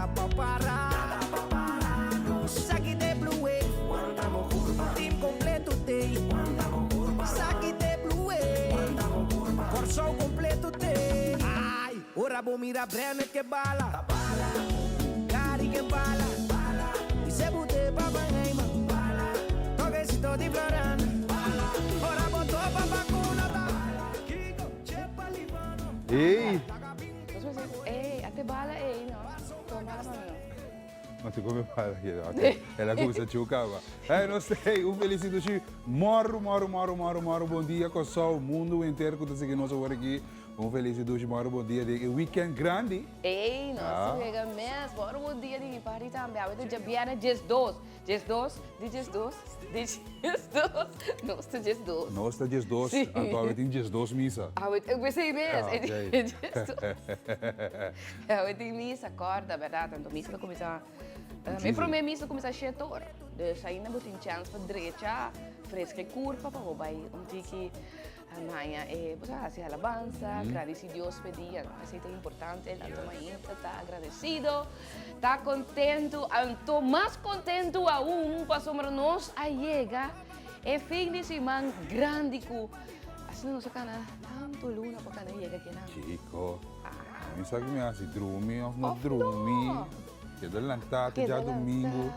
Nada pa para Nada pa para nos Esaki t'e Blue Wave Wanta bo curpa Team completo t'ey Wanta bo curpa Esaki t'e Blue Wave Wanta bo curpa Corsou completo t'ey Ay, ora bo mira Brenner ke bala Ta bala Gary ke bala Bala Y se bute pa Van Heyman Bala Toquecito di Florana Bala Ora bo topa pa cuna ta Bala Kiko, Chepa, Livano Ey! Nos mester, ey, ate bala ey no. Toma bala pa mi no. No te come bala aquí, ok. El a cuminsa chuca ba. Hey, nos hey, un felicito dushi. Moro, moro, moro, moro, moro, bon dia Kòrsou, mundu henter ku ta sigui nos awor aki. Un felicito dushi, moro, bon dia den e weekend grandi. Ey, nos Ah. wega mes. Moro, bon dia di mi parti tambe. Awe ta djabièrnè 12. 12, di 12, di 12. Nos ta 12. Nos ta 12, Sí. anto awe tin 12 misa. Awe, ik pensei mes, Ah, e ok. di 12. Awe tin misa, kòrda, bèrdat? Anto misa ta kuminsá, e promé misa ta kuminsá shete or. Dus ainda bo tin chèns pa drecha, freska e kurpa pa bo bai un tiki haña e, bo sa, hasi alabansa, gradisí Dios p'e dia, no? Esei ta importante, tanto mainta ta agradesido, ta kontentu, anto mas kontentu aun pasobra nos a yega e fin di siman grandi ku asina nos a kana tantu luna pa kana yega kinan. Kiko? Mi sa ki mi hasi drumi òf no drumi. Keda lantá te djadumingu.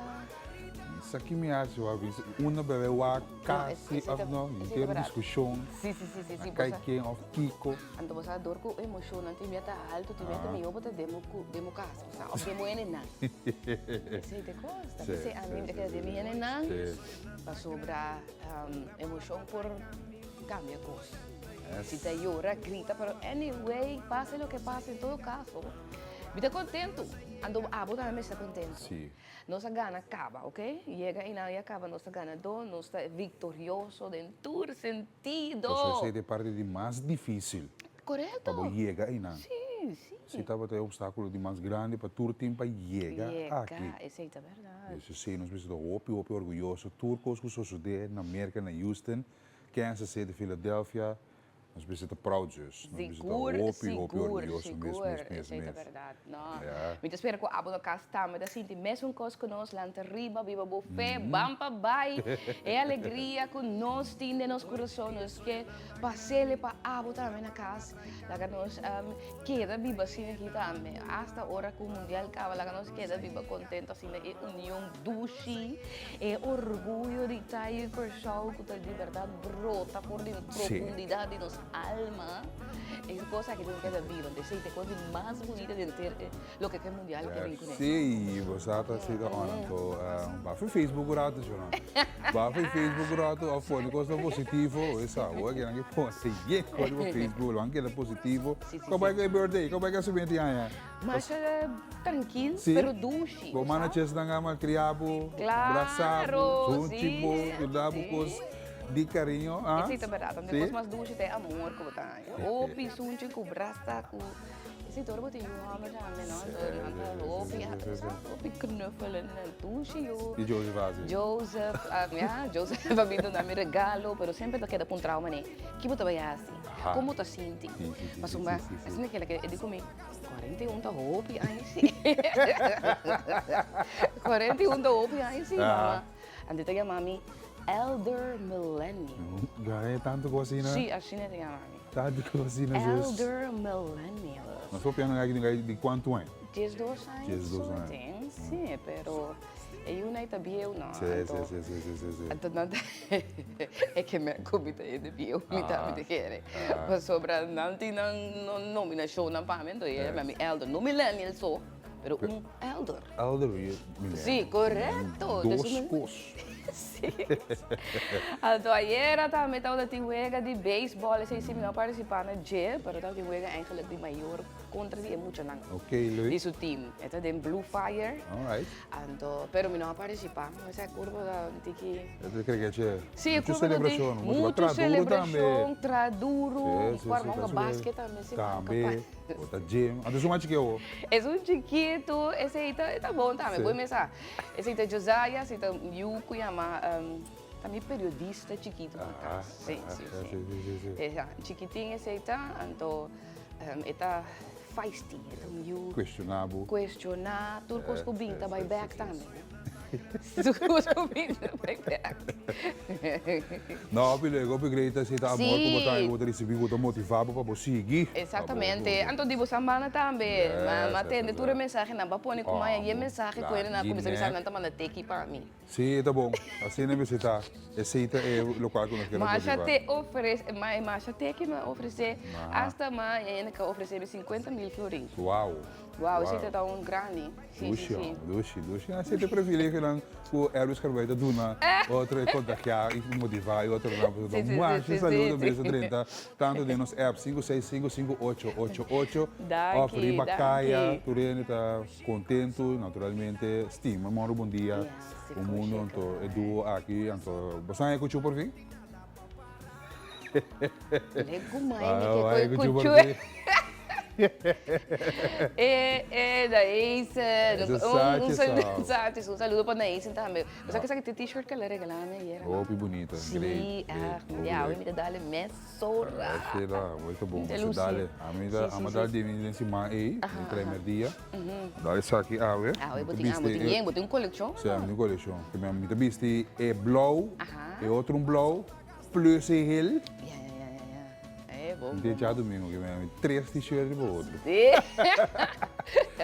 Mi sa ki mi hasi wak. Unda bebe wak kasi òf no. Henter diskushon. Na kai ken òf kiko. Anto bo sa dor ku emoshonnan tin bia ta haltu, tin bia ta mihó bo ta den bo den bo kas, bo sa, òf den bo hendenan. Esei ta e kos. Ta p'esei ami mi ta keda den mi hendenan pasobra emoshon por kambia kos. Si ta yora, grita, pero anyway, pase loke pase, en todo kaso, mi ta kontentu. Anto abo tambe mester ta kontentu. Nos a gana kaba, ok? Yega einan ya kaba, nos ta ganadó, nos ta viktorioso den tur sentido. Pasobra esei ta e parti di mas difísil. Korekto. Pa bo yega einan. Sí, sí. Esei tabata e opstákulo di mas grandi pa tur tin pa yega aki. Yega, esei ta bèrdat. Esei nos mester ta hopi, hopi orguyoso. Tur kos ku sosodé na Merka, na Houston, Kansas City, Philadelphia, nos mester ta proud zus. Nos mester ta Sigur, hopi, hopi sigur, orguyoso mes, sigur. mes, mes, Esei ta mes. bèrdat. No. Ja. Mi ta spera ku abo na kas tambe ta sinti mesun kos ku nos, lanta riba, biba bo fe, ban pa bai. E alegria ku nos tin den nos kurason, nos ke pas'el pa abo tambe na kas. Laga nos keda biba asina aki tambe. Asta ora ku mundial kaba, laga nos keda biba kontento asina. E union dushi, e orguyo di ta yu Kòrsou ku ta di bèrdat brota for di profundidat di nos alma. E kos aki tin keda biba. Entonces esei ta e kos di mas bunita di henter loke ku e mundial ke bin kuné. Sí, bo sa ta así ta on. Anto ba for Facebook un rato, Jonan. Ba for Facebook un rato of pone kosnan positivo. Esa, awor ke nan ke pone yen kos riba Facebook, lo nan keda positivo. Ko bai ku e birthday? Ko bai ku e siguiente aña? Masha trankil, pero dushi. Bo manda chesnan a malkriá bo, brasá bo, sunchi bo, yuda bo kos di kariño. Esei ta bèrdat. Anto e kos mas dushi ta e amor ku bo ta haña. Hopi sunchi ku brasa ku. Esei ta ora bo tin yu hòmber tambe, no? Anto nan ta hopi, hopi knuffelen en dushi yu. I Joseph a hasi? Joseph, ya, Joseph a bin duna mi regalo, pero semper ta keda puntra bo manera, ki bo ta bai hasi? Kon bo ta sinti? Pasobra asina kila e di ku mi. 41 ta hopi aña sí. 41 ta hopi aña sí, mama. Anto ta yama mi Elder Millennial. Gaya tanto ku asina? Sí, asina ta yama mi. Tanto ku asina zus. Elder Millennial. Nos papia nan aki di kuantu aña? 12 aña. 12 aña. Sí, pero e yu nan ta bieu no. Sí, sí, sí, sí, sí, sí. Anto nan ta e ke men ku mi ta hende bieu, mi ta mi ta kere. Pasobra nan tin nan nominashonnan pa mi, anto e yama mi elder. No millennial so, pero un elder. Elder i millennial. Sí, korekto. Dos kos. Sí. Anto ayera tambe tabata tin wega di beisbòl, esei sí mi no a partisipá na dje, pero tabatin wega eigenlijk di mayor kontra di e muchanan. Ok, leuk. Di su team. E ta den Blue Fire. Alright. Anto, pero mi no a partisipá. Esa curva ta un tiki. E ta cree che. Sí, mucho curva ta celebracion. Mucho celebracion, tra duro. Sí, sí, Por sí, hunga basket tambe si. Tambe. O ta gym. Anto es un mas chikio. Es un chikito, esei ta ta bon tambe. Bo mesa. Esei ta Josiah, esei ta un yu cu yama ta mi periodista chikito na cas. Sí, sí, sí. Sí, sí, sí. Chikitin esei ta, anto e ta. feisty, e ta un yu. Cuestiona bo. Cuestiona, tur cos cu bin ta bay bek tambe. Tur cos cu bin ta bay bek. No, hopi leuk, hopi great así ta amor cu bo ta cu bo ta ricibi, cu bo ta motiva bo pa bo sigui. Exactamente. Anto di bo sambana tambe. Ma tende tur e mensahenan. Bo a pone cu maya y e mensahe cu hende nan a cuminsa bisa nan ta manda teki pa mi. Sí, e ta bon. Asina mester ta. Esei ta e lokual ku nos kere Masha motivá. te ofrece, ma masha te ki mi a ofrece, hasta ma hende ka ofrece mi 50 mil florin. Wow. Wow, esei ta ta un grandi. Sí, sí, Dushi, sí. hombre, dushi, dushi. Esei ta e privilegionan ku Elvis Carbay ta duna otro e kontagiá i motivá e otronan. Pasobra Sí, sí, sí, masha sí, saludo sí, mester sí. drenta tantu den nos app 5655888 òf Danki, riba kaya. danki. Tur hende ta Kontentu, naturalmente, stima Mauro Bondia, un mundo anto e duo aki, anto bo sa e kuchu por fin? Legu mai mi ke koi kuchu. E e Naisen, un un un saludo pa Naisen tambe. Bo sa ke t-shirt ke el a regala mi ayer? Hopi bunita, great, great. Si, awe mi ta dale mes. Sora. Esei ta muy ta bon. Esei dale. Ami ta ama dal di mi den siman ei, den primer dia. Dal esaki awe. Awe bo tin, bo tin yen, bo tin un kolekshon. Si, mi tin un kolekshon. Mi ta bisti e blou, e otro un blou, plus e hel. Ya, ya, ya, ya, ya. E bon, Mi tin bon. djadumingu ke mi tres t-shirt riba otro. Si.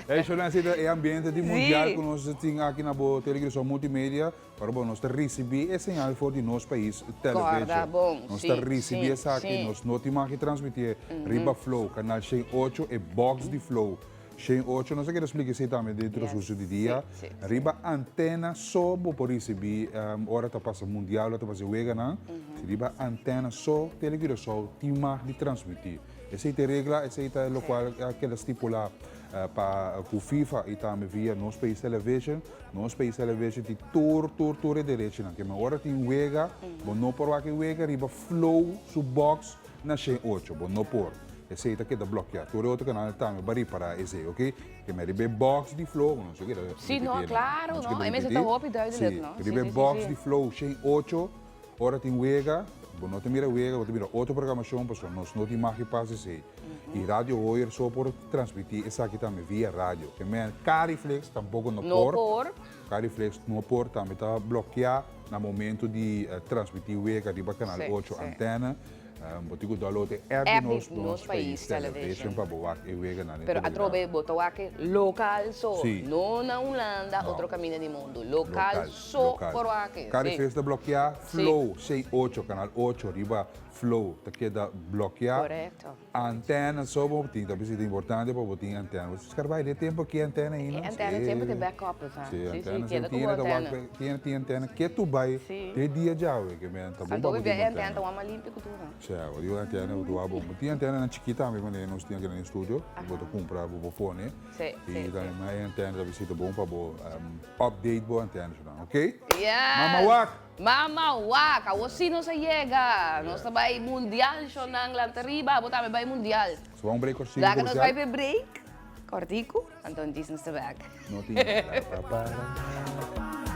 Ey, Shona, esei ta e ambiente di mundial ku nos tin aki na bo Telegrison Multimedia. Ora bo nos ta ricibi e señal for di nos pais television. Corda bon, Nos si, ta ricibi si, esaki, si. nos no tin mag transmitié riba Flow, canal 108, e box di Flow 108. Nos a kere splica esey tambe den Yes, transcurso di dia. si, si, si. Riba antena so bo por ricibi, ora ta pasa mundial, ora ta pasa e weganan, si riba antena so Tele Curaçao tin mag di transmiti. Esey ta e regla, esey ta locual a keda stipula pa cu FIFA y tambe via nos pais television. Nos pais television tin tur, tur, tur e derechonan. Ke men ora tin wega, bo no por wak e wega riba Flow su box na shen ocho. Bo no por. Esei ta keda blokia. Tur e otro kanalnan tambe bo a ripara esei, ok? Ke men riba e box di Flow, bo no sa keda Si, no, ripiti nan. klaro, No sa no. keda E mester ta ripiti. hopi duidelijk, Si, no? Si, riba e si, si, box si. di Flow shen ocho, ora tin wega, bo no ta mira wega, bo ta mira otro programashon, pasobra nos no tin mag di pasa esei. Y Radio Hoyer so por transmiti esaki tambe via radio. Ke men Cariflex tampoco no No por. por. Cariflex no por tambe ta blokea na momento di transmiti wega riba Canal 8 antena. Bo tin cu download e app di nos Nos Pais Television pa bo wak e weganan den Pero telegram. atrobe bo ta wak e local so. Si. No na Hulanda, No. otro caminda di mundo. Local so Local. por wak e. Si. Cariflex ta blokea Si. Flow 68, Canal 8 riba Flow ta keda blokeá. Korekto. Antena so bo tin, ta bisa ta importante pa bo tin antena. Bo skarbai den tempu aki antena ainda. E antena semper ta backup sa. Si, Si, si, antena keda ku semper bo ta wak antena. tiene tin antena ke tu bai Si. te dia djawe ke men ta bon Anto pa bo hopi tin bia e antena antena. ta wak mas limpio ku tur. Si, bo di antena ku tu wak bon. Bo tin antenanan chikit tambe manera nos tin aki na e studio, bo ta kumpra bo por pone. Si, si, I si. tambe e antena ta bisa ta bon pa bo update bo antena esnan, ok? Yes. Mama wak! Mama wak, awor si nos a yega. Nos ta bai mundial shownan lanta riba, abo tambe bai mundial. So bai un break cortico Laga nos bai comercial? p'e break cortico, anto djis nos ta bek. No tin la pa para.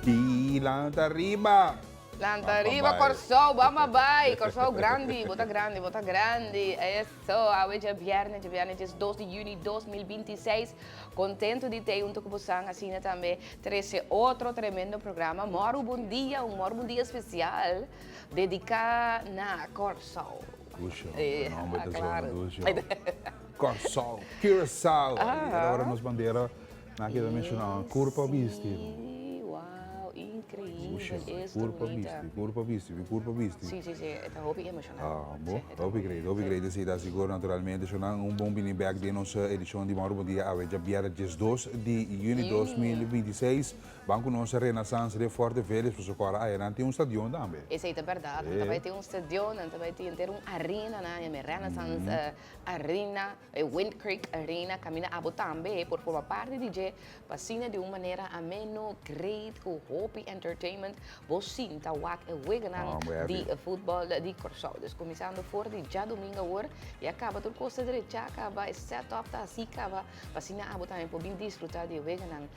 Di lanta riba! Lanta riba Kòrsou, bam a bai! Kòrsou grandi, bo ta grandi, bo ta grandi. Eso, awe djabièrnè, djabièrnè 12 di yüni 2026. Kontentu di tei huntu ku bosan asina tambe trese otro tremendo programa. Mòru bon dia, un mòru bon dia spesial dediká na Kòrsou. Dusho, e nomber ta zona dusho. Kòrsou, Curaçao. Era ora nos bandera, nan a keda menshoná, kurpa bisti. Sí, wow, increíble. Increíbel, esta Kurpa bunita. bisti, kurpa bisti, mi kurpa bisti. Sí, sí, sí, e ta hopi emocional. Ah, Sí, bo, e ta hopi great, hopi great esei ta sigur naturalmente. Shonnan un bon bini bek den nos edicion di Mauro Bon Dia awe djabièrnè 12 di juni 2026. Ban ku nos Renaissance den Forte Vélez pasobra ku ora aya nan tin un stadion tambe. Esei ta bèrdat, nan ta bai tin un stadion, nan ta bai tin henter un arena nan yama e Renaissance Arena, e Wind Creek Arena, kaminda abo tambe por forma parti di dje pa asina di un manera ameno, great, ku hopi entertainment bo sinta wak e weganan di futbòl di Kòrsou. Dus kuminsando for di djadumingu awor ya kaba tur kos ta drechá kaba, e set up ta hasí kaba pa asina abo tambe por bin disfrutá di e weganan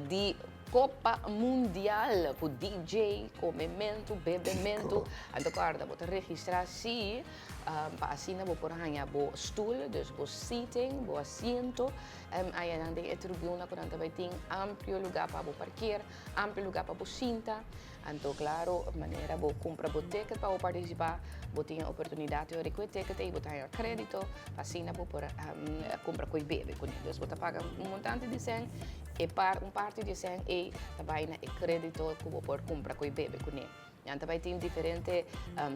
di Copa Mundial cu DJ, comementu, bebementu. Anto corda bo ta registra si pa asina bo por haña bo stoel, dus bo seating, bo asiento ayanan den e tribuna cu nan ta bay tin amplio lugar pa bo parkeer, amplio lugar pa bo sinta. Anto claro, manera bo cumpra bo ticket pa bo participa, bo tin e oportunidad di ora cu e ticket ey bo ta haña credito pa asina bo por cumpra cu e bebe cune. Dus bo ta paga un montante di cen, e par un parti di e cen ey ta bay na e credito cu bo por cumpra cu e bebe cune. Nan ta bay tin diferente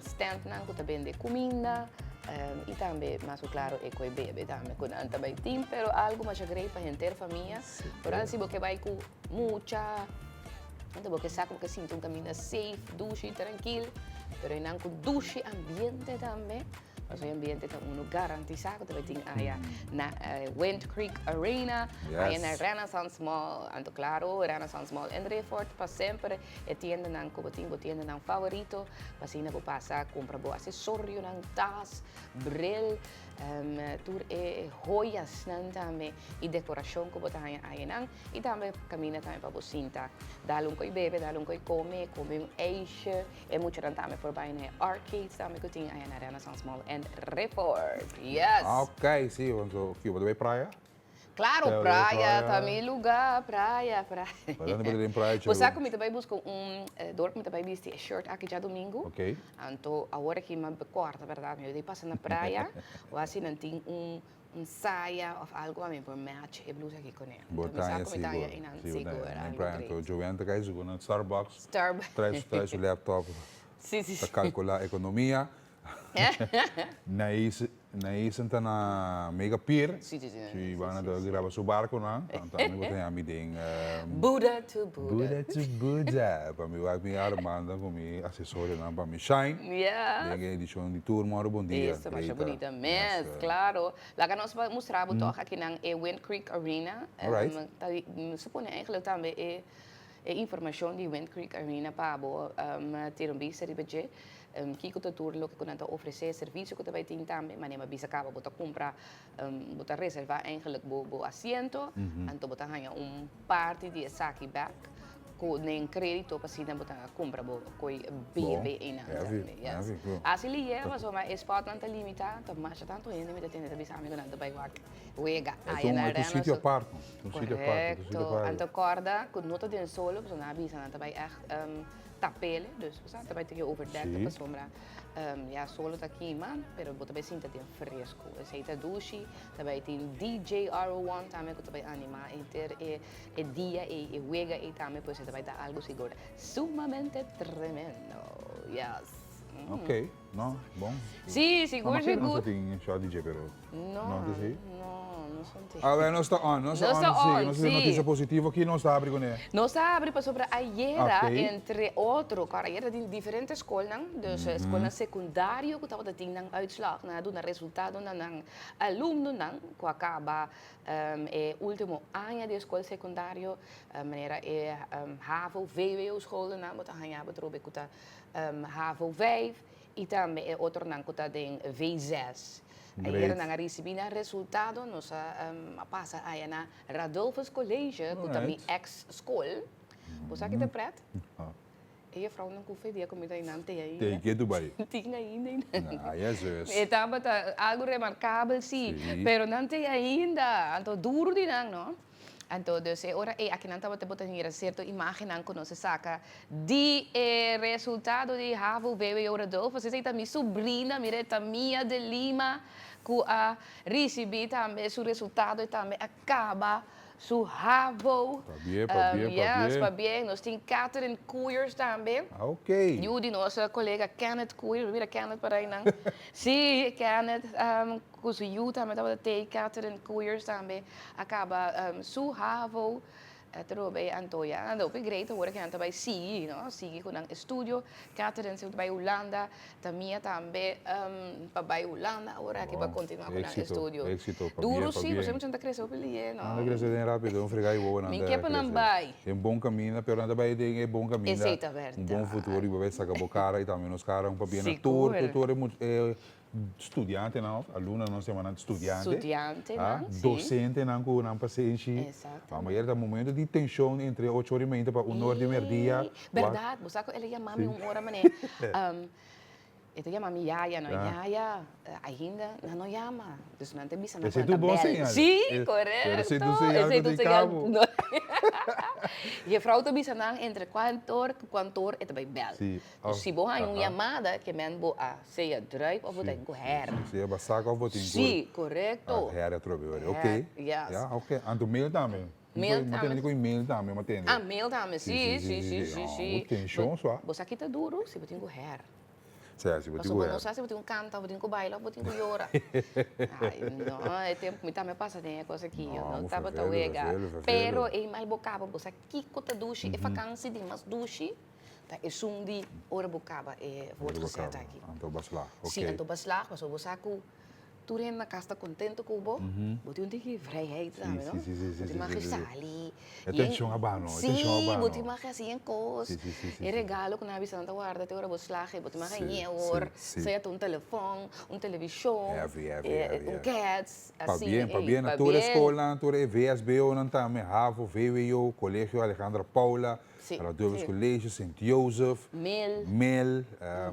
standnan cu ta bende cuminda y tambe mas cu claro e cu e bebe tambe cu nan ta bay tin, pero algo masha grei pa henter famia. Vooral si bo ke bay cu mucha. Anto bo ke sa ku bo ke sinti un kaminda safe, dushi, trankil, pero einan ku dushi ambiente tambe, pasobra e ambiente ta unu garantisá ku ta bai tin aya na Wind Creek Arena, aya na Renaissance Mall. Anto klaro, Renaissance Mall en Riffort pa semper e tiendanan ku bo tin, bo tiendanan favorito, pa asina bo pasa kumpra bo asesorionan, tas, bril, tur e hoyasnan tambe i dekorashon ku bo ta haña ayanan. I tambe kaminda tambe pa bo sinta. Dal un koi bebe, dal un koi kome, kome un ijsje. E muchanan tambe por bai na e arcades tambe ku tin aya na Renaissance Mall en Riffort. Yes! Ok, si, want ki bo ta bai praya? Claro, praya ta mi luga, praya, praya. Pa dónde bo ta den praya, Bo sa ku mi ta bai buska un, dor ku mi ta bai bisti e shirt aki djadumingu. Ok. Anto awor aki mi a kòrda bèrdat, mi a pasa na praya, wak si nan tin un Un saya of algo pa mi por match e blusa aki kuné. Bo Mi sa taña ku mi taña sigur, einan sigur sigur taña. algo Brian great. Joanne ta kai sigur na Starbucks. Starbucks. Trae su trae su laptop. Si si Ta si. kalkulá ekonomia. Naís Naís ta na Mega Pier. Si si si. Si Ivana ta graba su barkonan. Anto ami bo ta yami den Buddha to Buddha. Buddha to Buddha. Pa mi wak mi Armando ku mi asesorionan pa mi shine. Yes. Den e edishon di Tur Moro Bon Dia. Eso, masha bunita mes, claro. Laga nos mustra bo toch akinan e Wind Creek Arena. Alright. Ta supone eigenlijk tambe e e informacion di Wind Creek Arena pa bo tira un bista riba dje. Kiko ta tur loke ku nan ta ofrece, servicio ku ta bai tin tambe. Manera mi a bisa caba bo ta cumpra, bo ta reserva eigenlijk bo bo asiento, anto bo ta haña un parti di esaki bek. Ku nen kredito pa asina bo ta kumpra bo koi bebe einan tambe. Yes. Asi li yeba pasobra e spotnan ta limitá, ta masha tantu hende mi ta tende ta bisa ami ku nan ta bai wak wega aya na E ta un arena. sitio apart no. Un sitio apart. Korekto. Anto kòrda ku no ta den solo pasobra nan a bisa nan ta bai ègt tapele, dus bo sa ta bai tin ke overdekte pasobra ya solo ta kima pero bo ta bai sinta den fresku. Esei ta dushi, ta bai tin DJ RO1 tambe ku ta bai animá henter e E dia ei, e wega ei tambe pues e ta bai ta algo sigur sumamente tremendo. Yes. Ok, no, bon. Sí, sigur, sigur. No, tin shot DJ, pero... No, no, sí? No, no son A ver, nos ta on, nos ta on, sí. Nos tin noticia positivo aki, nos ta habri kuné. Nos ta habri pasobra ayera, entre otro, kòrda ayera tin diferente skolnan, dus skolnan sekundario ku tabata tin nan uitslag, nan a duna resultado na nan alumnonan ku a kaba E ultimo aña di e skol sekundario, manera e havo, vwo skolnan bo ta haña bo trobe ku ta havo vijf i tambe e otronan ku ta den V zes. Ayera nan a risibí nan resultado, nos a pasa aya na Radulphus College ku ta mi eks skol. Bo sa ki ta pret? E juffrouwnan ku fe dia ku mi ta einan te ainda. Te ke Dubai. Tin ainda einan. Ah, Jesus. E tabata algu remarkabel si, pero nan te ainda. Anto duru di nan, no? Anto dus e ora ei akinan tabata bo ta mira sierto imagennan ku nos a saka di e resultado di havo vwo Rodolfo. Esei ta mi subrina, mira e ta Mia de Lima ku a risibí tambe su resultado i tambe a kaba. su havo. Pabien, pabien, pabien. Yes, pabien. Nos tin Catherine Koeyers tambe. Ah, ok. Yu di nos colega Kenneth Koeyers. Mira Kenneth por ahí nan. Sí, Kenneth cu su yu tambe tabata tey. Catherine Koeyers tambe a caba su havo. Atrobe anto ya nan ta hopi great awor ke nan ta bai sigui no, sigui ku nan estudio. Catherine si ta bai Hulanda, Tamia tambe pa bai Hulanda awor aki pa kontinua ku nan estudio. Éxito, éxito, pabien, Duru si, pabien. pasobra mucha nan ta krese hopi lihe no. Nan ta krese den rápido, un frega i wowo nan Mi ta ke pa nan krese bai. Den bon kaminda, pero nan ta bai den e bon kaminda, Esei ta un bon bèrdat. futuro i bo bai saka bo kara i tambe nos kara un pabien na tur, Sigur. tur e Studiantenan of alumnonan nos yama nan studiante. Studiantenan, si. Docentenan cu nan pasenshi. Exactamente. Ayer ta momento di tension entre ocho ora y media pa un ora di merdia. Ey, berdad, bo sa cu el a yama mi un ora mane, e ta yama mi yaya no, yaya, ainda nan no yama, dus nan ta bisa nan cu nan ta bel. Si, corecto. Esey ta un señal cu tin cabo. Juffrouw ta bisa nan entre cuantor cu cuantor e ta bay bel. Si. Dus si bo haña un yamada ke men bo a sea druip of bo ta ku hèr. Sea bo a saka of bo tin ku. Sí, korekto. Hèr atrobe wòrdu. Ok. Yes. Ya, ok. Anto mail tambe. Mail tambe. Mi tende ku mail tambe, mi tende. Ah, mail tambe. Sí, sí, sí, sí, sí. Bo tenshon sua. Bo sa kita duru si bo tin ku hèr. Sea, si bo tin ku hèr. Pasobra bo no sa si bo tin ku kanta, bo tin ku baila of bo tin ku yora. Ay, no, e tempu mi tambe a pasa den e kos aki. Yo no tabata wega. Pero e mal bo kaba, bo sa kiko ta dushi, e fakansi di mas dushi. Ta esun di ora bo kaba e voortgezet aki. Anto bo a slag, ok. Si, anto bo a slag, pasobra bo sa ku tur hende na kas ta kontento ku bo, bo tin un tiki vrijheid tambe, no? Si, si, si, si, Bo tin mag si, si. sali. E tenshon a ba, no? E tenshon a ba, no? Si, bo tin mag hasi yen kos. Si, si, si, si. E regalo ku nan a bisa nan ta warda te ora bo slag, bo tin mag Si, hañ'é awor, si, si. sea ta un telefòn, un televishon, Heavy, heavy, heavy, un heavy. kèts, asina, Pabien, ey, pabien na tur e pabien. skolnan, tur e VSBOnan tambe, havo, vwo, Colegio Alejandra Paula, Sí, Radulphus sí. College, Sint Jozef, Mel. Mel,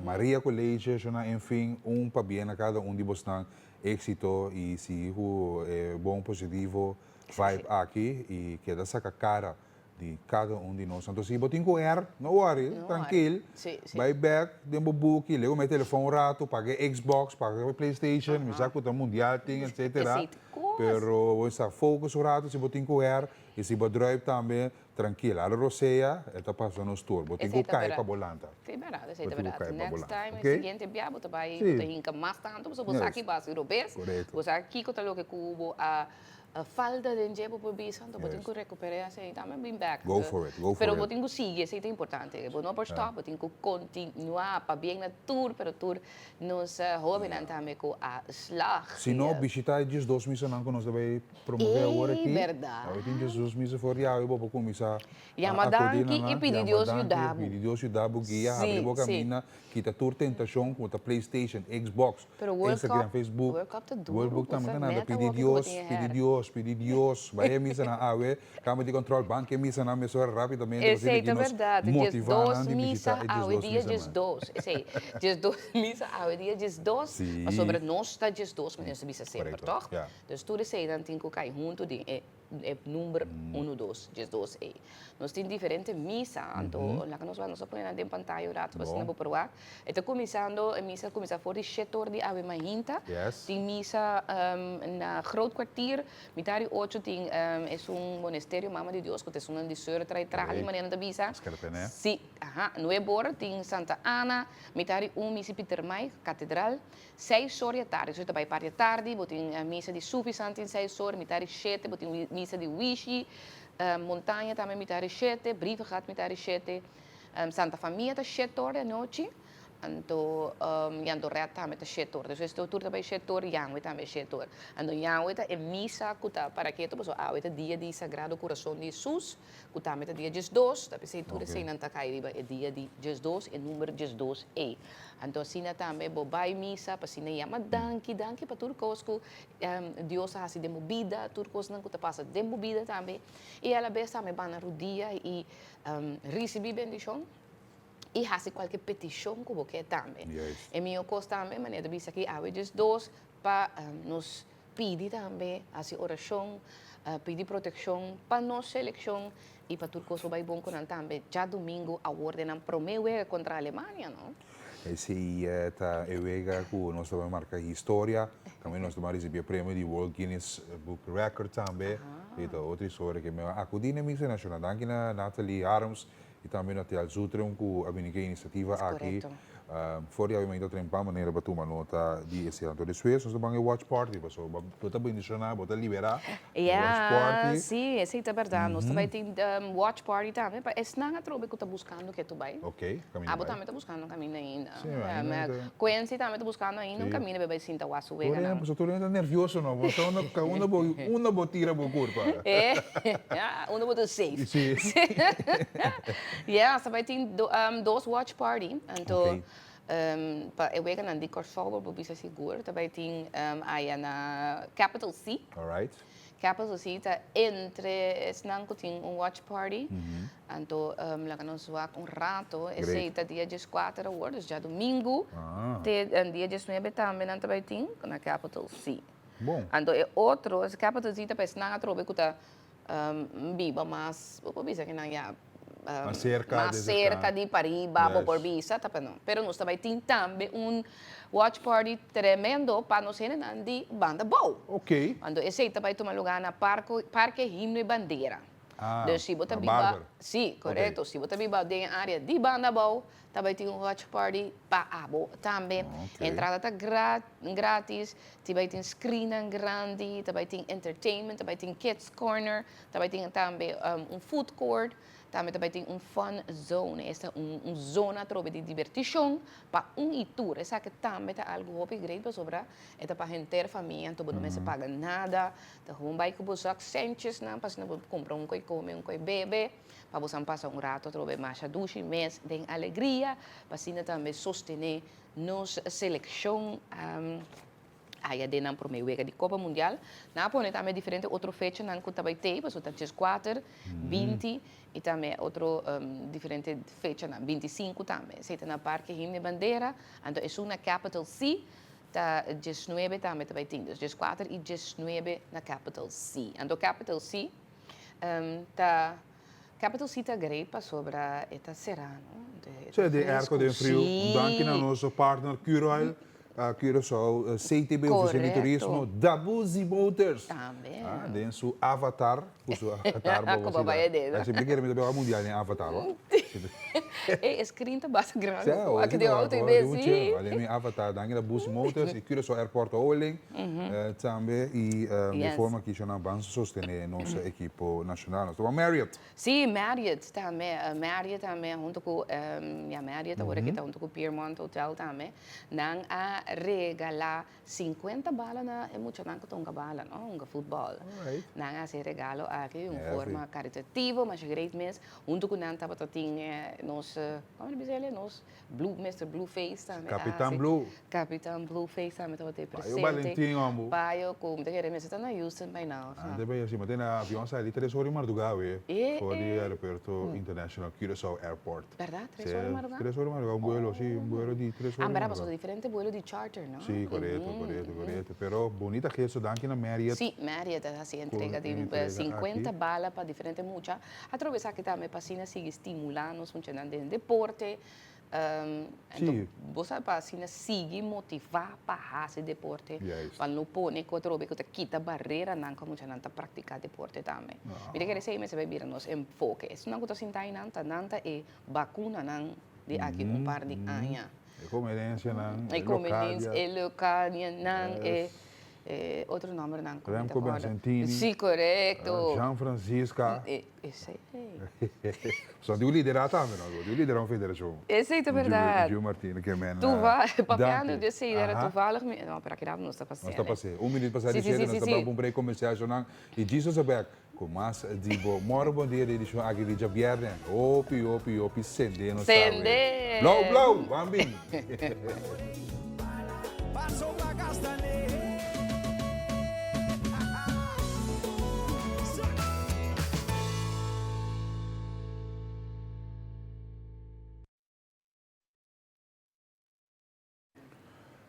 Maria College, shona, en fin, un pabien na cada un di bosnan, exito y sigui cu e bon positivo vibe aki y keda saca cara di cada un di nos. Anto si bo tin cu her, no worry, No worry. trankil, Sí, sí. bay bek den bo buki, lego mey telefon un rato, paga e Xbox, paga e PlayStation, mi sa cu ta mundial tin, etcetera, Esey ta cos. pero bo sa focus un rato si bo tin cu her y si bo druip tambe, Trankil, ala rosea, e ta pasa nos tur. Bo tin Esei ku ta kai bera. pa bo lanta. Sí, bèrdat, esei Bo ta tin ku bèrdat. kai pa bo Next lanta, time, ok? siguiente bia bo ta bai, bo ta Sí. hinka mas tantu, pasobra bo sa Juist. ki bo a hasi robes, Korekto. bo sa kiko ta loke ku bo a falta den dje, bo por bisa, anto bo tin Juist. ku rekuper'é esei tambe bin bèk. Go for it, go for Pero bo it. tin ku sigui, esei ta importante. Bo no por stòp, bo tin ku kontinuá pabien na tur, pero tur nos hóbennan tambe ku a slag. Si no, bishita e diesdos misanan ku nos ta bai promové awor Ey, aki. bèrdat. Awe tin diesdos misa for di awe bo por kuminsá a Yama akudí na danki i nan. pidi Yama Dios danki, yuda bo. pidi Dios yuda bo, guia, habri Sí, bo sí. kaminda, kita tur tentashon ku ta PlayStation, Xbox, Pero World Instagram, Cup, Facebook. World Cup ta duru, World Cup bo tambe sa ta nada. nèt Pidi awor ku bo Dios, tin e pidi hèr. Dios, pidi Dios. Bai e misanan awe, kamba di kòntròl, banka e misanan mesora rápidamente pa asina Esei ki ta nos bèrdat, dies motivá dos nan di misa bishitá e awe diesdos dia misanan. diesdos, esei, diesdos misa awe dia diesdos, Sí. pasobra nos ta diesdos, manera nos ta bisa semper, Korekto, tòg? ja. Dus tur eseinan tin ku kai huntu den e e number unu dos, diesdos ei. Nos tin diferente misa, anto laga nos wak, nos a pone nan den pantaya un ratu pa asina bo por wak. E ta kuminsando, e misa a kuminsá for di shete or di awe mainta. Yes. Tin misa na Groot Kwartier, Mitar di ocho tin esun Monasterio Mama di Dios ku ta esunnan di Seur trae traha di manera nan ta bisa. Skerpené. Si, aha. Nuebe ora tin Santa Ana, mitar di un misa Pietermaai, Katedral. Seis or di atardi, so ta bai parti atardi, bo tin misa di Sufisan tin seis or, mitar di shete bo tin misa di Wishi, Montaña tambe mitar di shete, Brievengat mitar di shete, Santa Famia ta shete or di anochi. Anto Jandoret tambe ta shetor. Despues tur tur ta bai shetor, Yahweh tambe shetor. Anto Yahweh ta e misa ku ta para ketu pasobra awe ta dia di Sagrado Kurason di Hesus, ku tambe ta dia diesdos, ta p'esei tur eseinan ta kai riba e dia di diesdos, e number diesdos ei. Anto asina tambe bo bai misa pa asina yama danki, danki pa tur kos ku Dios a hasi den bo bida, tur kosnan ku ta pasa den bo bida tambe, i alabes tambe bana rudia i risibí bendishon. i hasi kualke petishon ku bo ke tambe. E mihó kos tambe, manera ta bisa aki awe djes dos, pa nos pidi tambe, hasi orashon, pidi protekshon pa nos selekshon i pa tur kos por bai bon ku nan tambe djadumingu awor den nan promé wega kontra Alemania, no? Esei ta e wega ku nos ta bai marka historia. Tambe nos ta bai risibí e premio di World Guinness Book Record tambe. E ta otro historia ke mi a akudí na e misa nashonal. Danki na Nathalie Harms i tambe na Tel Zutren ku a bini ku e inisiativa aki. For di awe ta trempa manera pa tuma nota di esei. Anto despues nos ta ban e watch party pasobra bo ta bendishoná, bo ta liberá e watch party. Ya, si, esei ta bèrdat. Nos ta bai tin watch party tambe pa esnan atrobe ku ta buskando ke tu bai. Ok, kaminda Abo bai. tambe ta buskando un kaminda ainda. Si, ainda ta. Quincy tambe ta buskando ainda un kaminda pa bai sinta wak su weganan. Pasobra tur hende ta nervioso no, bo sa unda bo unda bo tira bo kurpa. Unda bo ta safe. Si. Ya, nos ta bai tin dos watch party, anto pa e weganan di Kòrsou bo bisa sigur ta bai tin aya na Capital C. Alright. Capital C ta entre esnan ku tin un watch party, anto laga nos wak un rato, esei ta dia dieskuater awor, dus djadumingu te dia diesnuebe tambe nan ta bai tin na Capital C. Bon. Anto e otro, Capital C ta pa esnan atrobe ku ta biba mas, bo por bisa kinan ya, Mas cerca, mas cerca di pariba, bo por bisa, ta pa no. Pero nos ta bai tin tambe un watch party tremendo pa nos hendenan di Banda Bou. Ok. Anto esei ta bai tuma lugar na parko, Parke Himno y Bandera. Ah, Dus si bo ta na biba, Barber. si, korekto, si bo ta biba den e area di Banda Bou, Ta bai tin un watch party pa abo tambe. Entrada ta gratis, ti bai tin screennan grandi, ta bai tin entertainment, ta bai tin kids corner, ta bai tin tambe un food court, tambe ta bai tin un fun zone, esta un zona atrobe di dibertishon pa un i tur. Esaki tambe ta algu hopi great pasobra e ta pa henter famia, anto bo no mester paga nada, ta gewoon bai ku bo zak sentjesnan pa asina bo kumpra un koi kome, un koi bebe. Pa bosan pasa un rato atrobe masha dushi mes den alegria, pa asina tambe sostené nos selekshon aya den nan promé wega di Kopa Mundial. Nan a pone tambe diferente otro fechanan ku ta bai tei, pasobra ta dieskuater, binti i tambe otro diferente fechanan, bintisinku tambe. Esei ta na Parke Himno i Bandera, anto esun na Capital C ta diesnuebe tambe ta bai tin. Dus dieskuater i diesnuebe na Capital C. Anto Capital C Ta Capital C ta great pasobra e ta será no. Sí, den airco den friu. Un danki na nos partner Curoil, Curaçao CTB Oficina di Turismo, Dabuzi Motors. Tambe. Den su avatar, cu su avatar bo Cu bo bay aden. Si mi kere mi ta bay wak mundial den avatar ho. Ey, e screen ta basta grandi. Sí, wak den auto y bes si. Den mi avatar, danki na Dabuzi Motors y Curaçao Airport Holding. Tambe y di forma ki nan ban sostene nos ekipo nacional. Nos ta ban Marriott. Sí, Marriott tambe. Marriott tambe hunto cu, ya Marriott awor aki ta hunto cu Piermont Hotel tambe. Nan a regala 50 bala na e muchanan cu ta hunga bala, no? Hunga futbol. Nan a haci e regalo aki di un forma caritativo, masha great mes. Hunto cu nan tabata tin nos, como nan bisa el'e? Nos Blue, Mister Blue Face tambe a Capitan hasi. Blue. Capitan Blue Face tambe tabata e Payo presente. Valentin hombo. Payo cu mi ta kere mester ta na Houston by now. Ah, debe ya si, ma tin avion sali tres ora di marduga awe E, for di e. aeropuerto International Curaçao Airport. Berdad? Tres ora di marduga? Tres ora di marduga, un buelo, si, un buelo di tres ora Ah, di berdad, marduga. pasobra diferente buelo di charter, no? Si, corecto, corecto, corecto. Pero bunita gesto, danki na Marriott. Si, Marriott a hasi entrega Cu di entrega 50 aki. bala pa diferente mucha. Atrobe esaki tambe pa asina sigui stimulá nos muchanan den deporte. Anto bo sa pa asina sigui motivá pa hasi deporte, pa no pone ku atrobe ku ta kita bareranan ku muchanan ta praktiká deporte tambe. Mi ta kere esei mester bai bira nos enfoke. Esunnan ku ta sinta einan ta nan ta e bakunanan di aki un par di aña. E komedensianan, e lokadia. E lokadianan, e E otro nombernan ku mi ta Remco kòrda. Bencentini. Sí, korekto. Jean Francisca. Esei. So di un liderá tambe no, di un liderá un federashon. Esei ta bèrdat. Gio Martina ke men. Papiando di esei era toevallig mi, no pero aki nos ta pas'é. Nos ta pas'é. Un minuut pasá di shete nos ta bai pa un break komersial shonnan i Jesus a bèk ku mas di bo. Mòrgo bon dia di edishon aki di djabièrnè. Hopi hopi hopi sendé nos ta awe. Sendé! Blou blou! Ban bin!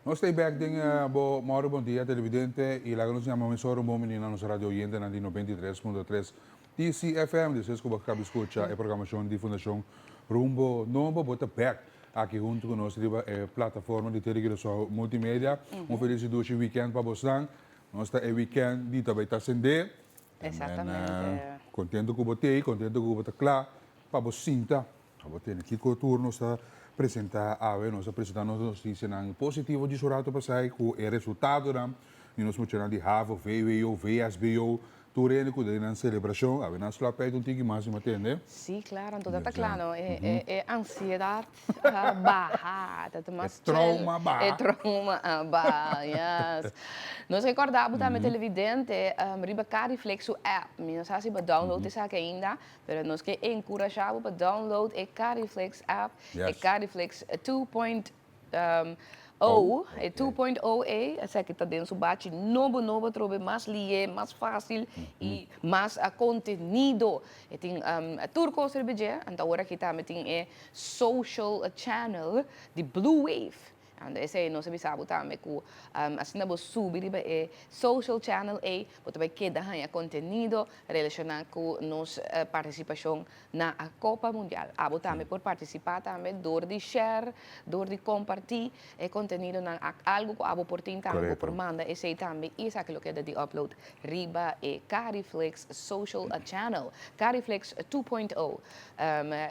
Nos ta bek den bo Mauro Bon Dia televidente y laga nos yama mesora un bon bini na nos radio oyentenan di 93.3 TCFM. Despues cu bo a caba di scucha e programacion di Fundacion Rumbo Nobo bo ta bek aki hunto cu nos riba e plataforma di Tele Curaçao Multimedia. Un feliz y dushi weekend pa bosnan. Nos ta e weekend di ta bay ta sende. Exactamente. Contento cu bo t'ey, contento cu bo ta cla pa bo sinta. Pa bo tene kico tur nos ta presenta awe. Nos ta presenta nos noticianan positivo di su rato pasai cu e resultadonan di nos muchanan di havo, vwo, vsbo, Tur hende ku ta den nan selebrashon, awe nan slap uit un tiki mas, mi tende. Sí, klaro, anto ta ta kla no, e ansiedat a baha, ta ta mas chill. E trauma a baha. E trauma a baha, yes. Nos rekòrda bo tambe televidente riba Cariflix su app, mi no sa si bo a download esaki ainda, pero nos ke enkurashá bo pa download e Cariflix app, e Cariflix 2 point O, e 2.0 ei, esaki ta den su bachi nobo nobo atrobe, mas lié, mas fácil i mas contenido. E tin tur kos riba dje, anto awor aki tambe tin e social channel di Blue Wave. Anto esei nos a bisa bo tambe ku asina bo subi riba e social channel ei, bo ta bai keda haña contenido relashoná ku nos partisipashon Na a Copa Mundial. Abo tambe por participa tambe door di share, door di comparti e contenidonan ak algo cu abo por tin tambe bo por manda esey tambe y esaki lo keda di upload riba e Cariflix social channel. Cariflix 2.0.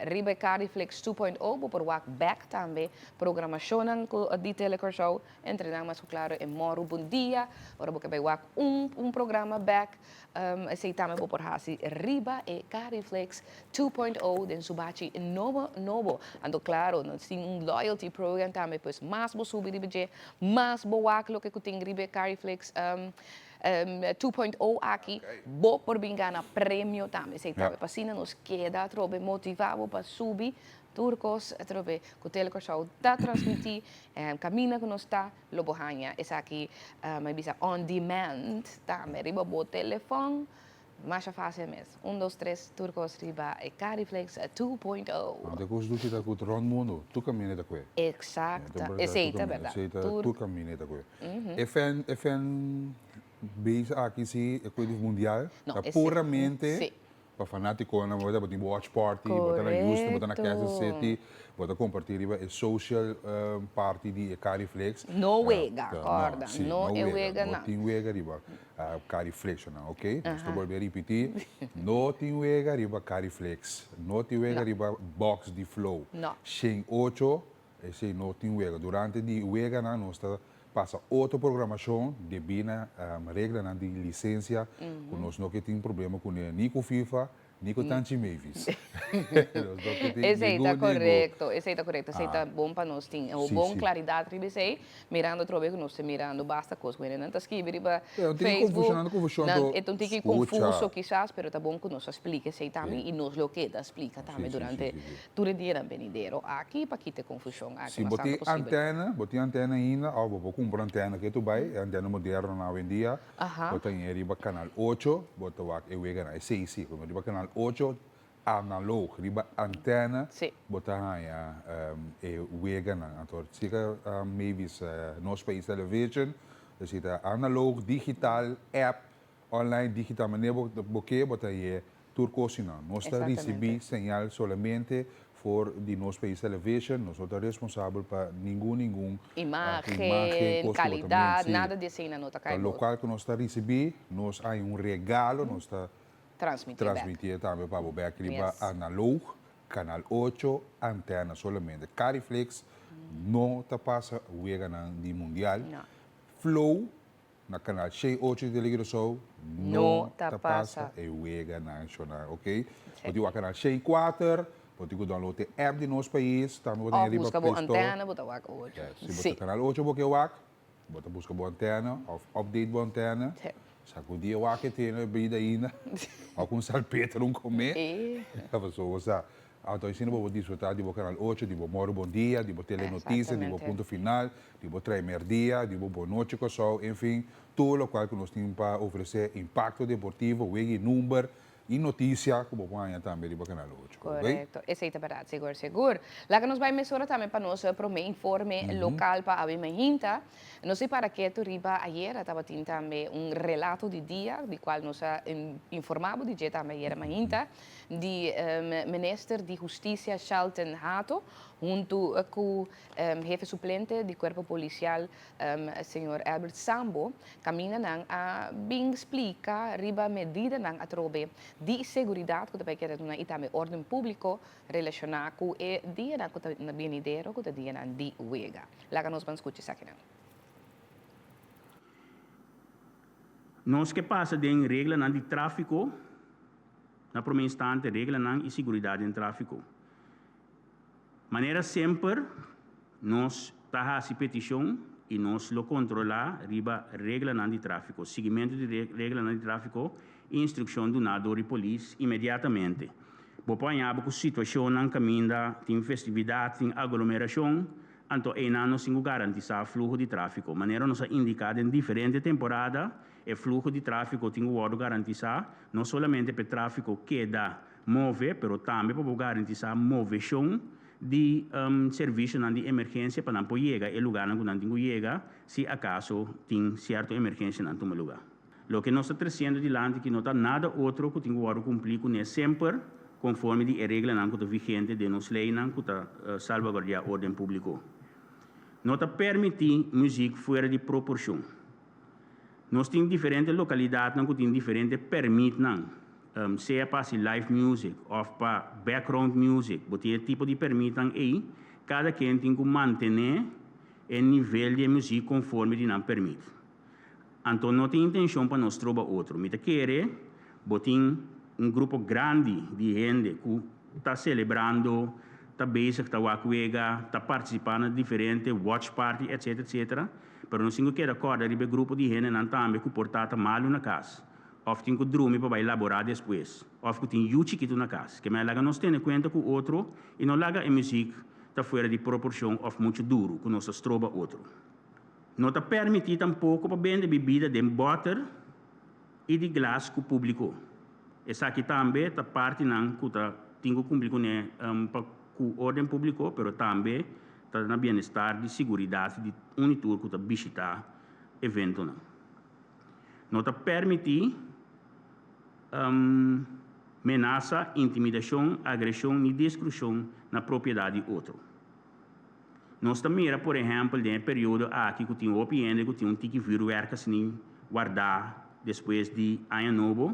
Riba e Cariflix 2.0 bo por wak bek tambe programacionnan cu di Tele Curaçao entre nan mas cu claro e Mòru Bon Dia ora bo ke bay wak un un programa bek. Esei tambe bo por hasi riba e Cariflex 2.0 den su bachi nobo nobo. Anto claro, nos tin un loyalty program tambe, pues mas bo subi riba dje, mas bo wak loke ku tin riba e Cariflex 2.0 aki, bo por bin gana premio tambe. Esei tambe pa asina nos keda atrobe motiva bo pa subi tur kos atrobe ku Tele Kòrsou ta transmití, kaminda ku nos ta. Lo bo haña esaki mi bisa on demand tambe riba bo telefon masha fácil mes. Un dos tres tur kos riba e Cariflex 2.0. Anto e kos dushi ta ku rònt mundu tur kaminda ta kue. Exacto, esei ta bèrdat. Esei ta tur kaminda ta kue. E fan e fan base aki si e kue di mundial ta puramente Pa fanaticonan bo ta tin bo watch party, bo ta na Houston, bo ta na Kansas City, bo ta comparti riba e social party di e Cariflex. No wega, corda, no e wega nan. No tin wega riba Cariflex nan, ok? Nos ta bolbe a ripiti, no tin wega riba Cariflex, no tin wega riba box di Flow. Shen ocho, esey no tin wega. Durante di weganan nos ta pasa otro programacion debí na reglanan di licencia cu nos no ke tin problema cune ni cu FIFA ni cu Tanchi Mavis. Nos no ke tin Esey ta ningun ningun. corecto, esey ta corecto, esey ta bon pa nos tin un bon claridad riba esey, mirando atrobe cu nos ta mirando basta cos cu hendenan ta skibi riba E un tiki Facebook, confusion, nan ta confusion nan to e ta un tiki scucha. confuso kisas, pero ta bon cu nos a splica esey tambe y nos lo keda splica tambe durante Tur e dianan benidero aki pa kita e confusion aki Si mas bo tanto tin posibel. antena, bo tin antena ainda of bo por cumpra antena ke tu bay, e antena moderno nan awendia, bo ta ñe riba canal ocho, bo ta wak e weganan, esey si, como riba canal ocho analoog, riba antena bo ta haña e weganan. Anto sika Mavis Nos Pais Television, esey ta analoog, digital, app, Online digital manera bo bo ke bo ta ye tur kosinan. Nos ta risibi señal solamente for di Nos Pais Television, nos no ta responsabel pa ningun ningun Imagen, imagen, kos ku bo ta kalidat, men, si. nada di esei nan no ta Ta kai bo. lokual ku nos ta risibi, nos haña un regalo, nos ta Transmiti bek. transmitié tambe pa bo bek riba Yes. analoog, kanal ocho, antena solamente. Cariflex no ta pasa weganan di mundial. No. Flow Na canal shei ocho di Tele Curaçao no ta pasa e wega nacional, ok? Bo tin wak canal shei kuater, bo tin ku download e app di Nos Pais, tambe bo ta Of riba buska bo Play Store. antena, bo ta wak ocho. Yes, si bo ta canal ocho bo ke wak, bo ta buska bo antena of update bo antena. Sakudi e wak e tene bida ainda, of ku un salpeter un kome, pasobra bo sa. Anto asina bo por disfruta di bo Canal ocho, di bo Moro Bon Dia, di bo Telenoticia, di bo Punto Final, di bo Traimerdia, di bo Bon Nochi Kòrsou, enfin, tur lokual ku nos tin pa ofresé, Impakto Deportivo, Wega i Number. I notisia ku bo por haña tambe riba Kanal Ocho. Oké? Korekto, esei ta bèrdat, sigur sigur. Laga nos bai mesora tambe pa nos promé informe lokal pa awe mainta. Nos di para ketu riba ayera tabatin tambe un relato di dia, di kual nos a informá bo di dje tambe ayera mainta, di Minister di Hustisia Shalton Hato huntu ku Hefe suplente di Cuerpo Policial, señor Albert Sambo, caminda nan a bin splica riba medidanan atrobe di seguridad cu ta bay keda duna y tambe orden publico relaciona cu e dianan cu ta binidero cu ta dianan di wega. Laga nos ban scucha esakinan. Nos ke pasa den reglanan di tráfiko, na promé instante reglanan i siguridat den tráfiko. Manera semper nos ta hasi petishon i nos lo kontrolá riba reglanan di tráfiko, siguimentu di reglanan di tráfiko i instrukshon duná dor di polis inmediatamente. Bo por haña bo ku situashonnan kaminda tin festividat, tin aglomerashon, anto einan nos tin ku garantisá fluho di tráfiko. Manera nos a indiká den diferente temporada, e fluho di tráfiko tin ku wòrdu garantisá, no solamente pa e tráfiko keda Move, pero tambe pa bo garantisá moveshon di servisionan di emergensia pa nan por yega e lugánan ku nan tin ku yega si akaso tin sierto emergensianan tuma lugá. Loke nos ta tresiendo dilanti ki no ta nada otro ku tin ku wòrdu kumplí kuné semper konforme di e reglanan ku ta vigente den nos leinan ku ta salvaguardiá órden públiko. No ta permití muzik fuera di proporshon. Nos tin diferente lokalidatnan ku tin diferente pèrmitnan, sea pa hasi live music òf pa background music. Bo tin e tipo di pèrmitnan ei, kada ken tin ku mantené e nivel di e muzik konforme di nan pèrmit. Anto no tin intenshon pa nos stroba otro. Mi ta kere bo tin un grupo grandi di hende ku ta selebrando, ta bezig ta wak wega, ta partisipá na diferente watch party etcetera etcetera. Pero nos tin ku keda kòrda riba e grupo di hendenan tambe ku por ta ta malu na kas, òf tin ku drumi pa bai laborá despues, òf ku tin yu chikitu na kas. Ke mei laga nos tene kuenta ku otro i no laga e muzik ta fuera di proporshon òf muchu duru ku nos ta stroba otro. No ta pèrmití tampoko pa bende bibida den bòter i di glas ku públiko. Esaki tambe ta partinan ku ta tin ku kumpli kuné pa ku órden públiko, pero tambe ta na bienestar di siguridat di un i tur ku ta bishitá eventonan. No ta pèrmití menasa, intimidashon, agreshon ni destrukshon na propiedat di otro. Nos ta mira por ehèmpel den e periodo aki ku tin hopi hende ku tin un tiki vürwèrk asina wardá despues di Aña Nobo,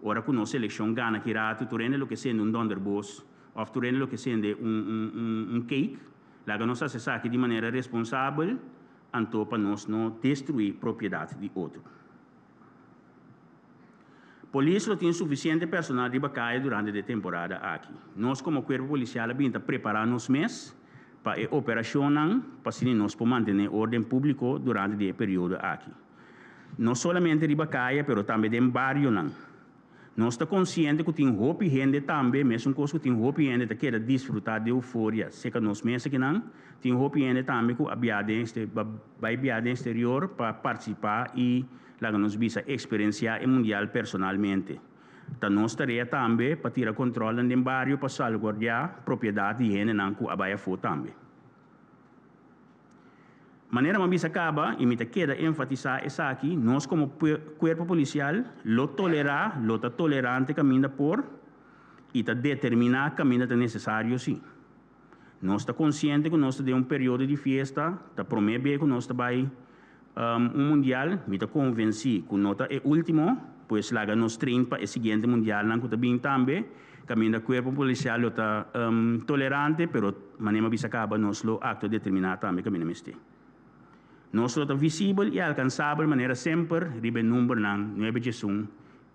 ora ku nos selekshon gana ki ratu tur hende lo ke sende un dònderbos òf tur hende lo ke sende un cake. Laga nos hasi esaki di manera responsabel anto pa nos no destruí propiedat di otro. Polis lo tin sufisiente personal riba kaya durante de temporada aki. Nos komo kuerpo polisial a bin ta prepará nos mes pa e operashonnan pa asina nos por mantené órden públiko durante di e periodo aki. No solamente riba kaya pero tambe den barionan. Nos ta konsiente ku tin hopi hende tambe, mesun kos ku tin hopi hende ta keda disfrutá di euforia seka nos mes akinan, tin hopi hende tambe ku a biaha den bai biaha den eksterior pa partisipá i Laga nos bisa eksperensiá e mundial personalmente. Ta nos tarea tambe pa tira kontrolnan den bario pa salguardiá propiedat di hendenan ku a bai afó tambe. Manera mi a bisa kaba i mi ta keda enfatisá esaki, nos komo kuerpo polisial lo tolerá, lo ta tolerante kaminda por i ta determiná kaminda ta nesesario sí. Nos ta konsiente ku nos ta den un periodo di fiesta, ta promé be ku nos ta bai un mundial, mi ta konvensí ku no ta e último, pues laga nos train pa e siguiente mundialnan ku ta bin tambe, kaminda kuerpo polisial lo ta tolerante, pero manera mi a bisa kaba nos lo aktua determiná tambe kaminda mester. Nos lo ta visibel i alkansabel manera semper riba e numbernan nuebe diesun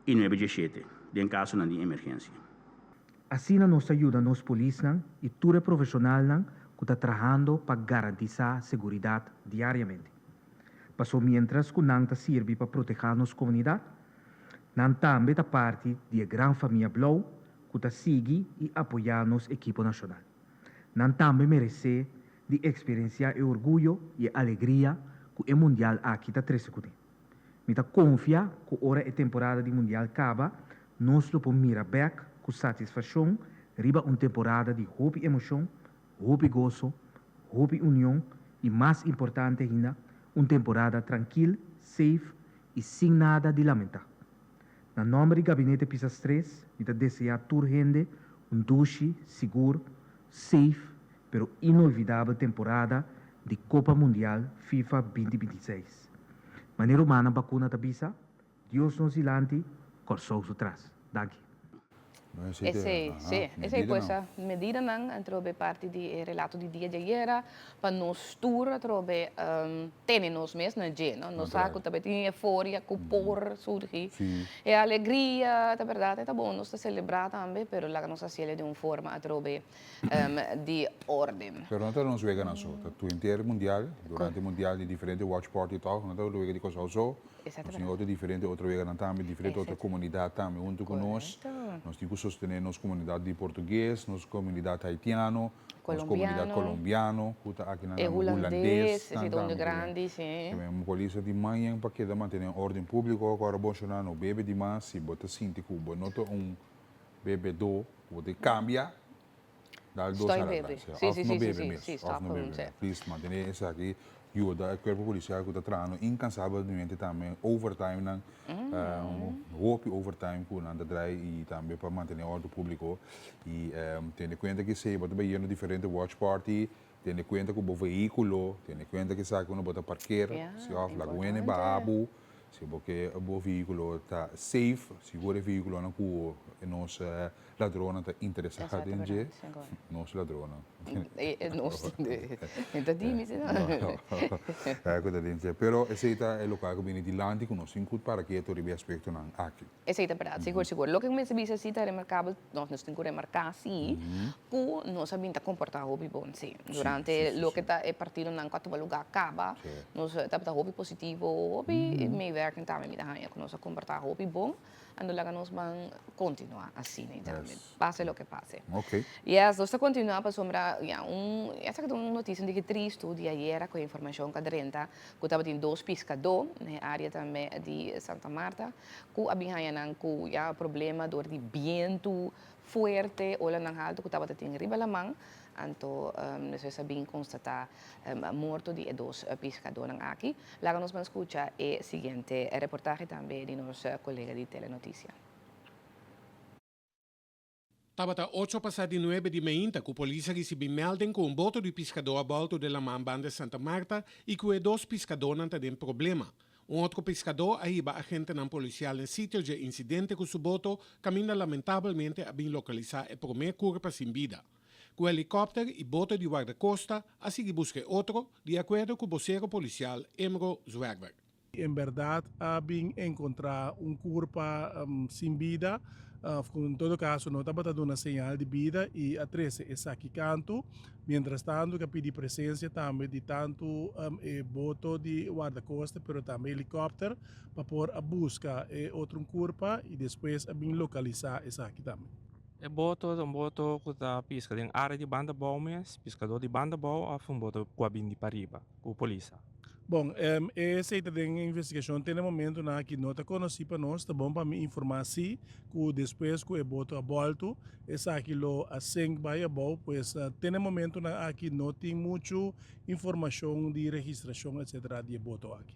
i nuebe dieshete den kasonan di emergensia. Asina nos ta yuda nos polisnan i tur e profeshonalnan ku ta trahando pa garantisá seguridat diariamente. Paso miéntras ku nan ta sirbi pa protehá nos komunidat, nan tambe ta parti di e gran famia blou ku ta sigui i apoyá nos ekipo nashonal. Nan tambe meresé di eksperensiá e orguyo i e alegria ku e mundial aki ta trese kuné. Mi ta konfia ku ora e temporada di mundial kaba, Nos lo por mira bèk ku satisfakshon riba un temporada di hopi emoshon, hopi goso, hopi union i mas importante ainda, un temporada trankil, safe i sin nada di lamentá. Na nòmber di Gabinete Pisas Tres mi ta deseá tur hende un dushi, sigur, safe pero inolvidabel temporada di Kopa Mundial FIFA 2026. Manera rumannan bakuna ta bisa, Dios nos dilanti, Kòrsou su tras. Danki. Esei, sí, esei pues a medidanan atrobe parti di e relato di dia djayera pa nos tur atrobe tene nos mes na dje, no? Nos sa ku ta tin euforia ku por surgi, e alegria, ta bèrdat e ta bon nos ta selebrá tambe, pero laga nos hasiel den un forma atrobe di orden. Pero no ta nos weganan so, ta tur henter mundial, durante mundial di diferente watch party tòg, no ta wega di Kòrsou so. Nos tin otro diferente otro weganan tambe, diferente otro comunidad tambe hunto cu nos. Nos tin cu sostene nos comunidad di portugues, nos comunidad haitiano, nos comunidad colombiano cu ta aki nan hulandes nan tambe. Ke polis a di mañan pa keda mantene orden publico, cu ora bo shona no bebe di mas, si bo ta sinti cu bo no ta un bebedo, bo ta cambia. Dal dos Stoi ara bebe. atras. Sí, Of sí, no sí, sí, bebe sí, mes. sí, Of stop no gewoon, bebe sí. mes. Please, mantené esaki yuda e kuerpo polisial ku ta trahando inkansabelmente tambe overtime nan, hopi overtime ku nan ta drai i tambe pa mantené òrdu públiko. I tene kuenta ku esei bo ta bai yendo diferente watch party, tene kuenta ku bo vehíkulo, tene kuenta ku esaki unda bo ta parker, Ya, si òf laga un hende importante. baha bo, si bo ke bo vehíkulo ta safe, sigur e vehíkulonan ku nos Ladronnan ta interesá den dje, nos ladronnan. Nos, e ta di mi si no. Ku ta den dje, pero esei ta e lokal ku bini dilanti ku nos tin ku para ketu riba e aspektonan aki. Esei ta bèrdat, sigur sigur. Loke ku mi mester bisa si ta remarkabel, nos nos tin ku remarká si, ku nos a bin ta komportá hopi bon si. Durante loke ta e partidonan ku a tuma lugá kaba, nos tabata hopi positivo, hopi meewerking tambe mi ta haña ku nos a komportá hopi bon. Anto laga nos ban continua asina y tambe, pase loke pase. Yes, nos ta continua pasobra ya un, esaki ta un noticia un diki tristu di ayera cu e informacion cu a drenta cu tabatin dos piscadó na e area tambe di Santa Marta cu a bin haya nan cu ya problema door di bientu fuerte, olanan haltu cu tabata tin riba laman. Anto despues a bin constata morto di e dos piscadornan aki. Laga nos ban scucha e siguiente reportahe tambe di nos colega di Telenoticia. Tabata ocho pasá di nuebe di meinta ku polis a risibí melding ku un boto di piskadó a bòltu den laman banda Santa Marta i ku e dos piskadónan ta den problema. Un otro piskadó a hiba agentenan polisial n'e sitio dje insidente ku su boto kaminda lamentabelmente a bin lokalisá e promé kurpa sin bida. Ku helikòpter i boto di wardakosta a sigui buska e otro, di akuerdo ku bosero polisial Emro Zwerver. En bèrdat a bin enkontrá un kurpa sin bida, òf ku en todo kaso no tabata duna señal di bida i a trese esaki kantu. Mientrastantu ku a pidi presensia tambe di tantu e boto di wardakosta pero tambe helikòpter pa por a buska e otro kurpa i despues a bin lokalisá esaki tambe. E boto ta un boto ku ta piska den área di banda bou mes, piskadó di banda bou òf un boto ku a bini di pariba ku polis a? Bon, esei ta den investigashon te na momentunan aki no ta konosí pa nos. Ta bon pa mi informá sí ku despues ku e boto a bòltu esaki lo a sink bai abou, pues te na momentunan aki no tin muchu informashon di registrashon etcetera di e boto aki.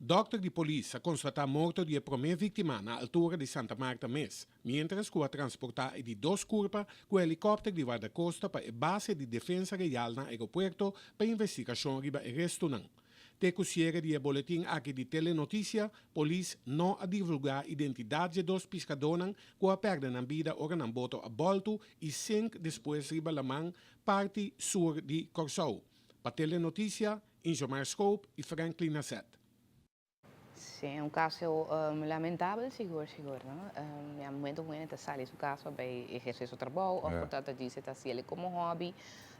Dòkter di polis a konstatá morto di e promé víktima na altura di Santa Marta mes. Miéntras ku a transportá e di dos kurpa ku helikòpter di Wardakosta pa e base di Defensa Real na aeropuerto pa investigashon riba e restunan. Te ku siere di e boletin aki di Telenotisia, polis no a divulgá identidat dje dos piskadónan ku a pèrdè nan bida ora nan boto a bòltu i sink despues riba laman parti sur di Kòrsou. Pa Telenotisia, Injomar Schoop i Franklin Nasset. Sí, un caso lamentabel sigur sigur no. Ya momento cu hende ta sali su cas pa bay eherce su trabou of por ta ta djis e ta haciele como hobby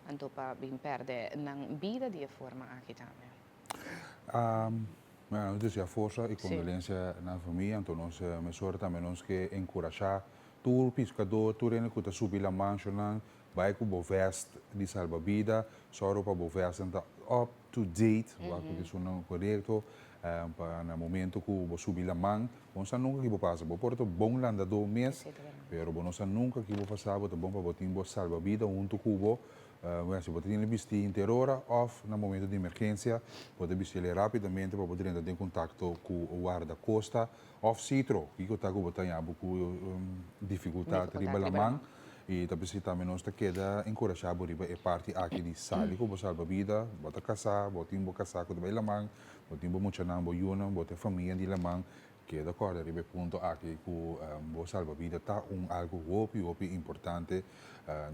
anto pa bin perde nan bida di e forma aki tambe. Bueno, nos desea forsa y condolencia na famia, anto nos mesora tambe nos ke encurasha tur piscador, tur hende cu ta subi laman shonan Bai ku bo vest di salbabida, sòru pa bo vestnan ta up to date, wak ku esunnan korekto. Pa na momento ku bo subi laman, bo no sa nunka ki bo pasa. Bo por ta bon landadó mes, pero bo no sa nunka ki bo pasa. Bo ta bon pa bo tin bo salbabida huntu ku bo. Bueno, si bo ta tene bistí henter ora òf na momento di emergensia, bo ta bisti'el rápidamente pa bo drenta den kontakto ku wardakosta òf sitro. Kiko ta ku bo ta haña bo ku difikultat riba laman? I ta p'esei tambe nos ta keda enkurashá bo riba e parti aki di sali ku bo salbabida. Bo ta kasá, bo tin bo kasá ku ta bai laman, Bo tin bo muchanan, bo yunan, bo ta e famia di laman. Keda kòrda riba e punto aki ku bo salbabida ta un algu hopi, hopi importante.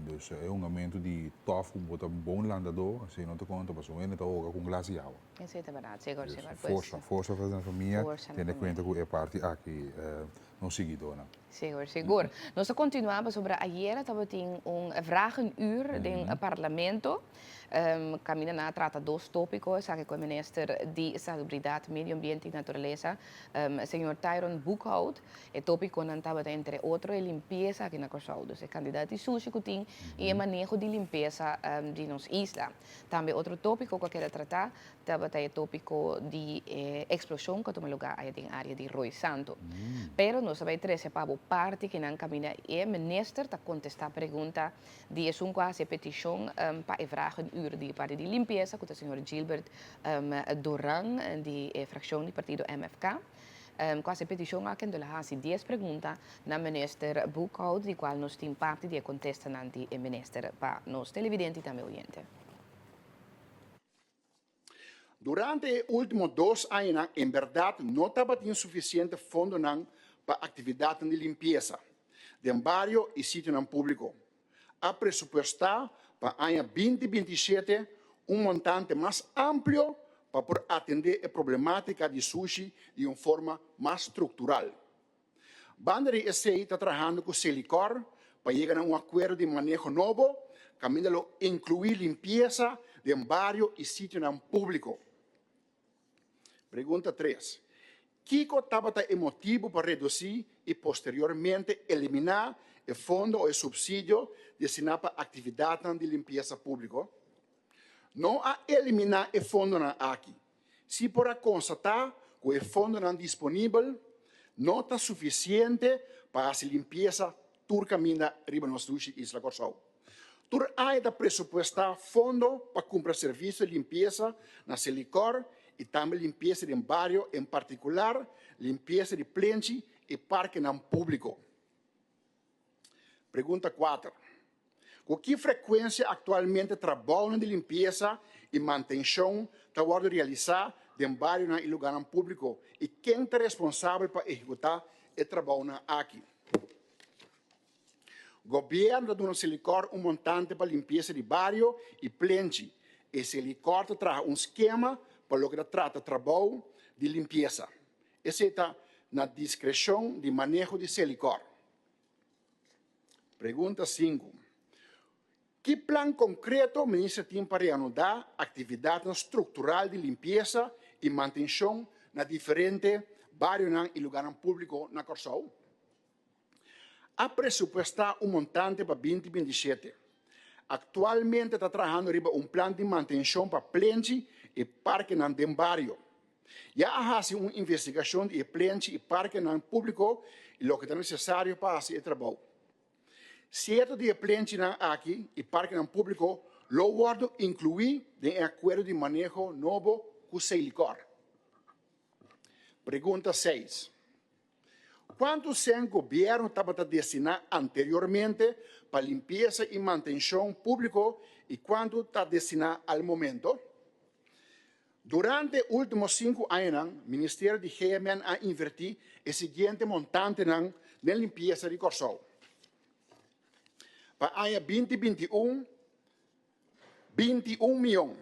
Dus e hungamentu di tòf ku bo ta un bon landadó, esei no ta konta pasobra un hende ta hoga ku un glas di awa. Esei ta bèrdat, sigur, sigur. Dus forsa, forsa pa nan famia, tene kuenta ku e parti aki nos siguidónan. Sigur, sigur. Nos ta kontinuá pasobra ayera tabatin un vragenuur den parlamento. Kaminda nan a trata dos tópiko, esaki ku e minister di Salubridat, Medio Ambiente i Naturalesa, señor Tyron Boekhout. E tópikonan tabata entre otro e limpiesa aki na Kòrsou, dus e kantidat di sushi ku tin i e maneho di limpiesa di nos isla. Tambe otro tópiko ku a keda tratá Tabata e tópiko di e eksploshon ku a tuma lugá aya den área di Rooi Santo. Pero nos ta bai trese pa bo parti ku nan kaminda e minister ta kontestá pregunta di esun ku a hasi e petishon pa e vragenuur di e parti di limpiesa ku ta señor Gilbert Doran di e frakshon di partido MFK ku a hasi e petishon aki anto el a hasi dies pregunta na minister Boekhout di kual nos tin parti di e kontestanan di e minister pa nos televidente i tambe oyente. Durante e último dos añanan en bèrdat no tabatin sufisiente fondonan pa aktividatnan di limpiesa den bario i sitionan públiko. A presupuestá pa aña 2027 un montante mas amplio pa por atendé e problemátika di sushi di un forma mas struktural. Banda di esei ta trahando ku Selikor pa yega na un akuerdo di maneho nobo kaminda lo inkluí limpiesa den bario i sitionan públiko. Pregunta tres, Kiko tabata e motibu pa redusí i posteriormente eliminá e fondo o e supsidio destiná pa aktividatnan di limpiesa públiko? No a eliminá e fondonan aki, Si por a konstatá ku e fondonan disponibel no ta sufisiente pa hasi limpiesa tur kaminda riba nos dushi isla Kòrsou. Tur aña ta presupuestá fondo pa kumpra servisio di limpiesa na Selikor i tambe limpiesa den bario, en partikular limpiesa di plenchi i parkenan públiko. Pregunta kuater, Ku ki frekuensia aktualmente trabounan di limpiesa i mantenshon ta wòrdu realisá den barionan i lugánan públiko i ken ta responsabel pa ehekutá e trabounan aki? Gobièrnu ta duna Selikor un montante pa limpiesa di bario i plenchi i Selikor ta traha un skema pa loke ta trata trabou di limpiesa. Esei ta na diskreshon di maneho di Selikor. Pregunta sinku, Ki plan konkreto minister tin pa reanudá aktividatnan struktural di limpiesa i mantenshon na diferente barionan i lugánan públiko na Kòrsou? A presupuestá un montante pa 2027. Aktualmente ta trahando riba un plan di mantenshon pa plenchi i parkenan den bario. Ya a hasi un investigashon di e plenchi i parkenan públiko i loke ta nesesario pa hasi e trabou. Sierto di e plenchinan aki i parkenan públiko lo wòrdu inkluí den e akuerdo di maneho nobo ku Selikor. Pregunta seis. Kuantu sèn gobièrnu tabata destiná anteriormente pa limpiesa i mantenshon públiko i kuantu ta destiná al momento? Durante e último sinku añanan, Ministerio di GMN a invertí e siguiente montantenan den limpiesa di Kòrsou. Pa aña 2021, 21 mion,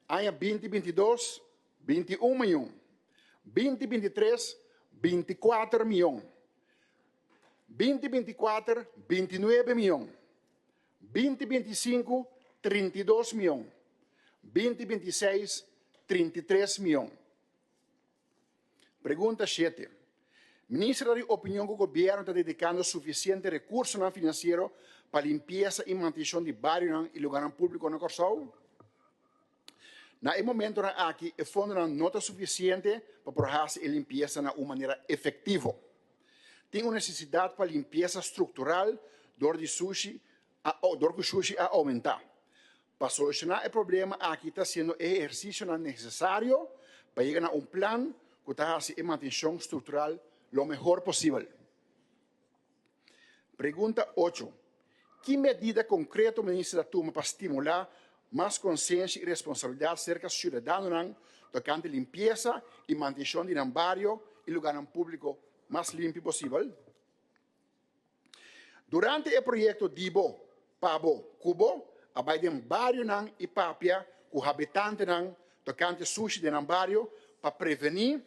aña 2022, 21 mion, 2023, 24 mion, 2024, 29 mion, 2025, 32 mion, 2026, 33 mion. Pregunta shete, Minister ta di opinion ku gobièrnu ta dedikando sufisiente rekursonan finansiero pa limpiesa i mantenshon di barionan i lugánan públiko na Kòrsou? Na e momentonan aki e fondonan no ta sufisiente pa por hasi e limpiesa na un manera efektivo. Tin un nesesidat pa limpiesa struktural dor di sushi a dor ku shushi a oumentá. Pa solushoná e problema aki ta hasiendo e ehersisionan nesesario pa yega na un plan ku ta hasi e mantenshon struktural lo mehor posibel. Pregunta ocho, Ki medida konkreto Minister ta tuma pa stimulá mas konsiensia i responsabilidat serka siudadanonan tokante limpiesa i mantenshon di nan bario i lugánan públiko mas limpi posibel? Durante e proyekto Di bo, pa bo, ku bo, a bai den barionan i papia ku habitantenan tokante sushi den nan bario pa prevení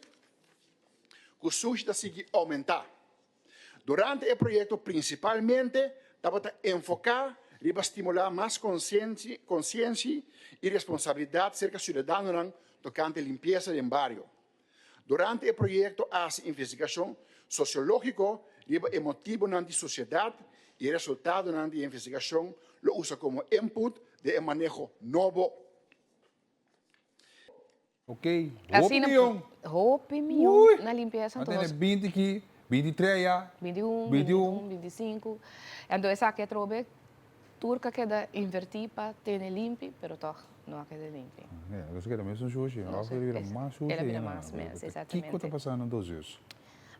ku sushi ta sigui oumentá. Durante e proyekto prinsipalmente tabata enfoká riba stimulá mas konsiensi i responsabilidat serka siudadanonan tokante limpiesa den bario. Durante e proyekto a hasi investigashon sosiológiko riba e motibunan di sosiedat i e resultadonan di e investigashon lo usa komo input den e maneho nobo. Ok, hopi mion. Hopi mion na limpiesa. Anto nos. 20 ki, 23 ya. 21, 21, 25. Anto esaki atrobe tur ka keda inverti pa tene limpi, pero tog no a keda limpi. Ja, nos a keda mesun shushi, of el a bira mas shushi El a bira mas mes, exactamente. Kiko ta pasando entonces?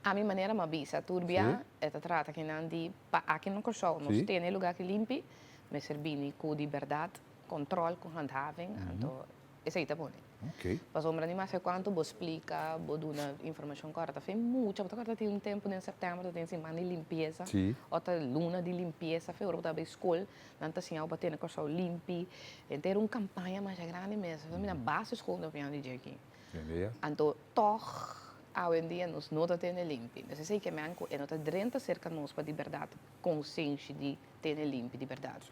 Ami manera mi a bisa tur bia e ta trata kinan di pa aki na Kòrsou nos tene e lugar aki limpi, mester bini ku di bèrdat kòntròl ku handhaving, anto Esei ta pone. Ok. Pasobra ni maske kuantu bo splika, bo duna informashon kòrta, ta fin mucha. Bo ta kòrta tin un tempu den sèptèmber ta tin siman di limpiesa. Si. Òf ta luna di limpiesa. Fe ora bo ta bai skol, nan ta siña bo pa tene Kòrsou limpi. Henter un kampaña masha grandi mes. Ta mina basta skol ta piña di dje aki. Tende ya. Anto tòg awendia nos no ta tene limpi. Entonces esei ke men ku e no ta drenta serka nos pa di bèrdat konsenshi di tene limpi di berdad.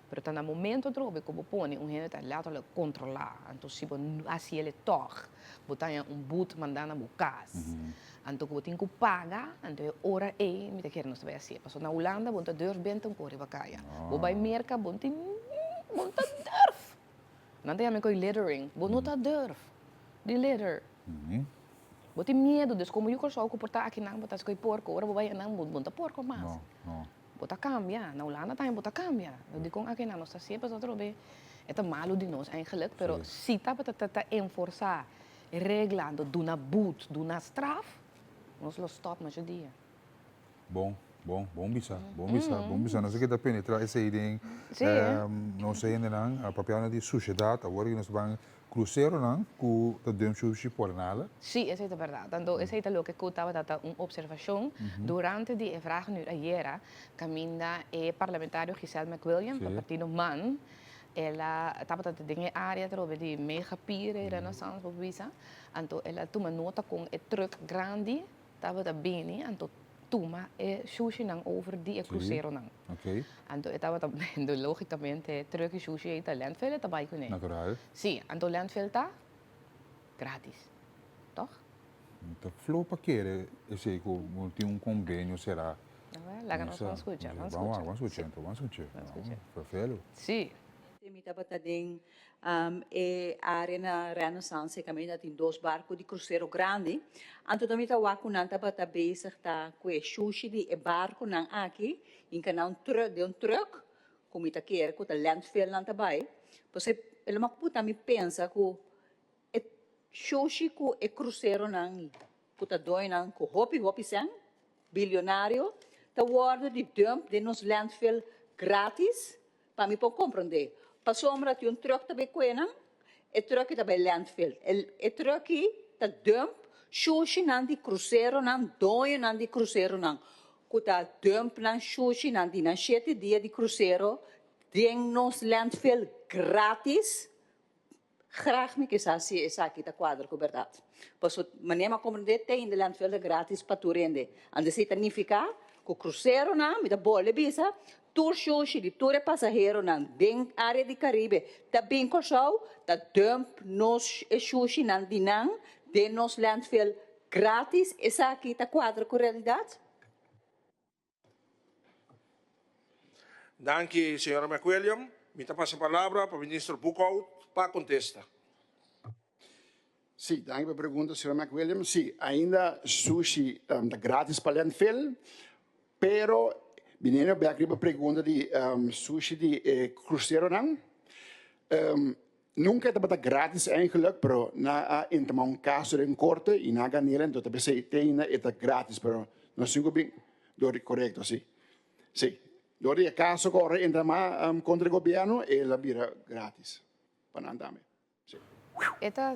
Pero ta na momento atrobe ku bo pone un hende ta letterlijk kontrolá, anto si bo no hasi el e tòg, bo ta haña un but mandá na bo kas, anto ku bo tin ku paga, anto e ora ei mi ta kere nos ta bai hasié. Pasobra na Hulanda bo no ta durf benta un kos riba kaya. Bo bai Merka bo no tin, bo no ta durf. Nan ta yama e kos littering. Bo no ta durf di litter. Bo tin miedu, dus komo yu Kòrsou ku por ta akinan bo ta hasi kos porko, ora bo bai einan bo no ta porko mas. Bo ta cambia. Na Hulanda tambe bo ta cambia. Dicon aki nan nos ta hacié pasobra atrobe e ta malu di nos eigenlijk, pero si tabata ta ta enforsa regla, anto duna boet, duna straf, nos lo stop masha dia. Bon, bon, bon bisa, bon bisa, bon bisa. Nos a keda penetra esei den nos hendenan, papiando di sushedat, awor nos ta ban Cruceronan cu ta dump shushi por nada. Sí, esei ta berdad. Anto esei ta loke cu tabata ta un observacion durante di e vragenuur ayera, caminda e parlamentario Giselle McWilliam pa partido man, el a tabata ta den e area atrobe di Mega Pier e Renaissance bo por bisa, anto el a tuma nota con e truck grandi tabata bini anto tuma e shushinan over di e cruceronan. Anto e tabata bendo logicamente e truck e shushi ei ta landfill e ta bai cune. Natural. Si, anto landfill ta gratis, toch? Mi ta flo pa kere esei cu bo tin un convenio sera. Laga nos ban scucha, ban scucha. Ban scucha anto, ban scucha. Ban scucha. Vervelu. Si. Mi tabata den e área na Renaissance e kaminda tin dos barku di krusero grandi. Anto ta mi ta wak ku nan tabata bezig ta ku e shushi di e barkunan aki hinka na un trùk den un trùk ku mi ta kere ku ta landfill nan ta bai. Pasobra e lo mak puta mi pensa ku e shushi ku e kruseronan ku ta doñonan ku hopi hopi sèn bilionario ta wòrdu di dump den nos landfill gratis. Pa mi por komprondé. Pasobra tin un trùk ta bai kue nan, e trùk ta bai landfill. E trùk ta dump shushinan di kruseronan, doñonan di kruseronan ku ta dump nan shushinan di nan shete dia di krusero den nos landfill gratis. Graag mi kisa si esaki ta kuadra ku bèrdat. Paso manera mi a komprendé te in de landfill ta gratis pa tur hende. Anto esei ta nifiká ku kruseronan, mi ta bolbe bisa, tur shushi di tur e pasaheronan den área di Karibe ta bin Kòrsou, ta dump nos e shushinan di nan den nos landfill gratis. Esaki ta kuadra ku realidat? Danki, señora McWilliam. Mi ta pasa palabra pa Minister Boekhoudt pa contesta. Sí, danki pa e pregunta, señor McWilliam. Sí, ainda sushi ta gratis pa landfill, pero biniendo bek riba pregunta di sushi di e cruceronan, nunca e tabata gratis eigenlijk, pero nan a entama un caso den corte y nan a gan'el, enton ta p'esey te ainda e ta gratis, pero nos tin cu bin dor di corecto, sí. Sí, dor di e caso cu ora entrama contra e gobierno, el a bira gratis pa nan tambe. Sí. E ta.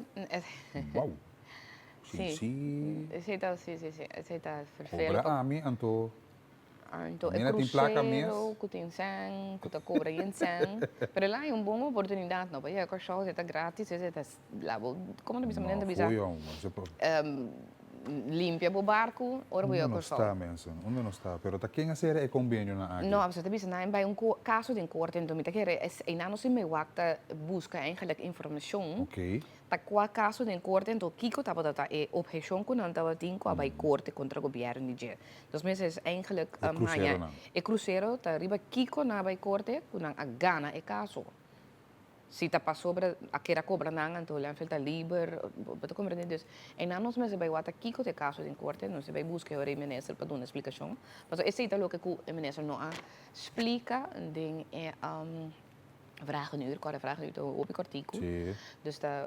Wow. Sí, sí. Esei ta, sí, sí, sí. Esei ta vervelend. Kobra ami, anto. Anto e krusero ku tin sèn, ku ta kobra yen sèn. Pero el a haña un bon oportunidat no, pa yega Kòrsou, esei ta gratis, esei ta la bo, komo ta bisa manera ta bisa? No, foei Limpia bo barku ora bo yega Kòrsou. Unda nos ta, mensen? Unda nos ta? Pero ta ken a sera e kombenionan aki? No, ta bisa nan bai un kaso den korte, enton mi ta kere einan nos tin bai wak ta buska eigenlijk informashon. Ta kua kaso den korte, enton kiko tabata ta e opheshon ku nan tabatin ku a bai korte kontra gobièrnu di dje. Dos meses eigenlijk haña e krusero ta riba kiko nan a bai korte ku nan a gana e kaso. Si ta pasobra a keda kobra nan anto landfill ta liber, bo ta komprende? Dus einan nos mester bai wak kiko ta e kaso den korte, nos mester bai buska e ora e minister pa duna splikashon, pasobra esei ta loke ku e minister no a splika den e vragenuur, kòrda vragenuur ta hopi kòrtiku, dus ta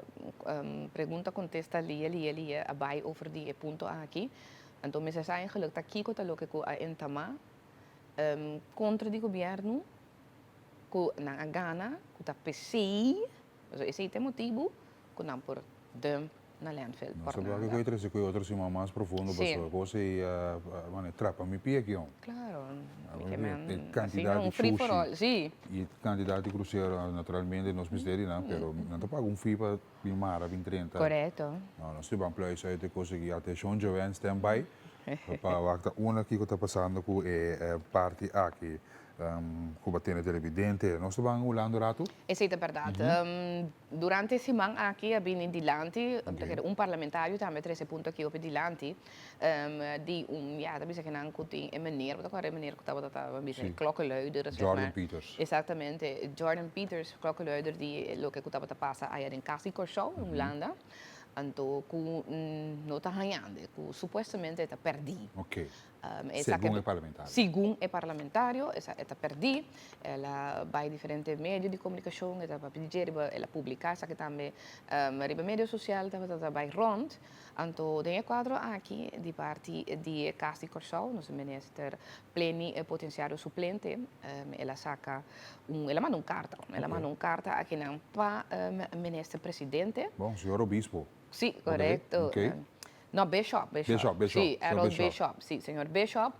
pregunta kontesta lia lia lia a bai over di e punto aki, anto mester sa eigenlijk ta kiko ta loke ku a entamá kontra di gobièrnu. Ku nan a gana, ku ta p'esei, pasobra esei ta e motibu ku nan por dump na landfill Nos ta blaka ku e trese ku e otro siman mas profundo pasobra kos ei a mane trapa mi pia aki hon. Claro, E kantidat di sushi i e kantidat di krusero naturalmente nos mester di nan pero nan ta paga un fee pa bin mara bin drenta. Korekto. No, nos tin ban pluis uit e kos aki. Atenshon Joanne stand by pa wak ta unda kiko ta pasando ku e parti aki. Cu bo tene televidente. Nos ta ban Hulanda un ratu? Esey ta berdad. Durante e siman aki a bini dilanti, ta kere un parlamentario tambe a trece e punto aki hopi dilanti, di un, ya, ta bisa kinan cu tin e meneer, bo ta acorda e meneer cu tabata ta bisa e klokkenluider, zeg maar. Jordan Peters. Exactamente, Jordan Peters, klokkenluider di loke cu tabata pasa aya den cas di Corsou, in Hulanda. Anto cu no ta hañando, cu supuestamente e ta perdi. Segun e parlamentario. Segun e parlamentario, esa e ta perdí. El a bai diferente medio di komunikashon, e ta papia di dje riba, el a publiká esaki tambe riba medio sosial tabata ta bai rònt. Anto den e kuadro aki di parti di e Kas di Kòrsou, nos minister plenipotensiario suplente, el a saka un, el a manda un karta, el a manda un karta akinan pa minister presidente. Bon, señor obispo. Sí, korekto. No, Bishop, Bishop. Bishop, Bishop. Sí, Errol Bishop. Sí, señor Bishop.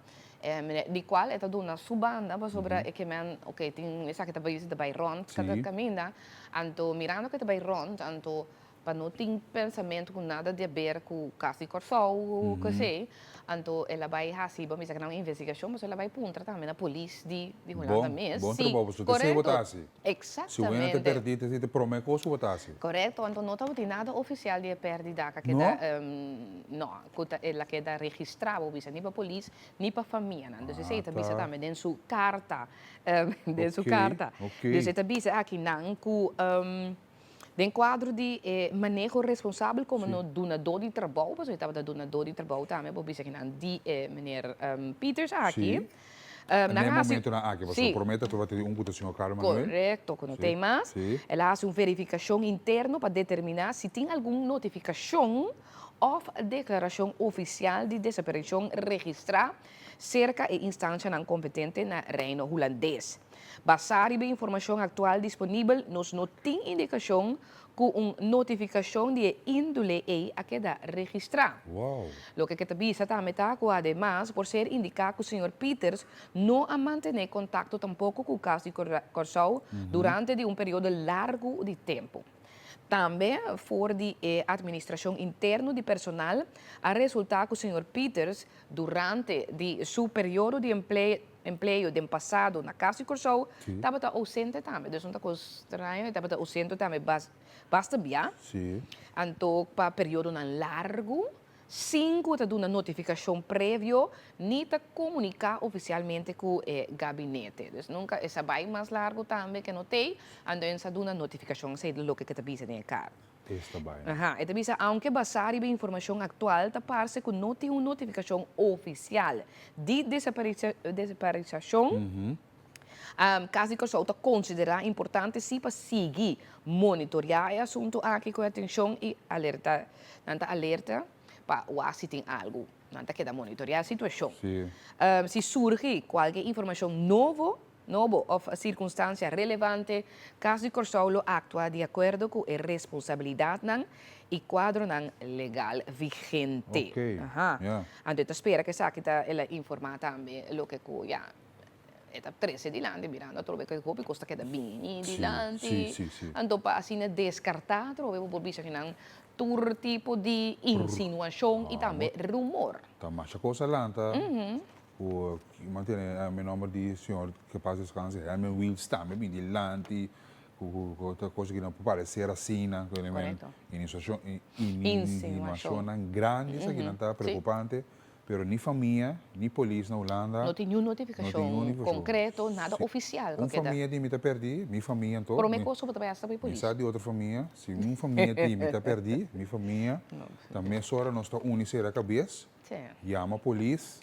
Di cual e ta duna su banda pasobra e ke men, ok, tin esaki ta bai ta bai rond cada caminda. Anto mirando cu e ta bai rond, anto pa no tin pensamento cu nada di haber cu cas di Corsou, cu esey, anto el a bai haci, bo a bisa cu nan un investigacion, pasobra el a bai puntra tambe na polis di Hulanda mes. Bon, bon trabou, pasobra esey bo ta haci. Exactamente. Si un hende ta perdí, ta e promé kos ku bo ta hasi. Korekto, anto no tabatin nada ofisial di e pèrdida ku a keda, no, ku ta el a keda registrá, bo bisa, ni pa polis, ni pa famianan. Dus esei ta bisa tambe den su karta, den su karta. Dus e ta bisa akinan ku den kuadro di e maneho responsabel komo no dunadó di trabou, pasobra e tabata dunadó di trabou tambe, bo bisa akinan di e meneer Pieters aki. Na e momentonan aki, pasobra promé ta tabata di un ku ta señor Carlos Manuel. Korekto, ku no tin mas. El a hasi un verifikashon interno pa determiná si tin algun notifikashon òf deklarashon ofisial di desaparishon registrá serka e instanshanan kompetente na Reino Hulandes. Basá riba e informashon aktual disponibel, nos no tin indikashon ku un notifikashon di e índole ei a keda registrá. Loke ke ta bisa tambe ta ku ademas por ser indiká ku señor Pieters no a mantené kontakto tampoko ku Kas di Kòrsou durante di un periodo largu di tempu. Tambe for di e atministrashon interno di personal a resultá ku señor Pieters Durante di su periodo di empleo den pasado na Kas di Kòrsou tabata ousente tambe. Dus un ta kos straño, e tabata ousente tambe basta bia. Anto pa periodonan largu sin ku ta duna notifikashon previo ni ta komuniká ofisialmente ku e gabinete. Dus nunka e sa bai mas largu tambe ke no tei, anto e sa duna notifikashon. Esei ta loke ke ta bisa den e karta. Esta baina. Aha, e ta bisa aunke basá riba informashon aktual ta parse ku no tin un notifikashon ofisial di desaparisashon, Kas di Kòrsou ta konsiderá importante sí pa sigui monitoriá e asuntu aki ku atenshon i alerta, nan ta alerta pa wak si tin algu. Nan ta keda monitoriá e situashon. Si surgi kualke informashon nobo, nobo òf sirkunstansia relevante, Kas di Kòrsou lo aktua di akuerdo ku e responsabilidatnan i kuadronan legal vigente. Aha. Anto e ta spera ku esaki ta el a informá tambe loke ku ya e ta trese dilanti mirando atrobe ku e hopi kos ta keda bini dilanti. Anto pa asina deskartá atrobe bo por bisa ku nan tur tipo di insinuashon i tambe rumor. Ta masha kos a lanta ku mantene mi nomber di señor ke pas deskanse Herman Wiels tambe bini dilanti ku ku ta kos ku nan por parecer asina ku insinuashonnan grandi esaki nan ta preokupante. Pero ni famia, ni polis na Hulanda. No tin niun notifikashon konkreto, nada ofisial ku a keda. Un famia di mi ta pèrdí, mi famia anto. Promé kos ku bo ta bai hasta pa e polis. Mi sa di otro famia, si un famia di mi ta pèrdí, mi famia, ta mesora nos ta uni sera kabes, yama polis,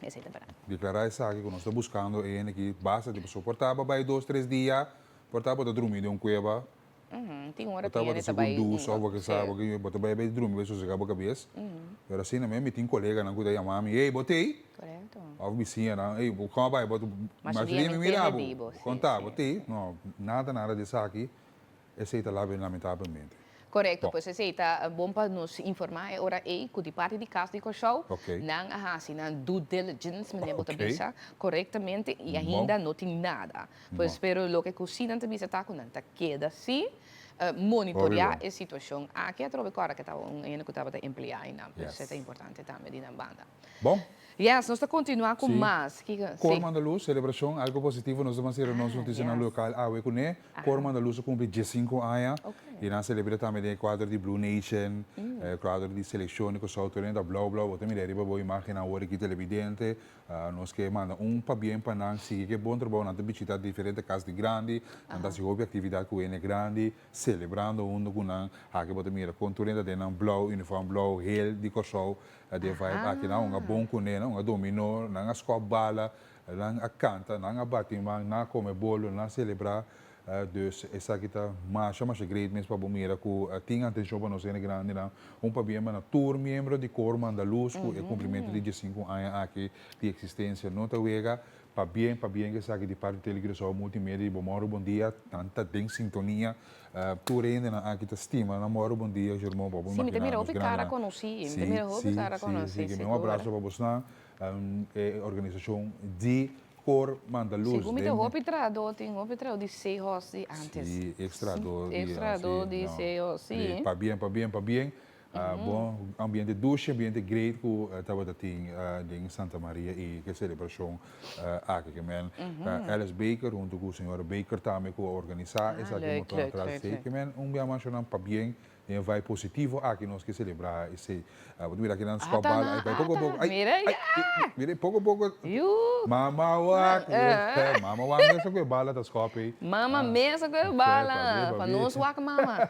deklará esaki ku nos ta buskando e hende aki basta di pasobra por ta bai dos tres dia, por ta bo ta drumi den un kueba. Tin ora Bo tabata tiene ta bai sigur dus of bo ke sa bo ke bo ta bai bai drumi bai sosega bo kabes. Pero asina mi mi tin koleganan ku ta yama mi, ey bo t'ey? Korekto. Of bisiñanan, ey bo kon a bai bo Mas masha dia dia mi mi mira tende bo, di bo, si, kon ta si. bo t'ey? No, nada nada di esaki, esey ta lamentablemente. Korekto, Bon. pues esey ta bon pa nos informa e ora ey ku di parti di Kas di Kòrsou Ok. nan a hasi nan due diligence, manera bo ta Ok. bisa, korektamente i Bon. ainda no tin nada. Pues pero loke ku si nan ta bisa ta ku nan ta keda si monitorea e situashon aki atrobe kòrda ke tabata un hende ku tabata empleá einan pues esei ta importante tambe di nan banda. Bon. Yes, nos ta kontinuá ku mas. Kiko? Kor Manda Lus, selebrashon, algu positivo nos ta ban sera nos notisianan lokal awe kuné. Kor Manda Lus a kumpli diesinku aña i nan a selebrá tambe den e kuadro di Blue Nation, e kuadro di selekshon di Kòrsou tur hende ta blou blou, bo ta mira riba bo imágennan awor aki telebidente. Nos ke manda un pabien pa nan sigui ke bon trabou. Nan ta bishita diferente kas di grandi, nan ta hasi hopi aktividat ku hende grandi, selebrando huntu ku nan. Aki bo ta mira kon tur hende ta den nan blou, uniform blou, hel di Kòrsou den vibe aki. Nan a hunga bon kuné, nan a hunga dominó, nan a skòp bala, nan a kanta, nan a bati man, nan a kome bolo, nan a selebrá. Dus esaki ta masha masha great mes pa bo mira ku tin atenshon pa nos hende grandinan. Un pabia na tur miembro di Kor Manda Lus ku e kumplimentu di diesinku aña aki di eksistensia no ta wega. Pabien pabien ku esaki di parti Tele Curaçao Multimedia di Bo Mòru Bon Dia. Nan ta den sintonia. Tur hendenan aki ta stima nan Mòru Bon Dia Jermon pa bo Sí, mi ta imaginá mira nos hopi kara grandinan. konosí. Mi ta Sí mira hopi sí kara sí konosí sí. Un sigur. abraso pa bosnan e organisashon di Kor manda luz Segun mi ta den. hopi trahadó tin hopi trahadó di Seahorse di antes. Sí, ex trahadó di Ex trahadó di Seahorse, sí. Pabien, pabien, pabien. Bon ambiente dushi, ambiente great ku tabata tin den Santa Maria i ke selebrashon aki. Ke men Alice Baker huntu ku señora Baker tambe ku a organisá esaki motor atras. Ke men un bia mas shonnan pabien Den e vibe positivo aki nos ke selebrá esei. Bo ta mira aki nan skòp bala, ai bai poko poko, ai, ai, mira poko poko, mama wak, mama wak mesa ku e bala ta skòp ei. Mama mesa ku e bala, pa nos wak mama,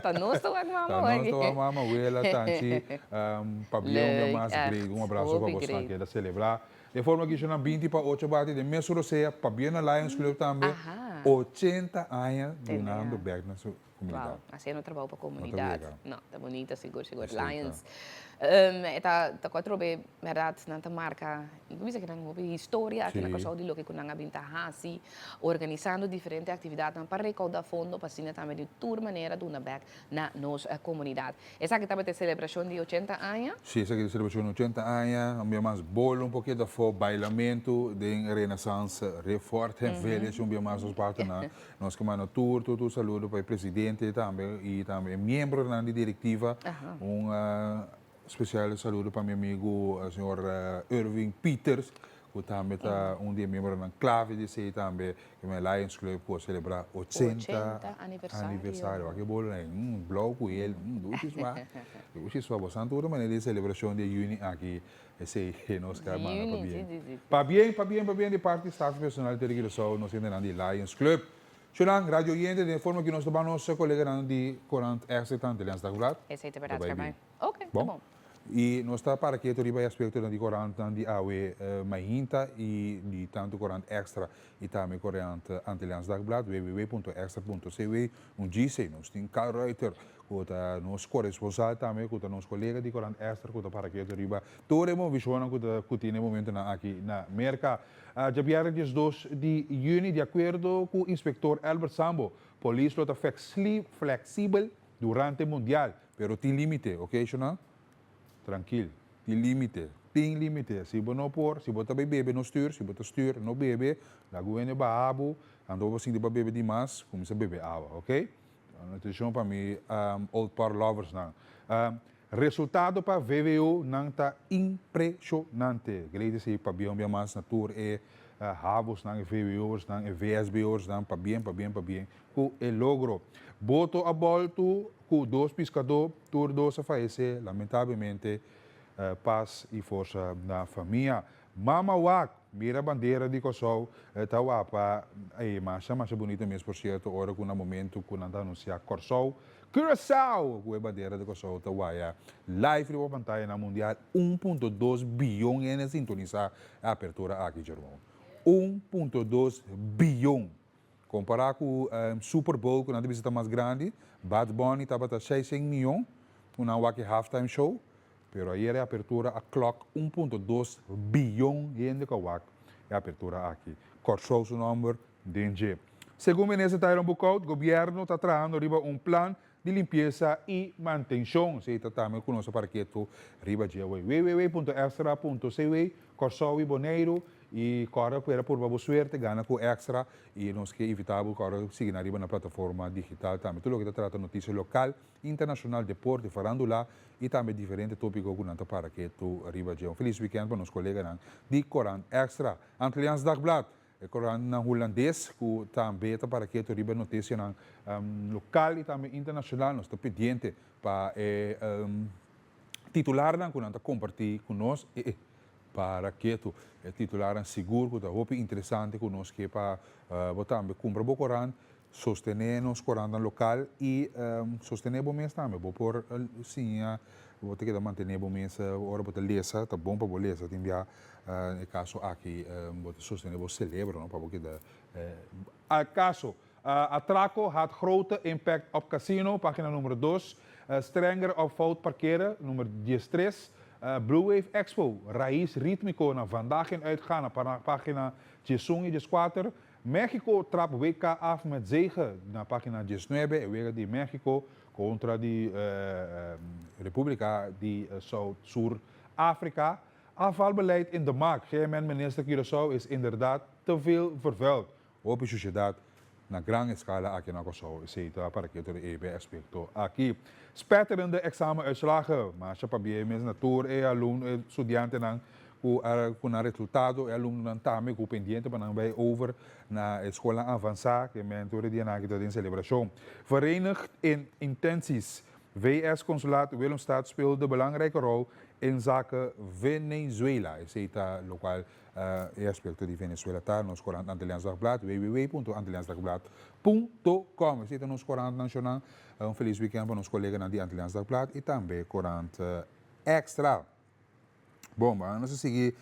ta nos ta wak mama Ta nos ta wak mama, wela, tanchi, pabia un bia mas great, un abraso pa bosnan keda selebrá. Den forma ki shonnan binti pa ocho bati den mes rosea, pabia na Lions Club tambe, ochenta aña dunando bèk na su. Wow, haciendo trabou pa comunidad. No, ta bonita sigur sigur. Lions e ta ta cu atrobe berdad nan ta marca, mi por bisa cu nan hopi historia aki na Curaçao di loke cu nan a bin ta haci, organisando diferente actividadnan pa recauda fondo pa asina tambe di tur manera duna bek na nos comunidad. Esaki tabata e celebracion di ochenta aña? Si, esaki ta e celebracion di ochenta aña, un bia mas bolo un poquito afo, bailamento den Renaissance Reforten Village, un bia mas nos partnernan. Nos ke manda tur tur tur saludo pa e presidente tambe y tambe e miembronan di directiva. Un special saludo pa mi amigo señor Irving Pieters cu tambe ta un di e miembronan clave di esey tambe ke men Lions Club cu a celebra ochenta aniversario. Wak e bolo nan ey, blauw cu hel, dushi swa, dushi swa. Bosan tur ta manera di celebracion di e juni aki. Esey nos ka manda pabien. Pabien, pabien, pabien di parti staff y personal di Tele Curaçao, nos hendenan di Lions Club. Shunan, radio oyente, den e forma ki nos ta ban nos koleganan di Corant Extra ta Antilliaans Dagblad. Esei ta Ta berdad, bai Carmijn. bin. Ok, ta Bon. bon. I nos ta para ketu riba e aspektonan di korantnan di awe mainta i di tantu Korant Extra i tambe Korant Antilliaans Dagblad, www.extra.cw. Un djise, nos tin Carl Ruiter ku ta nos koresponsal tambe, ku ta nos kolega di Korant Extra ku ta para ketu riba tur e movishonnan ku ta ku tin e momentunan aki na Merka. Djabièrnè 12 di yüni, di akuerdo ku inspektor Albert Sambo, polis lo ta fleksibel Durante mundial, pero tin limite, ok Shona? Trankil, tin limite, tin limite. Si bo no por, si bo ta bay bebe no stuur, si bo ta stuur no bebe, laga un hende baha bo, anto bo sinti bo a bebe di mas, cuminsa bebe awa, ok? Atencion pa mi old par lovers nan. Resultado pa VWO nan ta impresionante. Great esey pabia un bia mas na tur e Havos nan, e VWO'ers nan, e VSBO'ers nan, pabien, pabien, pabien ku e logro. Boto a bòltu ku dos piskadó, tur dos a fayesé lamentablemente. Pas i forsa na famia. Mama wak! Mira bandera di Kòrsou ta wapa ei masha masha bunita mes por sierto ora ku na momentu ku nan ta anunsiá Kòrsou Curaçao ku e bandera di Kòrsou ta waya live riba pantayanan mundial 1.2 biyon hende a sintonisá e apertura aki Jerome. 1.2 biyon! Kompará ku Super Bowl ku nan ta bisa ta mas grandi, Bad Bunny tabata 600 miyon ku nan wak e halftime show, pero ayer e apertura a klòk 1.2 biyon hende ku a wak e apertura aki. Kòrsou su nòmber den dje. Segun Minister Tyrone Boekhout, gobièrnu ta trahando riba un plan di limpiesa i mantenshon. Esei ta tambe ku nos a para ketu riba dje awey. www.extra.cw Kòrsou i Boneiru i kòrda ku era purba bo suerte gana ku Extra i nos ke invitá bo kòrda sigui nan riba na plataforma digital tambe. Tur loke ta trata notisia lokal, internashonal, deporte, farandula i tambe diferente topiko ku nan ta para ketu riba dje. Un felis wikènt pa nos koleganan di Korant Extra. Antilliaans Dagblad. E korantnan hulandes ku tambe ta para ketu riba notisianan lokal i tambe internashonal. Nos ta pendiente pa e titularnan ku nan ta kompartí ku nos. E para ketu e titularnan sigur ku ta hopi interesante ku nos ke pa bo tambe kumpra bo korant, sostené nos korantnan lokal i sostené bo mes tambe. Bo por siña, bo ta keda mantené bo mes ora bo ta lesa, ta bon pa bo lesa tin bia. E kaso aki bo ta sostené bo selebro no pa bo keda Al kaso, Atraco had grote impact op casino, pagina numero dos, Strenger op fout parkeren, numero 13, Blue Wave Expo, Raiz Ritmico na Vandaag in Uitgaan na pagina 11 y 14, Mexico trap WK af met zege na pagina 19, e wega di Mexico contra di Republica di Sur Africa. Afvalbeleid in de maak, GMN Minister Curaçao is inderdaad te veel vervuild. Hopi shushedat na gran eskala aki na Kòrsou, esei ta para ke tur e be aspekto aki. Spetterende examenuitslagen, masha pabia e mes na tur e alumno, e studiantenan ku a ku nan resultado, e alumnonan tambe ku pendiente pa nan bai over na e skolnan avansá, ke men tur e dianan aki ta den selebrashon. Verenigd in intenties. VS Consulaat Willemstad speelde belangrijke rol inzake Venezuela. Esey ta locual e aspecto di Venezuela ta. Nos corant Antilliaans Dagblad, www.antilliaansdagblad.com. Esey ta nos corant nacional. Un feliz weekend pa nos coleganan di Antilliaans Dagblad y tambe corant Extra. Bon, ma nos a sigui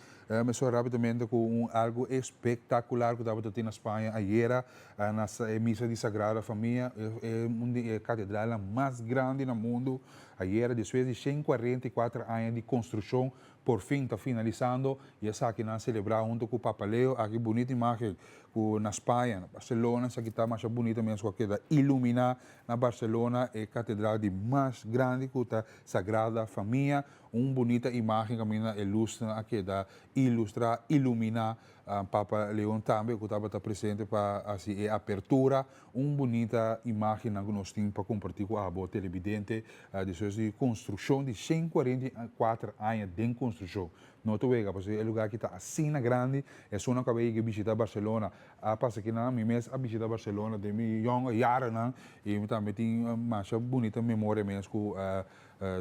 mesora rapidamente ku un algu espektakular ku tabata tin na Spaña ayera na e misa di Sagrada Famia, e un di e katedralnan mas grandi na mundu. Ayera despues di 144 aña di konstrukshon por fin ta finalisando i esaki nan a selebrá huntu ku Papa Leo. Aki bunita imágen ku na Spaña, na Barcelona, esaki ta masha bunita mes ku a keda iluminá na Barcelona e katedral di mas grandi ku ta Sagrada Famia. Un bunita imagen kaminda e lusnan a keda ilustrá, iluminá. Papa Leon tambe ku tabata presente pa hasi e apertura. Un bunita imagennan ku nos tin pa kompartí ku abo telebidente despues di konstrukshon di 144 aña den konstrukshon. No ta wega pasobra e lugar aki ta asina grandi. Esunnan ku a bay yega bishita Barcelona a pasa kinan. Mi mes a bishita Barcelona den mi yonga yarennan y mi tambe tin masha bunita memoria mes ku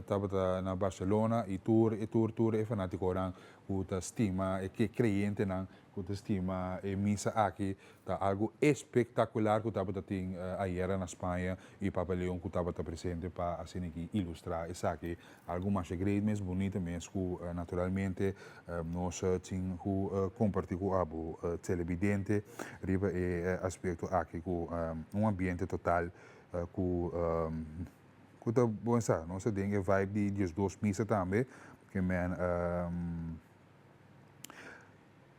tabata na Barcelona y tur e tur tur e fanaticonan ku ta stima e creyentenan ku ta stima e misa aki ta algo espectacular ku tabata tin ayera na Spaña y Papa Leon ku tabata presente pa asina ki ilustra esaki. Algo masha great mes, bunita mes ku naturalmente nos tin ku kompartí ku abo telebidente riba e aspekto aki ku un ambiente total ku ku ta bon sa nos ta den e vibe di diesdos misa tambe ke men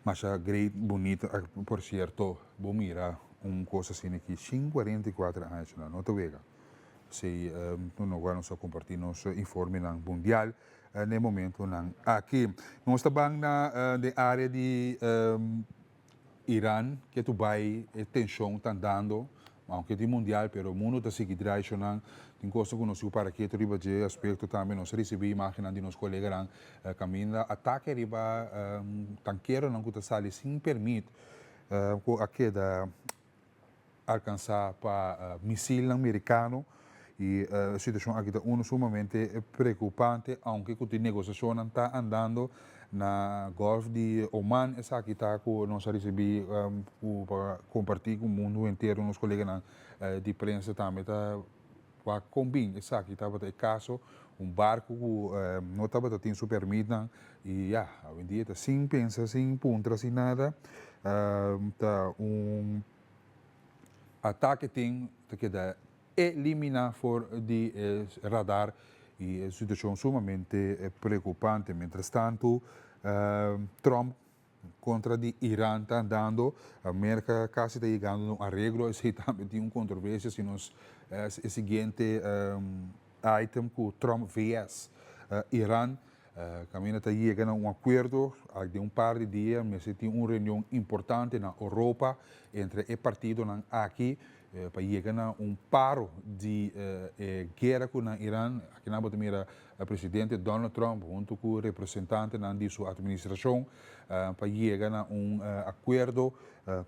Masha great bunito por cierto bo mira un cos asina aki shin 44 aña chuna no ta wega si no cual nos a comparti nos informenan mundial na e momentonan aki nos ta ban na den area di Iran ke tu bai e tenshon ta andando, aunke tin mundial pero mundo ta sigui draai shonan, tin cosa ku nos yu para ketu riba dje aspekto tambe nos a risibí imagennan di nos koleganan kaminda atake riba tankeronan ku ta sali sin permit ku a keda alkansá pa misilnan merikano i e situashon aki ta unu sumamente preokupante aunke ku tin negosiashonnan ta andando na Golf di Oman esaki ta ku nos a risibí ku pa kompartí ku mundu henter nos koleganan di prensa tambe ta wak kon bin esaki tabata e kaso un barku ku no tabata tin su permitnan i ya awendia ta sin pensa sin puntra sin nada ta un atake tin ta keda eliminá for di e radar i e situashon sumamente preokupante. Mientrastantu Trump kontra di Iran ta andando, Merka kasi ta yegando na un areglo, esei tambe tin un kontroversia si nos e siguiente item ku Trump vs Iran Kaminda ta yega na un akuerdo, den un par di dia mester tin un reunion importante na Oropa entre e partidonan aki pa yega na un paro di e guera ku na Iran. Akinan bo ta mira presidente Donald Trump huntu ku representantenan di su administrashon pa yega na un akuerdo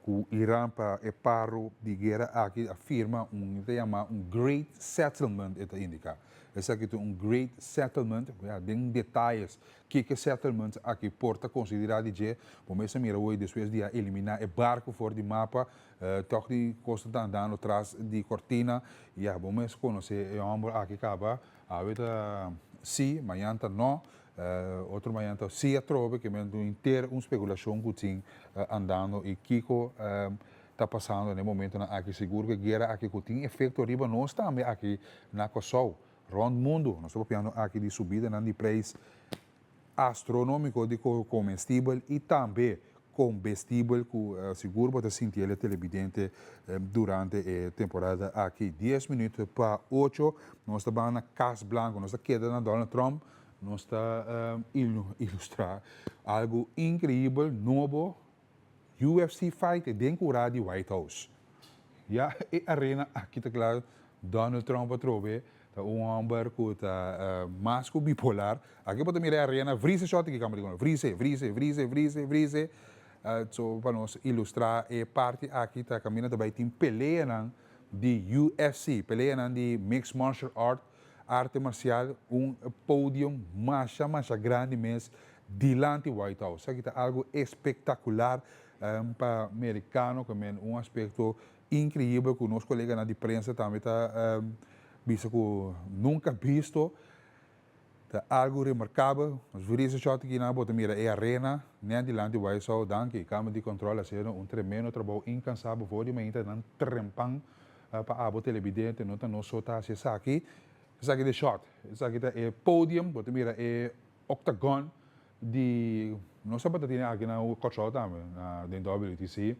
ku Iran pa e paro di guera aki a firma un ta yama un great settlement e ta indiká. Esaki ta un great settlement, ya den detayes kiko e settlement aki por ta konsiderá di dje, bo mes a mira hoy despues di a eliminá e barko for di mapa, tòg di kos ta andando tras di kortina, ya bo mes konosé e hòmber aki kaba, awe ta sí, mañan ta nò, otro mañan ta sí atrobe, ke men henter un spekulashon ku tin andando i kiko ta pasando na e momentonan aki sigur ku e guera aki ku tin efekto riba nos tambe aki na Kòrsou, rònt mundu. Nos ta papiando aki di subidanan di preis astronómiko di komestibel i tambe kombestibel ku sigur bo ta sinti el e telebidente durante e temporada aki. Dies minüt pa ocho nos ta ban na Kas Blanko, nos ta keda na Donald Trump, nos ta ilustrá algu inkreibel nobo UFC fight e den kura di White House. Ya e arena aki ta kla Donald Trump atrobe ta un homber ku ta mas ku bipolar. Aki bo ta mira e arena vrise shot aki kamba di kono vrise, vrise, vrise, vrise, vrise. So pa nos ilustra e parti aki ta kaminda ta bai tin peleanan di UFC, peleanan di Mixed Martial Art, arte marcial, un podium masha masha grandi mes dilanti White House. Esaki ta algo espectacular pa mericano, cu men un aspecto increibel cu nos coleganan di prensa tambe ta bisa cu nunca bisto. Ta algo remarcabel. Nos viri shot aki nan bo ta mira e arena net dilanti White House. Danki Cama di Control haciendo un tremendo trabou incansabel for di mainta nan trempan pa abo televidente. No ta nos so ta haci esaki. Esaki ta e shot. Esaki ta e podium. Bo ta mira e Octagon di nos tabata tene aki na Kòrsou tambe na den WTC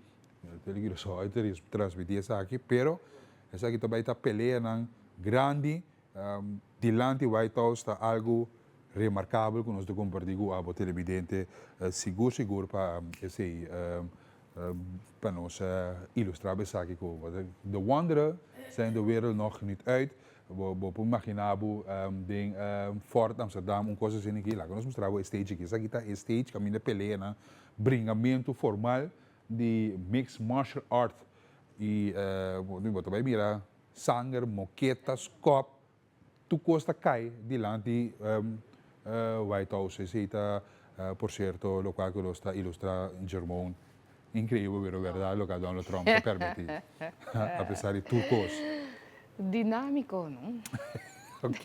Tele Curaçao a transmití esaki pero esaki ta bai ta peleanan grandi dilanti White House ta algu remarkabel ku nos ta kompartí ku abo telebidente sigur sigur pa esei pa nos ilustrá esaki ku de wonderen zijn de wereld nog niet uit. Bo bo por imagina bo den Fort Amsterdam un cos asina aki. Laga nos mustra bo e stage aki. Esaki ta e stage caminda peleanan, bringamentu formal di mixed martial art. Y bo ta bay mira sanger, moketa, skop, tur cos ta cay dilanti White House. Esey ta por cierto locual cu nos ta ilustra Jermon. Increibel pero berdad loke Donald Trump ta permiti apesar di tur cos. Dinamico no. Ok,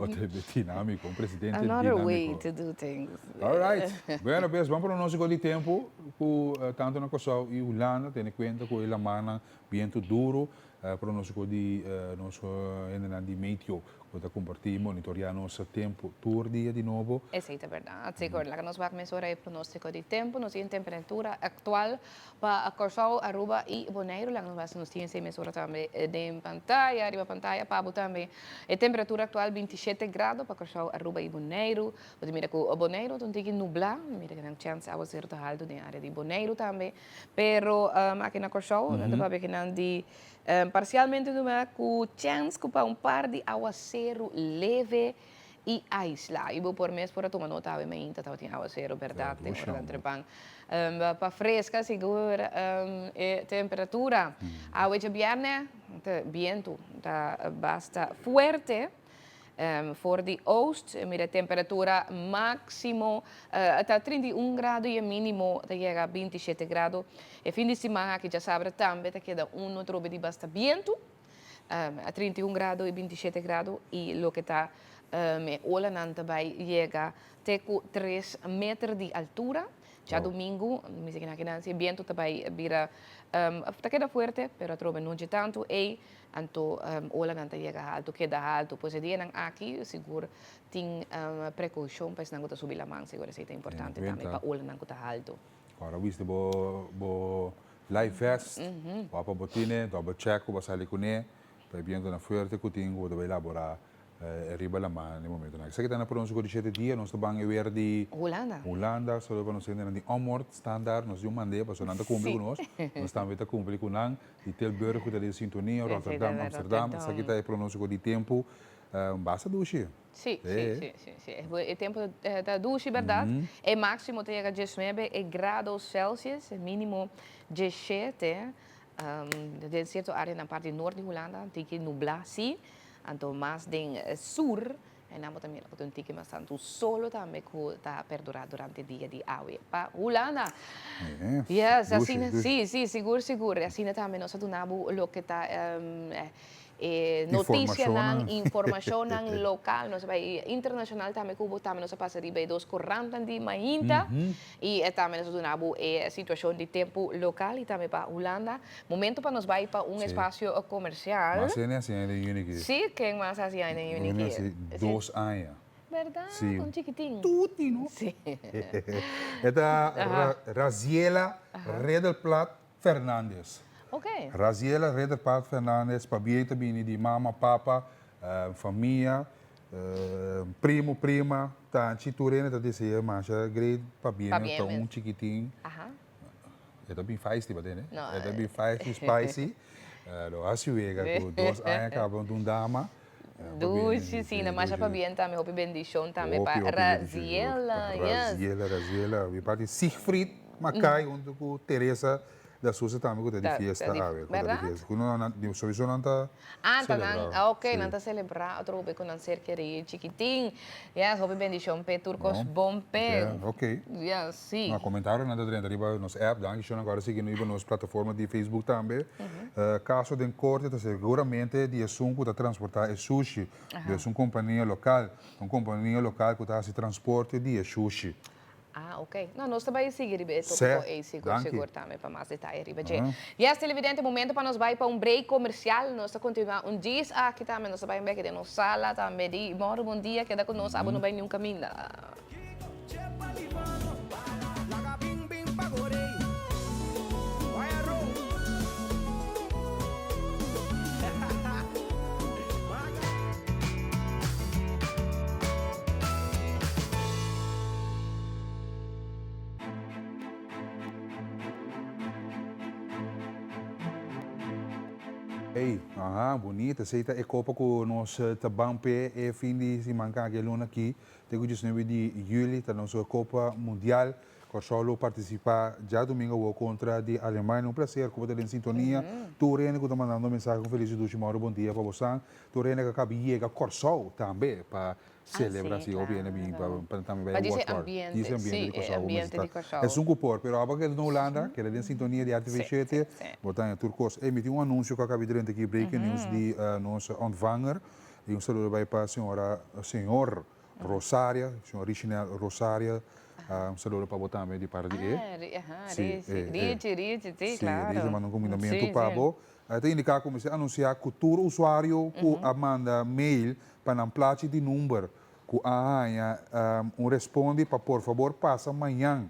otro bes dinamico, un presidente Another dinamico. way to do things. All right. Bueno pues, ban pronóstico di tempo cu tanto na Curaçao y Hulanda, tene cuenta cu e lamannan biento duro, pronóstico di nos hendenan di meteo cu ta comparti y monitorea nos tempo tur dia di nobo. Esey ta berdad. Sigur, laga nos wak mesora e pronóstico di tempo. Nos tin temperatura actual Pa Kòrsou, Aruba i Boneiru laga nos wak si nos tin esei mesora tambe den pantaya, riba pantaya pa bo tambe. E temperatura aktual 27 grado pa Kòrsou, Aruba i Boneiru. Bo ta mira ku Boneiru ta un tiki nublá, mira ku nan chèns awaseru ta haltu den área di Boneiru tambe. Pero aki na Kòrsou nan ta papia ku nan di parsialmente nublá ku chèns ku pa un par di awaseru leve i aisla. I bo por mes por a tuma nota awe mainta tabatin awaseru berdad den ora nan trepan pa freska sigur e temperatura. Awe djabierne ta bientu ta basta fuerte for di oost. Mira temperatura maximo ta 31 grado i e minimo ta yega 27 grado. E fin di siman aki djasabra tambe ta keda un trobe di basta bientu. A 31 grado y 27 grado y loke ta e olanan ta bay yega te cu 3 meter di altura. Djadumingu, mi si kina si e biento ta bay bira ta keda fuerte, pero atrobe no dje tanto ey, anto olanan ta yega halto, keda halto. Pues e dianan aki sigur tin precaucion pa esnan cu ta subi laman, sigur esey ta importante tambe pa olanan cu ta halto. Ora wiste bo bo life vest, wou pa bo tine, double check ku bo a sali kuné, pa e bientonan fuerte ku tin ku bo ta bai laborá riba laman na e momentonan. Esaki ta na pronóstiko di shete dia, nos ta ban e wer di Hulanda. Hulanda, solo pa nos hendenan di Ommoord, standaard, nos di un mandé pasobra nan ta kumpli ku nos, nos tambe ta kumpli ku nan, di Tilburg ku ta den sintonia, Rotterdam, Amsterdam, esaki ta e pronóstiko di tempu, basta dushi. Sí, sí, sí, sí, sí. E tempo ta dushi, berdad. E maximo ta yega diesnuebe e grado Celsius, e minimo diesshete. Den cierto areanan parti nort di Hulanda tin ki nubla, sí. Anto mas den sur, einan bo ta mira ku ta un tiki mas tantu solo tambe ku ta perdura durante dia di awe pa Hulanda. Yes, asina, sí, sí, sigur, sigur. Asina tambe nos a duna bo loke ta E noticianan, informacionnan local, nos a bay internacional tambe cu bo, tambe nos a pasa riba e dos corantan di mainta y tambe nos a duna bo e situacion di tempo local y tambe pa Hulanda. Momento pa nos bay pa un espacio comercial. Mas hende haci aña den juni aki. Si, ken mas haci aña den juni aki? Juni haci dos aña. Berdad, un chikitin. Tuti, no? Si. E ta Raziela Redelplat Fernandez. Ok. Raziela Rederpaat Fernandez pabia ta bini di mama, papa, famia, primo, prima, tanchi, tur hende ta desea masha great pabia mi ta un chikitin. E ta bin feisty pa tende. E ta bin feisty, spicy. Lo hasi wega ku dos aña kaba un dama. Dushi, si, na masha pabien tambe, hopi bendicion tambe pa Raziela, yes. Raziela, Raziela, mi parti Siegfried Mackay hunto cu Teresa da Sousa tambe cu ta di fiesta awe, cu ta di fiesta, cu no nan, sowiso nan ta Ah, ta nan, ah ok, nan ta celebra otro hopi cu nan ser keri chikitin, yes, hopi bendicion p'e, tur cos bon p'e. Ok. Yes, si. No, comentarionan ta drenta riba nos app, danki shon nan cu a sigui riba nos plataforma di Facebook tambe. Caso den corte ta seguramente di esun cu ta transporta e sushi, dus un compania local, un compania local cu ta haci transporte di e sushi. Ah, ok. No, nos ta bay sigui riba e topico ey sigur, sigur tambe pa mas detaye riba dje. Yes, televidente, momento pa nos bay pa un break comercial. Nos ta continua un djis aki tambe. Nos ta bay un beke den nos sala tambe di Moro Bon Dia. Keda cu nos, abo no bay niun caminda. Ey, aha, bunita. Esey ta e kopa ku nos ta ban p'e e fin di siman kaki e luna aki. Te ku diesnuebe di juli ta nos kopa mundial. Kòrsou lo partisipá djadumingu awor kontra di Alemania. Un plaser ku bo ta den sintonia. Tur hende ku ta mandando mensahe ku felis dushi mòru bon dia pa bosan. Tur hende ku a kaba yega Kòrsou tambe pa celebra si hopi hende bin pa pa tambe bai watch party. Djis e ambiente di Kòrsou ku mester ta. Esun ku por, pero abo keda na Hulanda, keda den sintonia di RTV shete, bo ta haña tur kos. Ey, mi tin un anunsio ku a kabi drenta aki, breaking news di nos ontvanger. I un saludo bai pa señora, señor Rosaria, señor Richinel Rosaria. Un saludo pa bo tambe di parti di e. Si, Richi, Richi, si, klaro. Si, Richi manda un kumindamentu pa bo. E ta indiká ku mester anunsiá ku tur usuario ku a manda mail pa nan plachi di number ku a haña un respondi pa por fabor pasa mañan,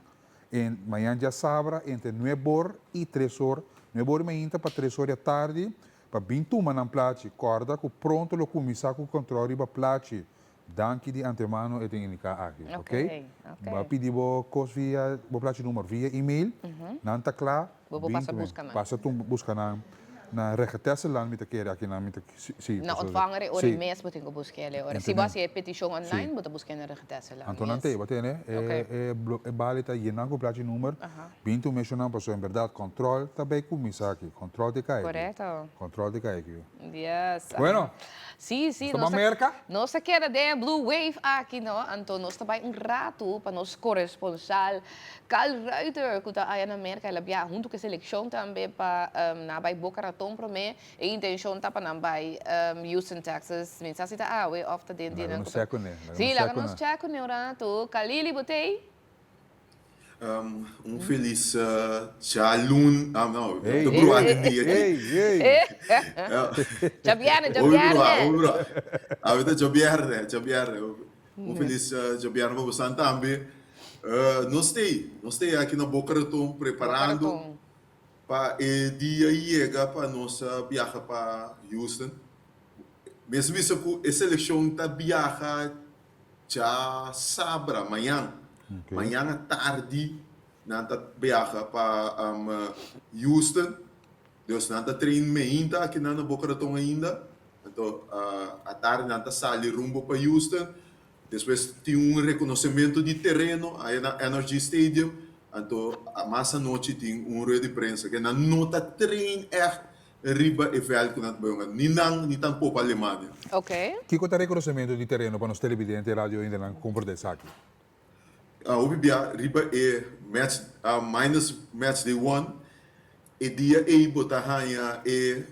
en mañan djasabra entre nuebor i tres or, nuebor di mainta pa tres or di atardi, pa bin tuma nan plachi. Kòrda ku pronto lo kuminsá ku kòntròl riba plachi. Danki di antemano e ta indiká aki, ok? Bo a pidi bo kos via bo plachi number via email, nan ta kla, Bo por pasa buska nan. Pasa tum buska nan na Regetesseland mi ta kere aki nan mi ta si. Na ontvanger e ora e mes bo tin ku buska el e ora. Si bo hasi e petishon online bo ta buska na Regetesseland. Anto nan te, bo tene e e bali ta yena ku plachi number, bin tur meshonan pasobra en bèrdat kòntròl ta bai kuminsá aki, kòntròl ta kai aki. Korekto. Kòntròl ta kai aki. Yes. Bueno. Sí, sí. Nos ta Merca? Nos ta keda den e Blue Wave aki, no? Anto nos ta bai un ratu pa nos coresponsal Carl Ruiter cu ta aya na Merca. El a biaha hunto cu e seleccion tambe pa nan bai Boca Raton prome. E intencion ta pa nan bai Houston, Texas. Mi sa si ta awe of ta den Laga nos check cune. Sí, laga nos check cune un ratu. Kalili, bo t'ey? Un felis djalun, ah no, ta bruha den dia aki. Ey, ey. Djabièrnè, djabièrnè. Hopi bruha, awe ta djabièrnè, djabièrnè. Un felis djabièrnè pa bosan tambe. Nos t'ey, nos t'ey aki na Boca Raton preparando pa e dia yega pa nos biaha pa Houston. Mester bisa ku e selekshon ta biaha Djasabra, mañan, mañan atardi nan ta biaha pa Houston. Dus nan ta train meinta aki nan na Boca Raton ainda. Anto atardi nan ta sali rumbo pa Houston. Despues tin un rekonosementu di tereno aya na NRG Stadium. Anto mas anochi tin un rueda di prensa. Ke nan no ta train ègt riba e vèlt ku nan ta bai hunga, ni nan ni tampoko Alemania. Ok. Kiko ta rekonosementu di tereno pa nos televidente i radio oyentenan komprendé esaki? Hopi bia riba e match minus match day one, e dia ei bo ta haña e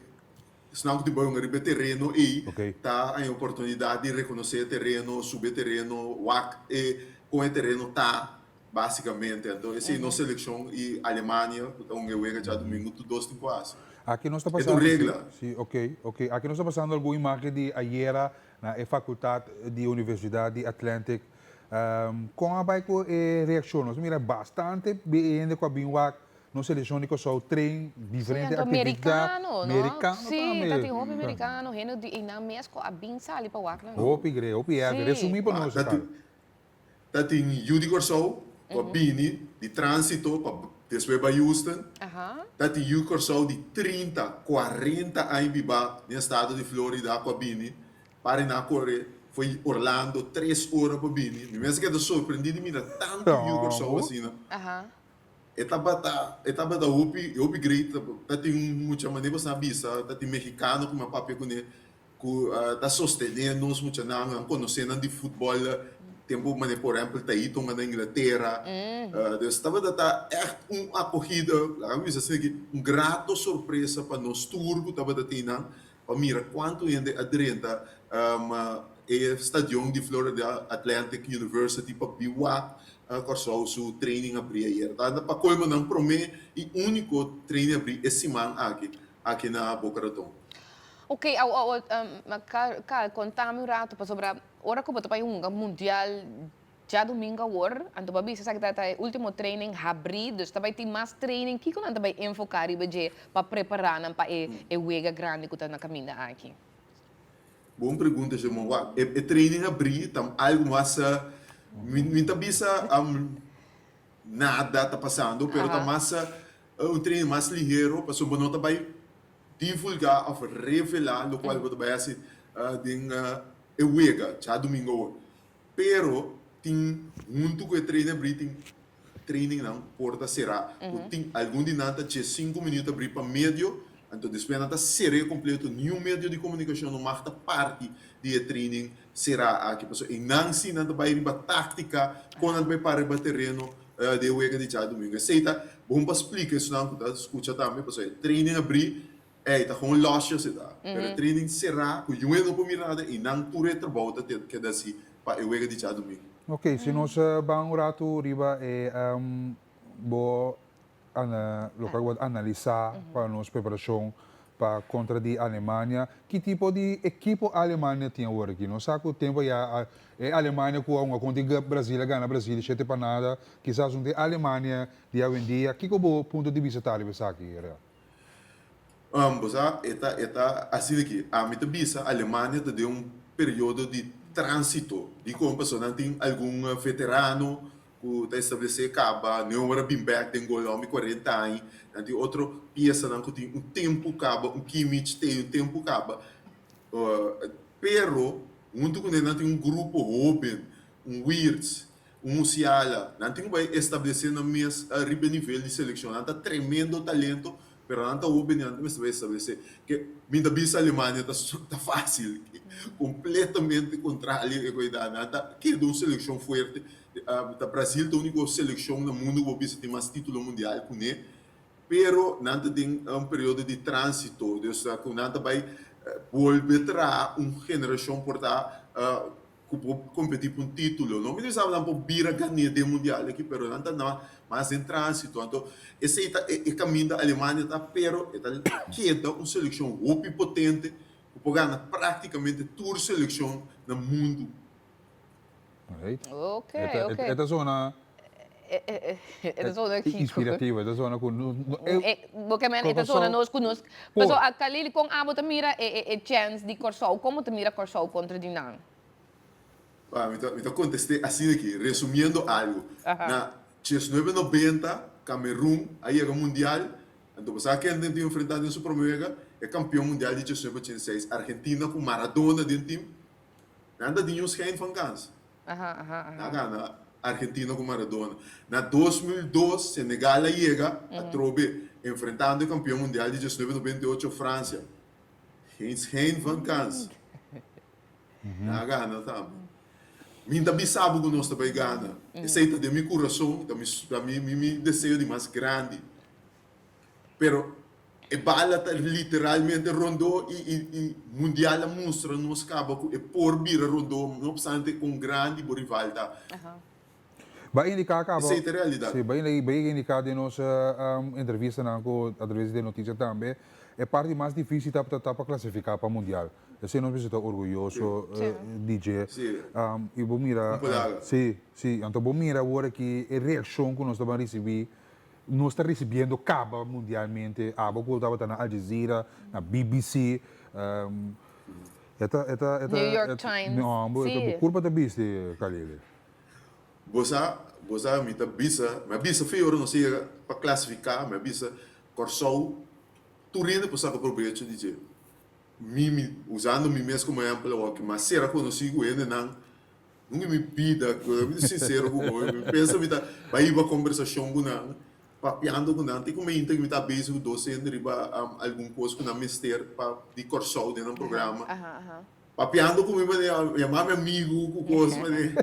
esnan ku tin bai hunga riba e tereno ei ta haña oportunidat di rekonosé e tereno, subi e tereno, wak e kon e tereno ta. Básicamente, anto esei nos seleccion y Alemania cu ta hunga e wega djadumingu tur dos tin cu haci. Aki nos ta E ta un pasando, regla. Si, ok, ok. Aki nos ta pasando algun imagen di ayera na e facultad di Universidad di Atlantic. Con a bay cu e reaccion? Nos a mira bastante hende cu a bin wak nos seleccion di Curaçao train diferente Sí, anto actividad. mericano, no? Mericano Sí, tambe. ta tin hopi mericano, hende di einan mes cu a bin sali pa wak nan. Hopi gre, hopi erge. Sí. Resumi pa nos, Ta Carl. Ta tin yu di Kòrsou ku a bini di tránsito pa despues bai Houston. Ta tin yu di Kòrsou di trinta, kuarenta aña bibá den estado di Florida ku a bini para nan a kore fo'i Orlando tres ora pa bini. Mi mes a keda sorprendí di mira tantu yu di Kòrsou asina. E tabata e tabata hopi hopi great. Ta tin un mucha manera ku esnan a bisa ta tin mexicano ku mi a papia kuné. Ku ta sostené nos muchanan, nan konosé nan di futbòl tempu manera por ehèmpel Taito na Inglatera. Dus tabata ta ègt un akogida, laga mi bisa asina aki, un grato sorpresa pa nos tur ku tabata tin nan pa mira kuantu hende a drenta e stadion di Florida Atlantic University pa bin wak Kòrsou su training abrí ayer. Ta pa kolmo nan promé i úniko training abrí e siman aki, aki na Boca Raton. Ok, awo awo Carl, konta mi un rato pasobra ora ku bo ta bai hunga mundial djadumingu awor, anto bo a bisa esaki ta ta e ultimo training habrí, dus ta bai tin mas training, kiko nan ta bai enfoká riba dje pa prepará nan pa e e wega grandi ku ta na kaminda aki? Bon pregunta Shemon. Wak, e e training habrí ta algu mas, mi mi ta bisa nada ta pasando, pero ta mas un training mas lihero pasobra bo no ta bai. divulgá òf revelá lokual bo ta bai hasi den e wega djadumingu awor. Pero tin huntu ku e training abrí tin trainingnan por ta será ku tin algun di nan ta dje sinku minuut abrí pa medio anto despues nan ta ser'é kompleto niun medio di komunikashon no mag ta parti di e training será aki pasobra einan si nan ta bai riba táktika kon nan ta bai para riba tereno di e wega di djadumingu. Esei ta bon pa splika esnan ku ta skucha tambe pasobra e training abrí Ey, ta gewoon losjes e ta. Pero e training será ku yue no por mira nada i nan tur e trabou ta keda hasi pa e wega di djadumingu. Ok, si nos ban un ratu riba e bo loke bo a analisá pa nos preparashon pa kontra di Alemania, ki tipo di ekipo Alemania tin awor aki? Nos sa ku tempu ya e Alemania ku a hunga kontra di Brazil a gana Brazil shete pa nada, kisas un ta e Alemania di awendia. Kiko bo punto di bista ta riba esaki, Real? Bo sa, e ta, e ta asina aki. Ami ta bisa Alemania ta den un periodo di tránsito. Dikon? Pasobra nan tin algun veterano ku ta establesé kaba, Neuer a bin bèk den gol homi kuarenta aña. Nan tin otro piesanan ku tin un tempu kaba, un Kimmich t'ei un tempu kaba. Pero, huntu kuné nan tin un grupo hóben, un Wirtz, Un Musiala, nan tin ku bai establesé nan mes riba e nivel di selekshon. Nan ta tremendo talento, pero nan ta hóben i nan ta mester bai establesé. Ke mi ta bisa Alemania ta ta fásil. Kompletamente kontrali e koidat. Nan ta keda un selekshon fuerte. Ta Brazil ta úniko selekshon na mundu ku bo bisa tin mas título mundial kuné. Pero nan ta den un periodo di tránsito, dus ku nan ta bai bolbe traha un generashon por ta ku por kompetí pa un título. No mi ta bisa nan por bira gané den mundial aki, pero nan ta na mas den tránsito. Anto esei ta e kaminda Alemania ta, pero e ta keda un selekshon hopi potente ku por gana práktikamente tur selekshon na mundu. Ok, ok. E ta zona E ta zona kiko? Inspirativo, e ta zona ku Bo ke men e ta zona nos ku nos Paso Khalil kon abo ta mira e chèns di Kòrsou? Komo ta mira Kòrsou kontra di nan? Mi ta mi ta kontest'é asina aki, resumiendo algu. Na diesnuebe nobenta Kamerun a yega mundial, anto bo sa ken den tin enfrentá den su promé wega? E kampion mundial di 1986, Argentina ku Maradona den tim. Nan ta tin un schijn van kans. Nan a gana Argentina ku Maradona. Na 2002 Senegal a yega atrobe enfrentando e kampion mundial di 1998 Francia. Geen schijn van kans. Nan a gana tambe. Mi ta bisa bo ku nos ta bai gana. Esei ta den mi kurason, ta mi mi deseo di mas grandi. Pero e bala ta literalmente rondó i i mundial a mustra nos kaba ku e por bira rondó no opstante kon grandi bo rival ta. Ba indiká kaba. Esei ta realidat. Si, ba indiká den nos entrevistanan ku atraves di notisia tambe, e parti mas difísil ta ta pa klasifiká pa mundial. Esei nos mester ta orguyoso di dje. I bo mira, si, si, anto bo mira awor aki e reakshon ku nos ta ban risibí Nos ta ricibiendo caba mundialmente, abo cu tabata na Al Jazeera, na BBC, e ta, e ta, e ta, New York Times, no, bo, si. bo curpa ta bisti, Kalili. Bo sa, bo sa, mi ta bisa, mi a bisa fe ora nos a yega pa clasifica, mi a bisa Corsou, tur hende por saca probecho di dje. Mi, mi, usando mi mes como ehempel awor, ki mas cera conoci cu hendenan Nunca mi bida, mi ta sincero cu bo, mi pensa mi ta bai hiba conversacion cu nan, papiando cu nan, te cu mainta mi ta bezig cu dos hende riba algun cos cu nan mester pa di Corsou den nan programa, papiando cu mi manera, yama mi amigo cu cos manera,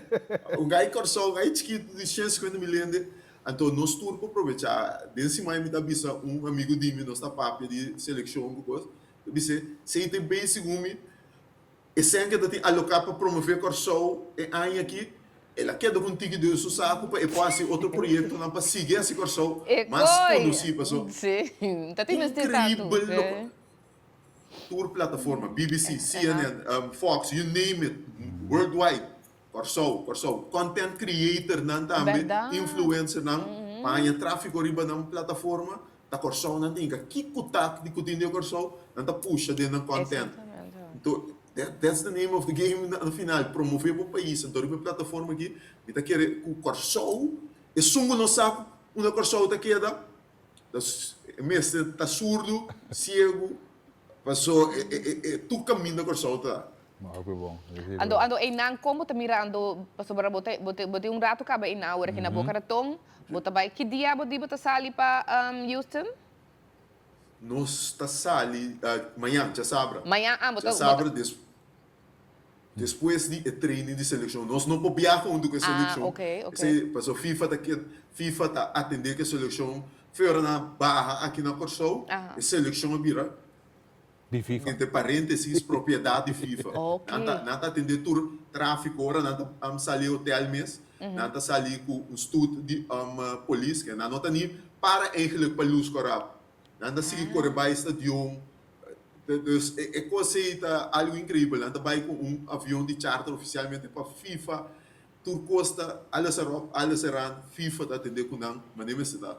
un guy Corsou, un guy chikito di shen cincuenta mil hende, anto nos tur por probecha, den siman mi ta bisa un amigo di mi, nos ta papia di seleccion cu cos, mi ta bis'e, si ta bezig cu mi, E sèn ke ta tin aloká pa promové Kòrsou e aña akí, el a keda ku un tiki den su saku pa e por hasi otro proyektonan pa sigui hasi Kòrsou mas konosí paso inkreibel loke tur plataforma, BBC, CNN, Fox, you name it, worldwide, Kòrsou, Kòrsou, content creatornan tambe, influencernan pa haña tráfiko riba nan plataforma, ta Kòrsou nan tin ka. Kiko ta di ku tin den Kòrsou, nan ta pusha den nan content. Anto, that's the name of the game na final, promové bo pais. Anto riba e plataforma aki, mi ta kere ku Kòrsou, esun ku no sa unda Kòrsou ta keda, ta mester ta surdu, siegu. Paso e e e e tur kaminda Kòrsou ta. Hopi bon. Anto anto einan kon bo ta mira anto pasobra bo ta bo ta bo tin un ratu kaba einan awor aki na Boca Raton bo ta bai ki dia bo di bo ta sali pa Houston? Nos ta sali mañan djasabra. Mañan ah bo ta bo ta. Djasabra des despues di e training di selekshon. Nos no por biaha huntu ku e Ah selekshon. ok ok. Esei pasobra FIFA ta ke FIFA ta atende ku e selekshon Fe ora nan a baha aki na Kòrsou, e selekshon a bira, Di FIFA. entre paréntesis, propiedat di FIFA. Nan ta nan ta atendé tur tráfiko ora nan ta sali e hotèl mes, nan ta sali ku un stut di polis, ke nan no ta ni para eigenlijk pa lus kòrap. Nan ta sigui kore bai stadion. Dus e kos ei ta algu inkreibel. Nan ta bai ku un avion di charter ofisialmente pa FIFA. Tur kos ta alles erop, alles eraan, FIFA ta atende ku nan, manera mester ta.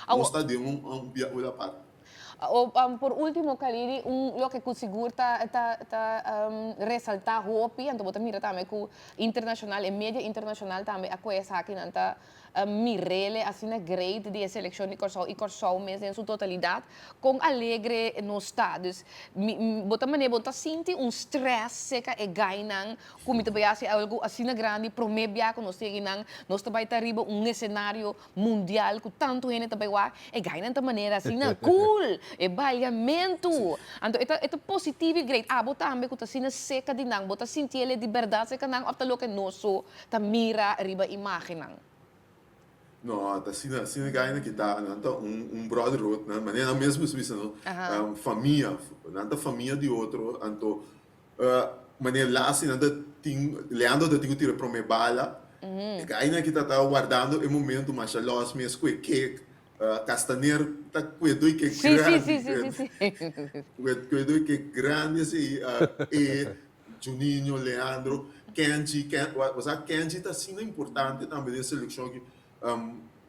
Nos ta den un un bia ul apart. Por ultimo Kalidi, un loke ku sigur ta ta ta resalta hopi, anto bo ta mira tambe ku internashonal, e media internashonal tambe a koe esaki, nan ta mirele asina great di e selekshon di Kòrsou i Kòrsou mes den su totalidat, kon alegre nos ta. Dus mi bo ta manera bo ta sinti un stress seka e gainan Ku mi ta bai hasi algu asina grandi, promé bia ku nos tin akinan, nos ta bai ta riba un esenario mundial ku tantu hende ta bai wak, e gainan ta manera asina cool, e baliamentu. Anto e ta e ta positivo i great. Abo tambe ku ta asina seka di nan, bo ta sinti el di bèrdat seka nan òf ta loke nos so ta mira riba imágennan? No, ta asina, asina gaina ki ta, nan ta un un brotherhood, nan manera nan mes mester bisa no, famia, nan ta famia di otro, anto Manera Lassie nan ta tin, Leandro ta tin ku tira e prome bala. E gainan aki ta ta wardando e momento masha lòs mes ku e kek. Castaner ta kue doi kek grandi. Kue doi kek grandi asei. E, Juninho, Leandro, Kenji, bo sa Kenji ta asina importante tambe den selekshon aki.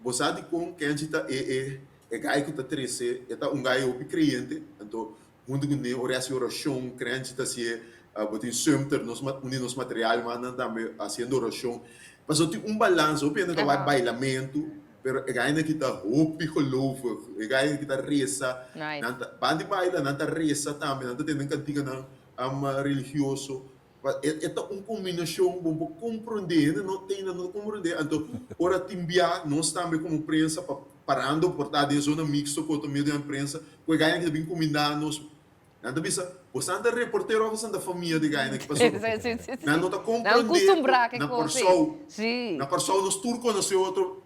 Bo sa dikon Kenji ta e e gai ku ta trese, e ta un gai hopi kreyente, anto Huntu ku ne ora hasi orashon, krenchi ta hasié, bo tin Sumter, nos un di nos materialmannan tambe hasiendo orashon. Pasobra tin un balansa, hopi hende ta wak bailamentu, pero e gainan ki ta hopi gelovig, e gainan ki ta resa, nan ta ban di baila, nan ta resa tambe, nan ta tende kantikanan religioso. E ta un kombinashon bo por komprondé, hende no tende no ta komprondé, anto ora tin bia nos tambe komo prensa pa parando por ta den zona mixto ku otro medio di prensa ku e gainan ki ta bin kumindá nos, nan ta bisa bosan ta reportero òf bosan ta famia di gainan ki pasobra nan no ta komprondé ku na Kòrsou na Kòrsou nos tur konosé otro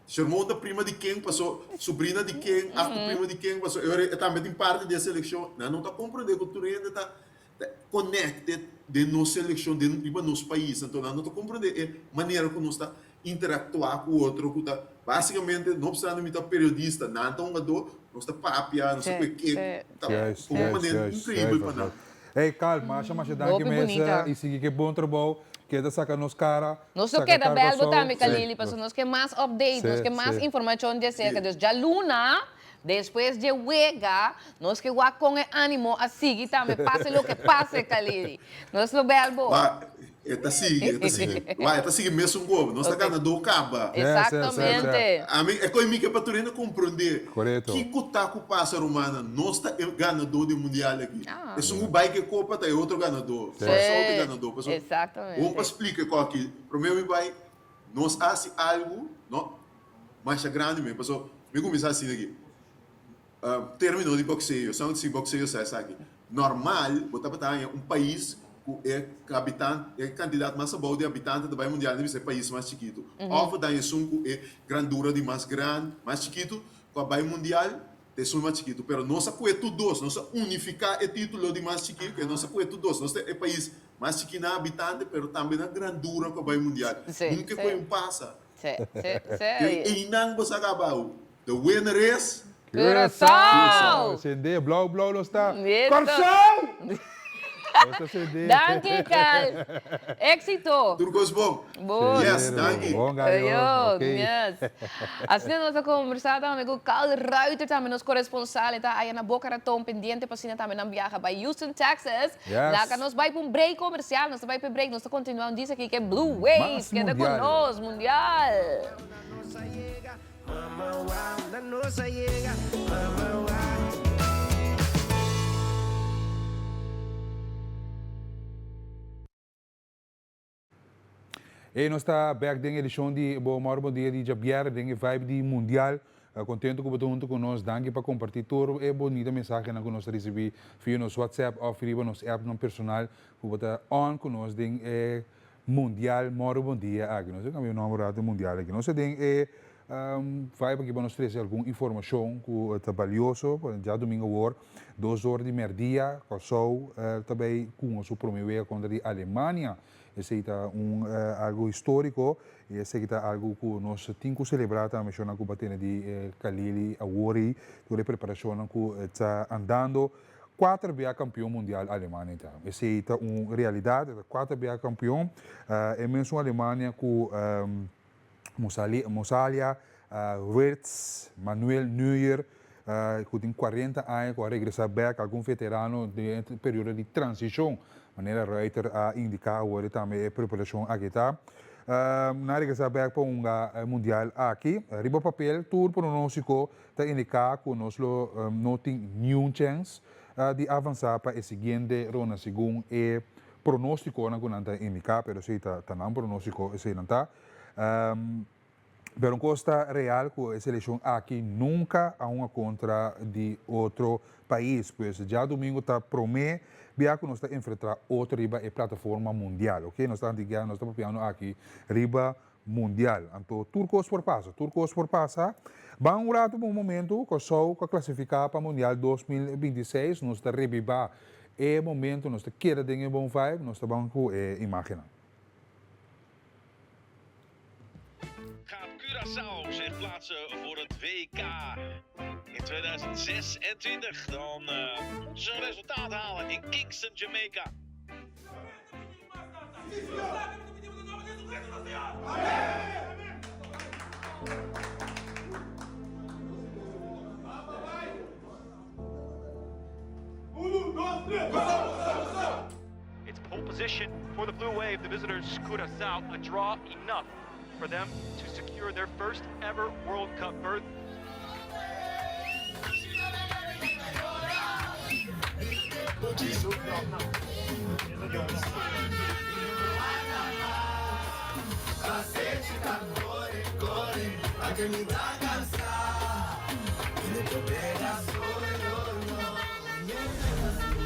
Shermon ta prima di ken paso subrina di ken af ku prima di ken paso e ora e tambe tin parti di e selekshon nan no ta komprondé ku tur hende ta ta connected den nos seleccion den riba nos pais anto nan no ta comprende e manera cu nos ta interactua cu otro cu ta basicamente no obstante mi ta periodista nan ta hungador nos ta papia nos ta cu e ke ta un manera increibel pa nan. Hey Carl, masha masha danki mes y sigui cu e bon trabou, keda saca nos cara, Nos lo saca keda cara bel bo Kòrsou. tambe Kalili, pasobra nos ke mas update, nos ke mas informacion di acerca, dus djaluna Despues dje wega, nos ke wak kon e animo a sigui tambe, pase loke pase, Kalili. Nos lo bel bo. Wa, e ta sigui, e ta sigui. Wa, e ta sigui mesun ku nos ta ganadó kaba. Exactamente. Ami, e koe mi ke pa tur hende komprondé. Korekto. Kiko ta ku pasa, rumannan? Nos ta e ganadó di e mundial aki. Esun ku bai ku e kopa ta e otro ganadó. Kòrsou ta e ganadó. Pasobra, bon pa splika e kos aki. Promé mi bai, nos a hasi algu, no? Masha grandi mi paso mi cuminsa asina aki termino di boxeo esnan si boxeo sa esaki normal bo tabata haña un pais cu e e cantidad mas abou di habitante ta bay mundial ta bisa e pais mas chikito of bo ta haña esun cu e grandura di mas grandi mas chikito cu a bay mundial ta esun mas chikito pero nos a cue tur dos nos a unifica e titulo di mas chikito nos a cue tur dos nos ta e pais mas chiki na habitante pero tambe na grandura cu a bay mundial nunca e coe un pasa. Sí, sí, sí. Den einan bo sa kaba The winner is. Curaçao! Sende, blauw blauw lo sta. Listo. Kòrsou! Nos ta sende. Danki Carl. Éxito. Tur kos bon. Bon. Yes, danki. Bon gallo. Ayo, Ok. yes. Asina nos a conversa tambe cu Carl Ruiter tambe nos corresponsal. E ta aya na Boca Raton pendiente pa asina tambe nan biaha bay Houston, Texas. Yes. Laga nos bai pa un break comercial. Nos ta bai pa e break. Nos ta continua un dies aki ke Blue Waves. Mas Keda cu mundial. nos. Mundial. Ey nos ta bek den edicion di Bo Mor Bon Dia di djabièrnè den e vibe di Mundial. Contento cu bo ta hunto cu nos. Danki pa comparti tur e bonita mensahenan cu nos ta ricibi via nos WhatsApp of riba nos appnan personal cu bo ta on cu nos den e Mundial Mor Bon Dia aki. Nos a cambia e nomber rato Mundial aki. Nos ta den e vibe aki pa nos trece algun informacion cu ta balioso. Djadomingo awor dos or di merdia Kòrsou ta bay cunga su prome wega contra di Alemania. Esei ta un algu historico y esaki ta algu cu nos tin cu celebra tambe shownan cu ba tene di Kalili awor y tur e preparacionnan cu ta andando. Cuater bia campeon mundial Alemania ta. Esei ta un realidad, e ta cuater bia campeon. E mesun Alemania cu Musalia, Wirtz, Manuel Neuer, cu tin cuarenta aña cu a regresa bek, algun veterano den e periodo di transicion, manera Ruiter a indica awor tambe e preparacion aki ta. Nan a regresa bek pa hunga e mundial aki. Riba papel tur pronostico ta indica cu nos lo no tin niun chens di avansa pa e siguiente ronda segun e pronosticonan cu nan ta indica, pero esey ta nan pronostico, esey nan ta. Pero un cos ta real cu e seleccion aki nunca a hunga contra di otro pais. Pues djadomingo ta prome bia cu nos ta enfrenta otro riba e plataforma mundial, ok. Nos ta antigia, nos ta papiando aki riba mundial. Anto tur cos por pasa, tur cos por pasa. Ban un rato pa un momento, Kòrsou cu a clasifica pa mundial 2026, nos ta rebiba e momento, nos ta keda den e bon vibe, nos ta ban cu e imagennan. Gaat Curaçao zich plaatsen voor het WK in 2026? Dan moeten ze een resultaat halen in Kingston, Jamaica. It's pole position for the Blue Wave, the visitors Curaçao, a draw enough for them to secure their first ever World Cup berth.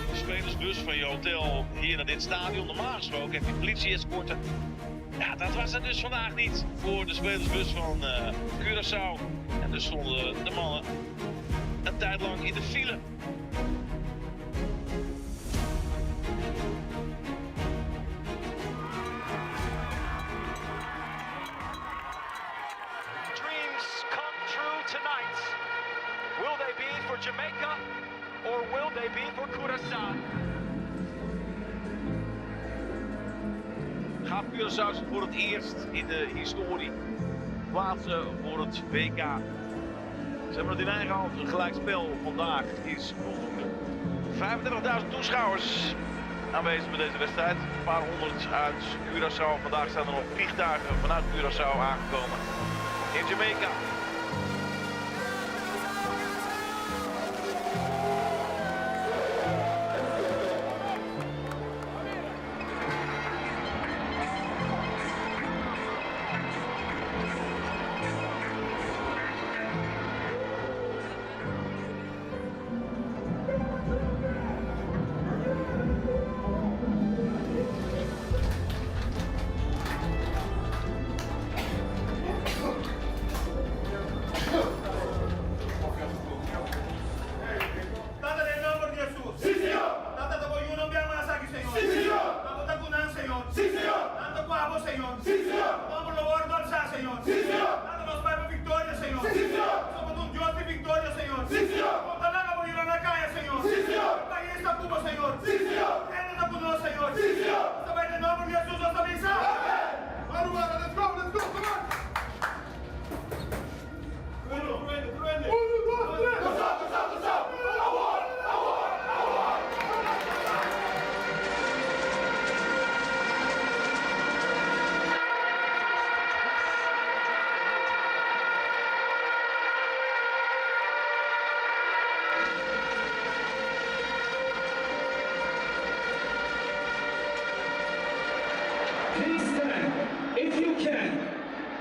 De spelersbus van je hotel hier naar dit stadion. Normaal gesproken heb je politie-escorten. Ja, dat was het dus vandaag niet voor de spelersbus van uh, Curaçao. En dus stonden de mannen een tijd lang in de file. Dreams come true tonight. Will they be for Jamaica or will they be for Curaçao? Gaat Curaçao zich voor het eerst in de historie plaatsen voor het WK? Ze hebben het in eigen hand. Een gelijkspel vandaag is voldoende. 35.000 toeschouwers aanwezig bij deze wedstrijd. Een paar honderd uit Curaçao. Vandaag zijn er nog vliegtuigen vanuit Curaçao aangekomen in Jamaica.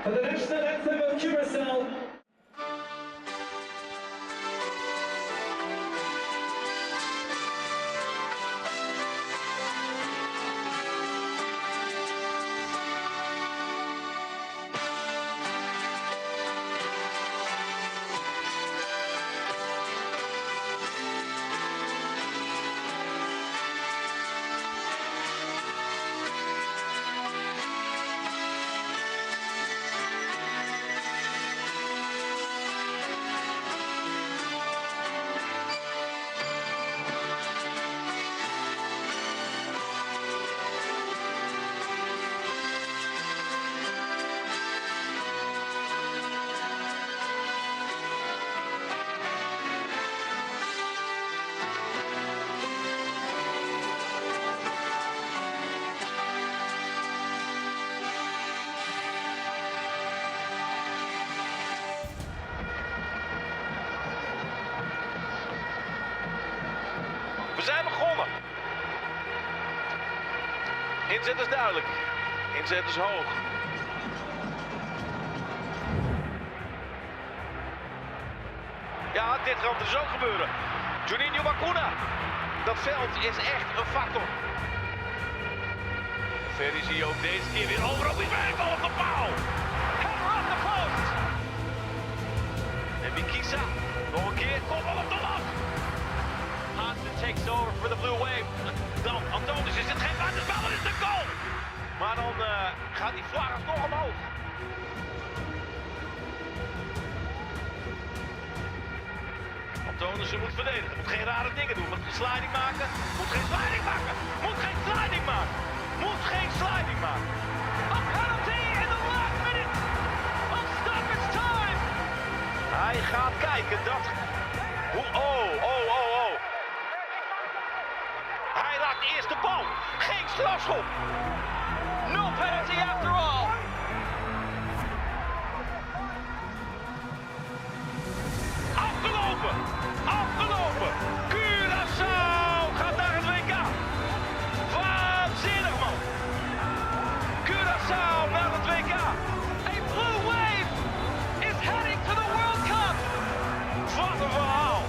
For the national anthem of Curaçao. We zijn begonnen. Inzet is duidelijk. Inzet is hoog. Ja, dit kan dus ook gebeuren. Juninho Bacuna. Dat veld is echt een factor. Ferry zie je ook deze keer weer overal die bal op de paal. Header off the post. En Mikisa, nog een keer, kom op de lat. Hansen takes over for the Blue Wave. Dan Antonis, is het geen buitenspel, het is de goal. Maar dan uh, gaat die vlag alsnog omhoog. Antonissen moet verdedigen, moet geen rare dingen doen, moet geen sliding maken, moet geen sliding maken, moet geen sliding maken, moet geen sliding maken. A penalty in the last minute of stoppage time. Hij gaat kijken, dat... Hoe, oh, oh, oh, oh. Hij raakt eerst de bal. Geen strafschop. No penalty after all. Afgelopen! Afgelopen! Curaçao gaat naar het WK! Waanzinnig man! Curaçao naar het WK! A blue wave is heading to the World Cup! Wat een verhaal!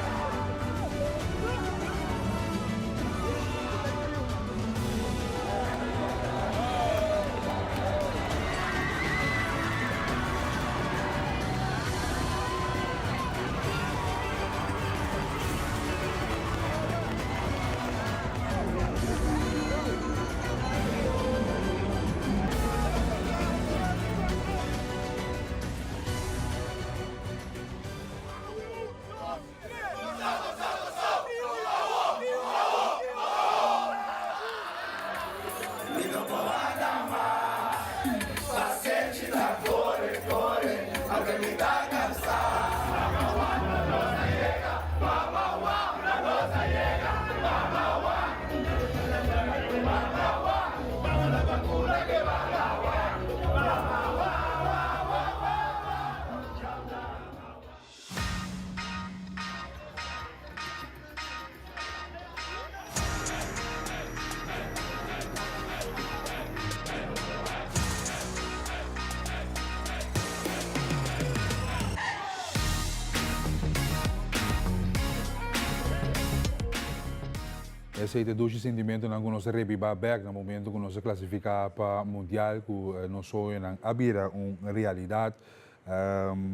Esei ta dushi sentimentonan ku nos a rebibá bèk na momento ku nos a klasifiká pa Mundial ku nos soñonan a bira un realidat.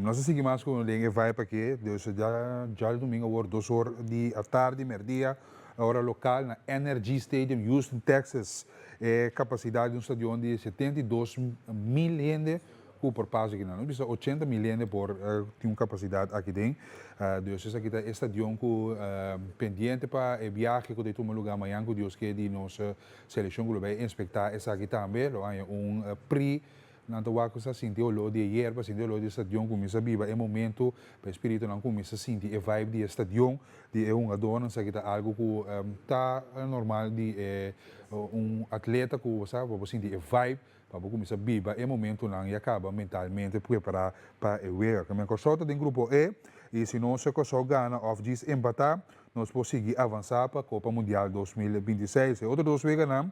Nos a sigui mas ku den e vibe aki, dus djadumingu awor dos or di atardi, merdia, ora lokal na NRG Stadium, Houston, Texas. E kapasidat di un stadion di 72,000 hende ku por pasa aki nan. Nos bisa 80,000 hende por tin un kapasidat aki den. Dus esaki ta e stadion ku pendiente pa e biahe ku ta tuma lugá mañan ku Dios ke di nos selekshon ku lo bai inspektá esaki tambe. Lo haña un pri. Nan ta wak ku sa sinti oló di e yerba, sinti oló di e stadion, kuminsá biba e momento pa e spiritunan kuminsá sinti e vibe di e stadion, di e hungadónan. Esaki ta algu ku ta normal di e un atleta ku bo sa pa bo sinti e vibe, pa bo kuminsá biba e momentunan i a kaba mentalmente prepará pa e wega. Kaminan Kòrsou ta den grupo E i si nos Kòrsou gana òf djis empatá, Nos por sigui avansá pa Kopa Mundial 2026. E otro dos weganan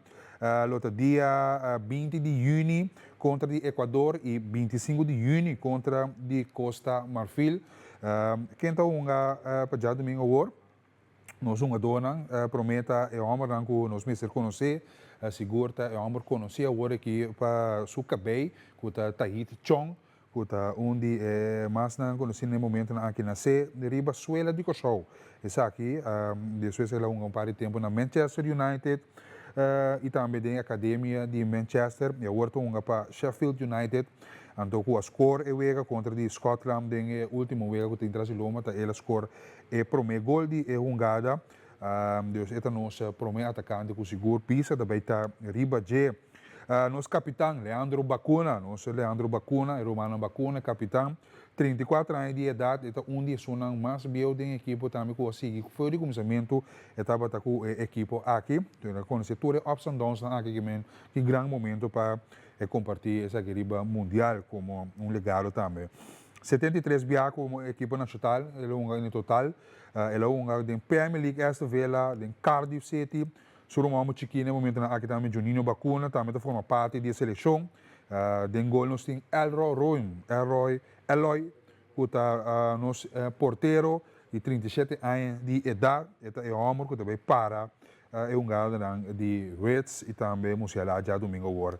lo ta dia 20 di yüni. kontra di Ecuador i 25 di yüni kontra di Costa Marfil. Ken ta hunga pa djadumingu awor? Nos hungadónan promé ta e hòmbernan ku nos mester konosé, sigur ta e hòmber konosí awor aki pa su kabei ku ta Tahith Chong, ku ta un di e masnan konosí na e momentunan aki nasé riba suela di Kòrsou. Esaki despues el a hunga un par di tempu na Manchester United i tambe den e akademia di Manchester i awor ta hunga pa Sheffield United. Anto ku a skor e wega kontra di Scotland den e último wega ku tin tras di loma ta el a skor E prome gol di e hungada, dus e ta nos prome atakante ku sigur pisa ta bai ta riba dje. Nos kapitan Leandro Bacuna, nos Leandro Bacuna, e rumannan Bacuna, kapitan, 34 aña di edat, e ta un di esunnan mas bieu den ekipo tambe ku a sigui for di kuminsamentu e tabata ku e ekipo aki. El a konosé tur e ups and downsnan aki ki men ki gran momento pa e kompartí esaki riba mundial komo un legado tambe. 73 biaha komo ekipo nashonal el a hunga en total. El a hunga den Premier League Aston Villa, den Cardiff City. Su ruman homo chikí na e momentonan aki tambe Juninho Bacuna tambe ta forma parti di e selekshon. Den gol nos tin Elroy Roem, Elroy, Eloy, ku ta nos portero di 37 aña di edat. E ta e hòmber ku ta bai para E hungadonan di Wits i tambe Musiala djadumingu awor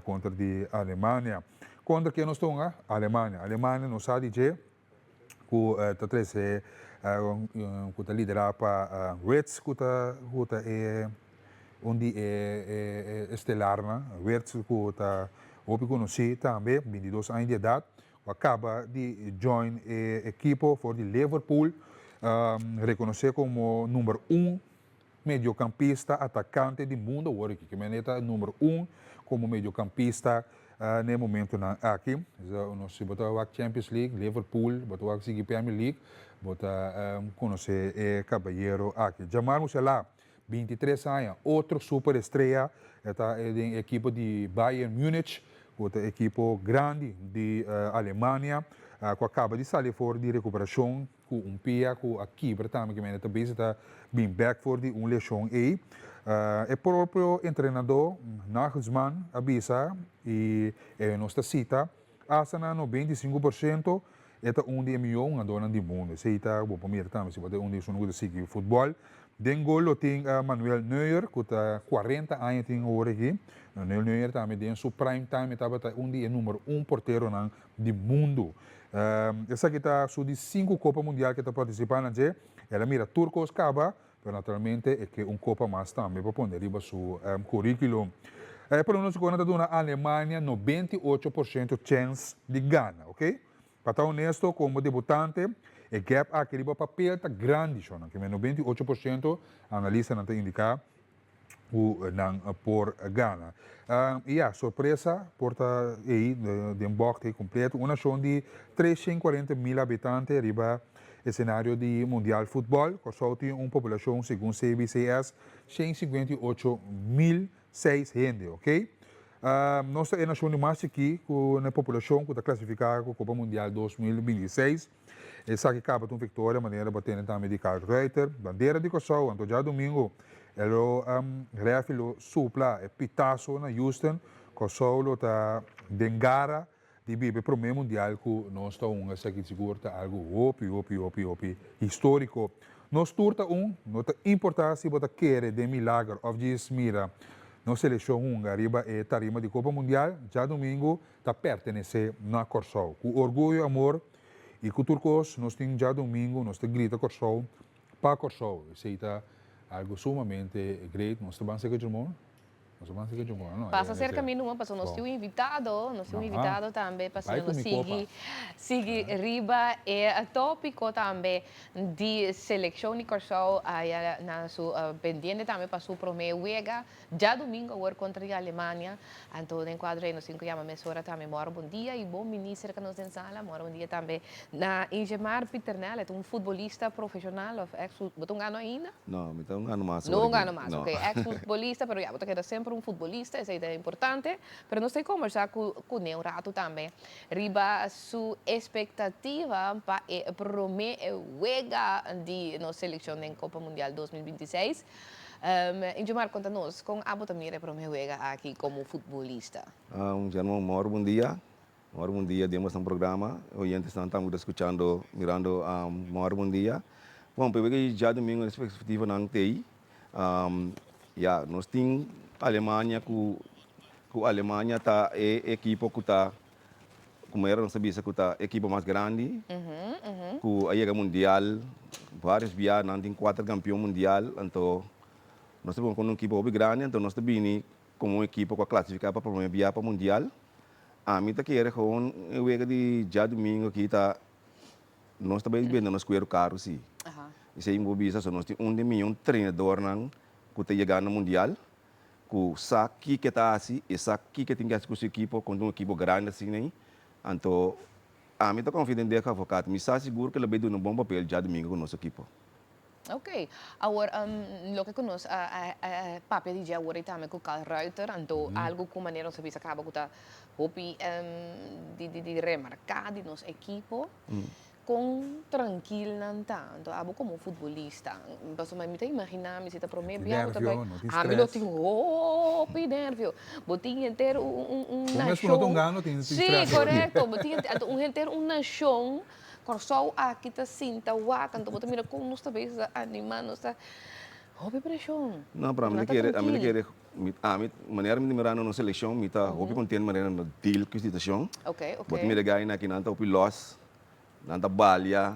kontra di Alemania. Kontra ken nos ta hunga? Alemania. Alemania nos sa di dje ku ta trese ku ta lidera pa Wits ku ta ku ta e un di e estelarnan. Wits ku ta hopi konosí tambe, bintidos aña di edat, ku a kaba di join e ekipo for di Liverpool, rekonosé komo number un mediocampista atakante di mundo awor aki. Kimen e ta number un komo mediocampista na e momentonan aki. Nos si bo ta wak Champions League, Liverpool, bo ta wak sigui Premier League, bo ta konosé e kabayero aki. Jamal Musiala, 23 aña, otro super estrea, e ta den e ekipo di Bayern Munich, ku ta ekipo grandi di Alemania, ku a kaba di sali for di rekuperashon ku un pia ku a kibra tambe ku mende ta bisa ta bin bek for di un leshon ei. E propio entrenadó Nagelsmann a bisa i e nos ta sita hasta na 95% e ta un di e mihó hungadónan di mundu. Esei ta bo por mira tambe si bo ta un di esun ku ta sigui futbòl. Den gol lo tin Manuel Neuer ku ta 40 aña tin awor aki. Manuel Neuer tambe den su prime time e tabata un di e number un porteronan di mundu. Esaki ta su di sinku Kopa Mundial ku e ta partisipá na dje. El a mira tur kos kaba, pero naturalmente e ke un kopa mas tambe pa pone riba su kuríkulum. E pronóstikonan ta duna Alemania 98% chèns di gana, oke. Pa ta honesto, komo debutante, e gèp aki riba papel ta grandi, shònan. Ke men 98% analistanan ta indiká ku nan por gana. I ya, sorpresa por ta ei den bògt ei kompleto. Un nashon di 340 mil habitante riba esenario di Mundial Futbòl. Kòrsou tin un populashon segun CBCS 158 mil 6 hende, ok? Nos ta e nashon di mas chikí ku na populashon ku ta klasifiká ku Kopa Mundial 2026. Esaki kaba ta un viktoria manera bo tene tambe di Carl Ruiter, bandera di Kòrsou. Anto djadumingu e lo rèfi lo supla e pitaso na Houston. Kòrsou lo ta den gara di biba e promé mundial ku nos ta hunga. Esaki sigur ta algu hopi hopi hopi hopi históriko. Nos tur ta un, no ta importá si bo ta kere den milager òf djis mira nos selekshon hunga riba e tarima di Kopa Mundial djadumingu ta pertenesé na Kòrsou. Ku orguyo, amor i ku tur kos nos tin djadumingu nos ta grita Kòrsou pa Kòrsou. Esei ta algu sumamente great. Nos ta ban seka djumon? Nos ta ban seka djumon, no? Pasa serka mi numa pasobra nos tin un invitado, nos tin un invitado tambe pa asina nos sigui sigui riba e tópiko tambe di selekshon di Kòrsou aya na su pendiente tambe pa su promé wega Djadumingu awor kontra di Alemania. Anto den kuadro ei nos tin ku yama mesora tambe Moro bon dia i bon bini serka nos den sala. Moro bon dia tambe na Ingemar Pieternel, e ta un futbolista profeshonal òf ex fut, bo ta un gano ainda? No, mi ta un gano mas No un gano mas, ok. Ex futbolista pero ya bo ta keda semper. semper un futbolista, esei ta importante, pero nos ta kombersá ku kuné un ratu tambe riba su espektativa pa e promé wega di nos selekshon den Kopa Mundial 2026. Injomar, konta nos, kon abo ta mira e promé wega aki komo futbolista? German, mor bon dia. Mor bon dia den boso programa. Oyentesnan tambe ku ta skuchando, mirando, mor bon dia. Bon, p'e wega di djadumingu espektativanan t'ei. Ya, nos tin Alemania ku ku Alemania ta e ekipo ku ta ku manera nos ta bisa ku ta e ekipo mas grandi ku a yega mundial varios bia, nan tin kuater kampion mundial, anto nos ta bini ku un ekipo hopi grandi, anto nos ta bini komo un ekipo ku a klasifiká pa promé bia pa mundial. Ami ta kere gewoon e wega di djadumingu aki ta Nos ta bay bende nos cuero caro si. Esey mi por bisa so nos tin un di miyon trenadornan cu ta yega na mundial cu sa kiko e ta haci y sa kiko e tin cu haci cu su ekipo contra un ekipo grandi asina ey. Anto ami ta confia den Diego Advocaat. Mi sa sigur cu lo bay duna un bon papel djadumingo cu nos ekipo. Ok. Awor, loke ku nos a papia di dje awor ei tambe ku Carl Ruiter, anto algu ku manera nos a bisa kaba ku ta hopi di remarká di nos ekipo, kon trankil nan ta. Anto abo komo futbolista, pasobra mi ta imaginá mi si ta promé bia ku ta bai, ami lo tin hopi nervio. Bo tin henter un nashon. Sí, korekto. Bo tin anto un henter un nashon. Kòrsou aki ta sinta wak, anto bo ta mira kon nos ta bezig ta animá, nos ta hopi preshon. No, pero ami ta kere, ami ta kere, ami, manera mi ta mirando nos selekshon, mi ta hopi kontent manera nan ta deal ku e situashon. Ok, ok. Bo ta mira gainan aki, nan ta hopi lòs, nan ta balia.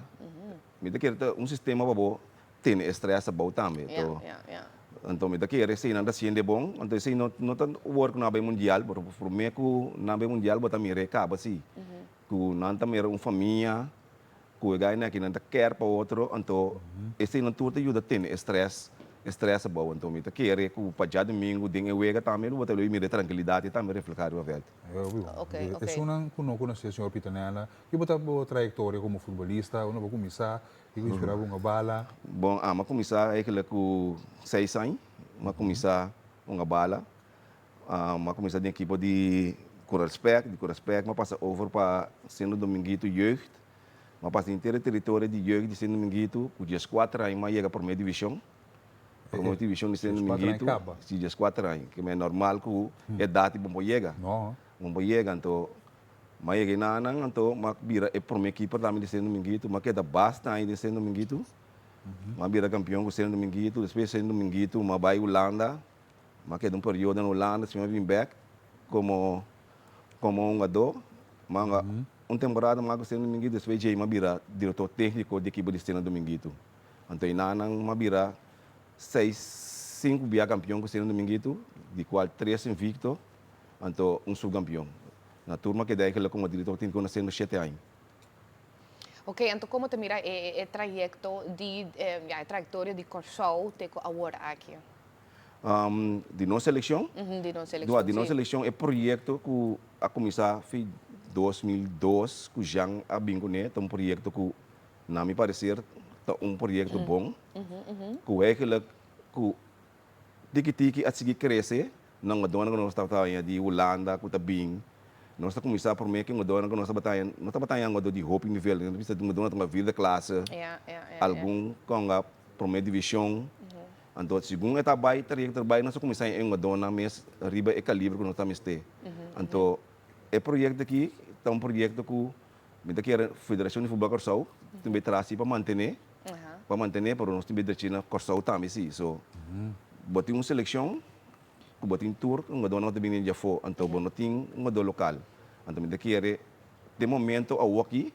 Mi ta kere ta un sistema pa bo tene e strès abou tambe. Ya, ya, ya. Anto mi ta kere esei nan ta siente bon, anto esei no no ta wor ku nan a bai mundial, pero promé ku nan bai mundial bo ta mira e kaba si. Ku nan ta mira un famia, ku e gainan aki nan ta kèr pa otro, anto eseinan tur ta yuda tene e strès, e strès abou. Anto mi ta kere ku pa djadumingu den e wega tambe lo bo ta lo mira e trankilidat i tambe reflehá riba vèlt. Obi bon. Esunnan ku no konosé señor Pitonella, ki bo ta bo trayektoria komo futbolista? Unda bo kuminsá? Kiko inspirá bo hunga bala? Bon, ami a kuminsá eigentlik ku seis aña, mi a kuminsá hunga bala. Mi a kuminsá den ekipo di Kuralspek, di Kuralspek mi a pasa over pa Sendo Dominguito Jeugd. Mi a pasa henter e teritorio di jeugd di Sendo Dominguito, ku dieskuater aña mi a yega promé divishon. Promé divishon di Sendo Dominguito. Si, dieskuater aña. Ke mi normal ku edat di bo por yega. Bo por yega, anto mi a yega enanan, anto mi a bira e promé kiper tambe di Sendo Dominguito. Mi a keda basta aña den Sendo Dominguito. Mi a bira kampion ku Sendo Dominguito. Despues Sendo Dominguito mi a bai Hulanda. Mi a keda un periodo na Hulanda, si mi a bin bek komo komo hungadó. Mi a hunga un temporada mas ku Stena Dominguito, despues djei mi a bira direktor tékniko di ekipo di Stena Dominguito. Anto einanan mi a bira seis, sinku bia kampion ku Stena Dominguito, di kual tres invikto, anto un supkampion. Na tur mi a keda eigentlik komo direktor tékniko na Stena shete aña. Ok, anto komo ta mira e trayekto di, ya e trayektoria di Kòrsou te ku awor aki? Di nos selekshon? Di nos selekshon, si. Di nos selekshon e proyekto ku a kuminsá fi 2002 ku Jean a bin kuné ta un proyekto ku na mi pareser ta un proyekto bon ku eigenlijk ku tiki tiki a sigui krese na un adónan ku nos tabata haña di Hulanda ku ta bin. Nos ta kuminsá promé ku un adónan ku nos tabata haña, nos tabata haña un adó di hopi nivel, nos ta bisa un adónan ta vierde klase, algun ku a promé divishon. Anto segun e ta bai trayecto ta bai nos a cuminsa e hungadornan mes riba e calibre cu nos ta mester. Anto e proyecto aki ta un proyecto cu mi ta kere Federacion di Futbol Corsou tin bay traha si pa mantene, pa mantene pero nos tin bay drechi na Corsou tambe si. So bo tin un seleccion cu bo tin tur hungadornan cu ta bini di afo anto bo no tin hungador local. Anto mi ta kere den momento awoki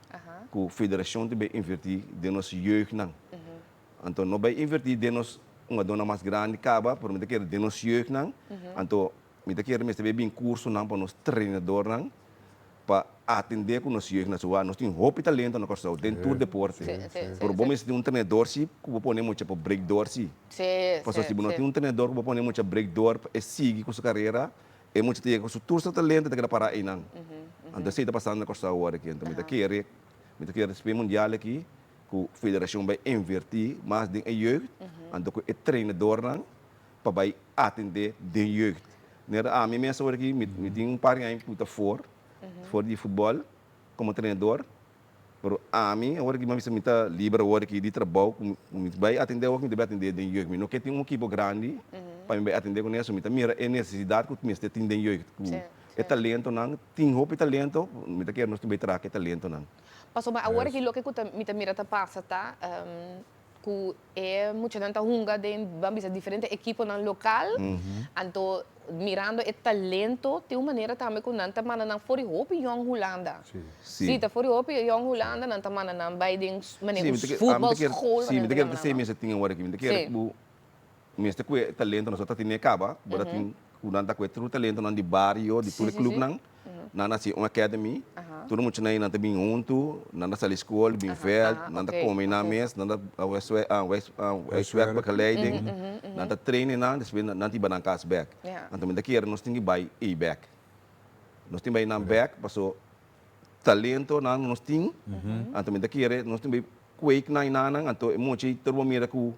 cu Federacion tin bay inverti den nos jeugdnan. Anto no bai inverti den nos hungadónan mas grandi kaba, pero mi ta kere den nos jeugdnan. Anto mi ta kere mester bai bin kursonan pa nos trenadornan pa atendé ku nos jeugdnan. So nos tin hopi talento na Kòrsou den tur deporte. Pero bo mester tin un trenador si ku bo pone mucha pa break door si. Pasobra si bo no tin un trenador ku bo pone mucha break door pa e sigui ku su karera, e mucha ta yega ku su tur su talento ta keda pará einan. Anto esei ta pasando na Kòrsou awor aki. Anto mi ta kere, mi ta kere despues mundial aki ku federashon bai invertí mas den e jeugd, anto ku e trenadornan pa bai atendé den jeugd. Nera ami mes awor aki mi mi tin un par di aña ku ta for, for di futbòl komo trenador, pero ami awor aki mi a bisa mi ta liber awor aki di trabou ku mi bai atendé awor ku mi ta bai atendé den jeugd. Mi no ke tin un ekipo grandi pa mi bai atendé kuné, so mi ta mira e nesesidat ku mester tin den jeugd ku e talentonan, tin hopi talento, mi ta kere nos tin bai traha ku e talentonan. Pasobra awor aki loke ku ta mi ta mira ta pasa ta ku e muchanan ta hunga den ban bisa diferente ekiponan lokal, anto mirando e talento tin un manera tambe ku nan ta manda nan for di hopi yòn Hulanda. Si ta for di hopi yòn Hulanda nan ta manda nan bai den manera un futbolschool. Si, mi ta kere ta esei mester tin awor aki, mi ta kere ku Mester ku e talento nos ta tene kaba, bo ta tin ku nan ta ku e tur talentonan di bario, di tur e clubnan, nan a hasi un academy, tur e muchanan ei nan ta bin huntu, nan ta sali skol, bin veld, nan ta kome nan mes, nan ta huiswerkbegeleiding, nan ta train nan, despues nan ta hiba nan kas bek. Anto mi ta kere nos tin ki bai ei bek. Nos tin bai nan bek paso talentonan nos tin, anto mi ta kere nos tin bai kweek nan ei nan, anto e mucha ei tur bo mira ku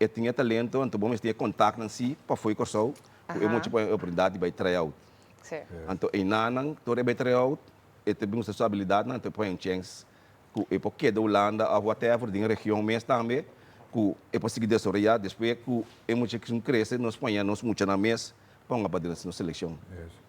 E tin e talento, anto bo mester e kontaktnan si pa fo'i Kòrsou ku e mucha por e oportunidat di bai try out. Anto einanan tur e bai try out, e ta bin usa su abilidatnan, anto e por haña un chèns ku e por keda Hulanda òf whatever den e region mes tambe ku e por sigui desaroyá. Despues ku e mucha kisun krese nos por haña nos muchanan mes ponga pa den nos selekshon.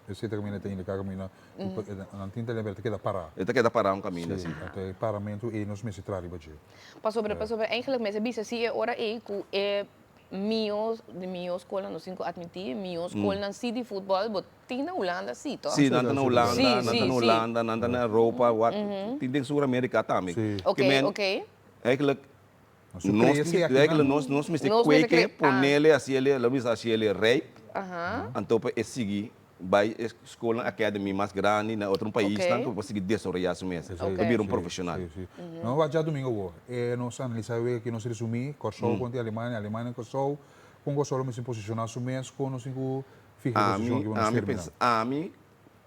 Esei ta kaminda ta indiká kaminda ku nan tin talento pero e ta keda pará. E ta keda pará un kaminda, si. Si, anto e paramentu ei nos mester traha riba dje. Pasobra, pasobra eigenlijk mester bisa si e ora ei ku e mihó, di mihó skolnan, nos tin ku atmití, mihó skolnan si di futbòl bo tin na Hulanda si, tòg? Si, nan ta na Hulanda, nan ta na Hulanda, nan ta na Europa, wak, tin den Sur Amerika tambe. Oké, oké. Eigenlijk Nos eigenlijk nos nos mester kweke ponele hasiele lo bisa hasiele rijp anto pa e sigui bai e skolnan academy mas grandi na otro paisnan ku por sigui desaroya su mes pa bira un profesional. Nos wak djadumingo awor e nos analisa e wega aki nos resumi Kòrsou kontra Alemania, Alemania Kòrsou kon Kòrsou lo mester posishona su mes kon nos tin ku fiha e posishon aki pa nos termina. Ami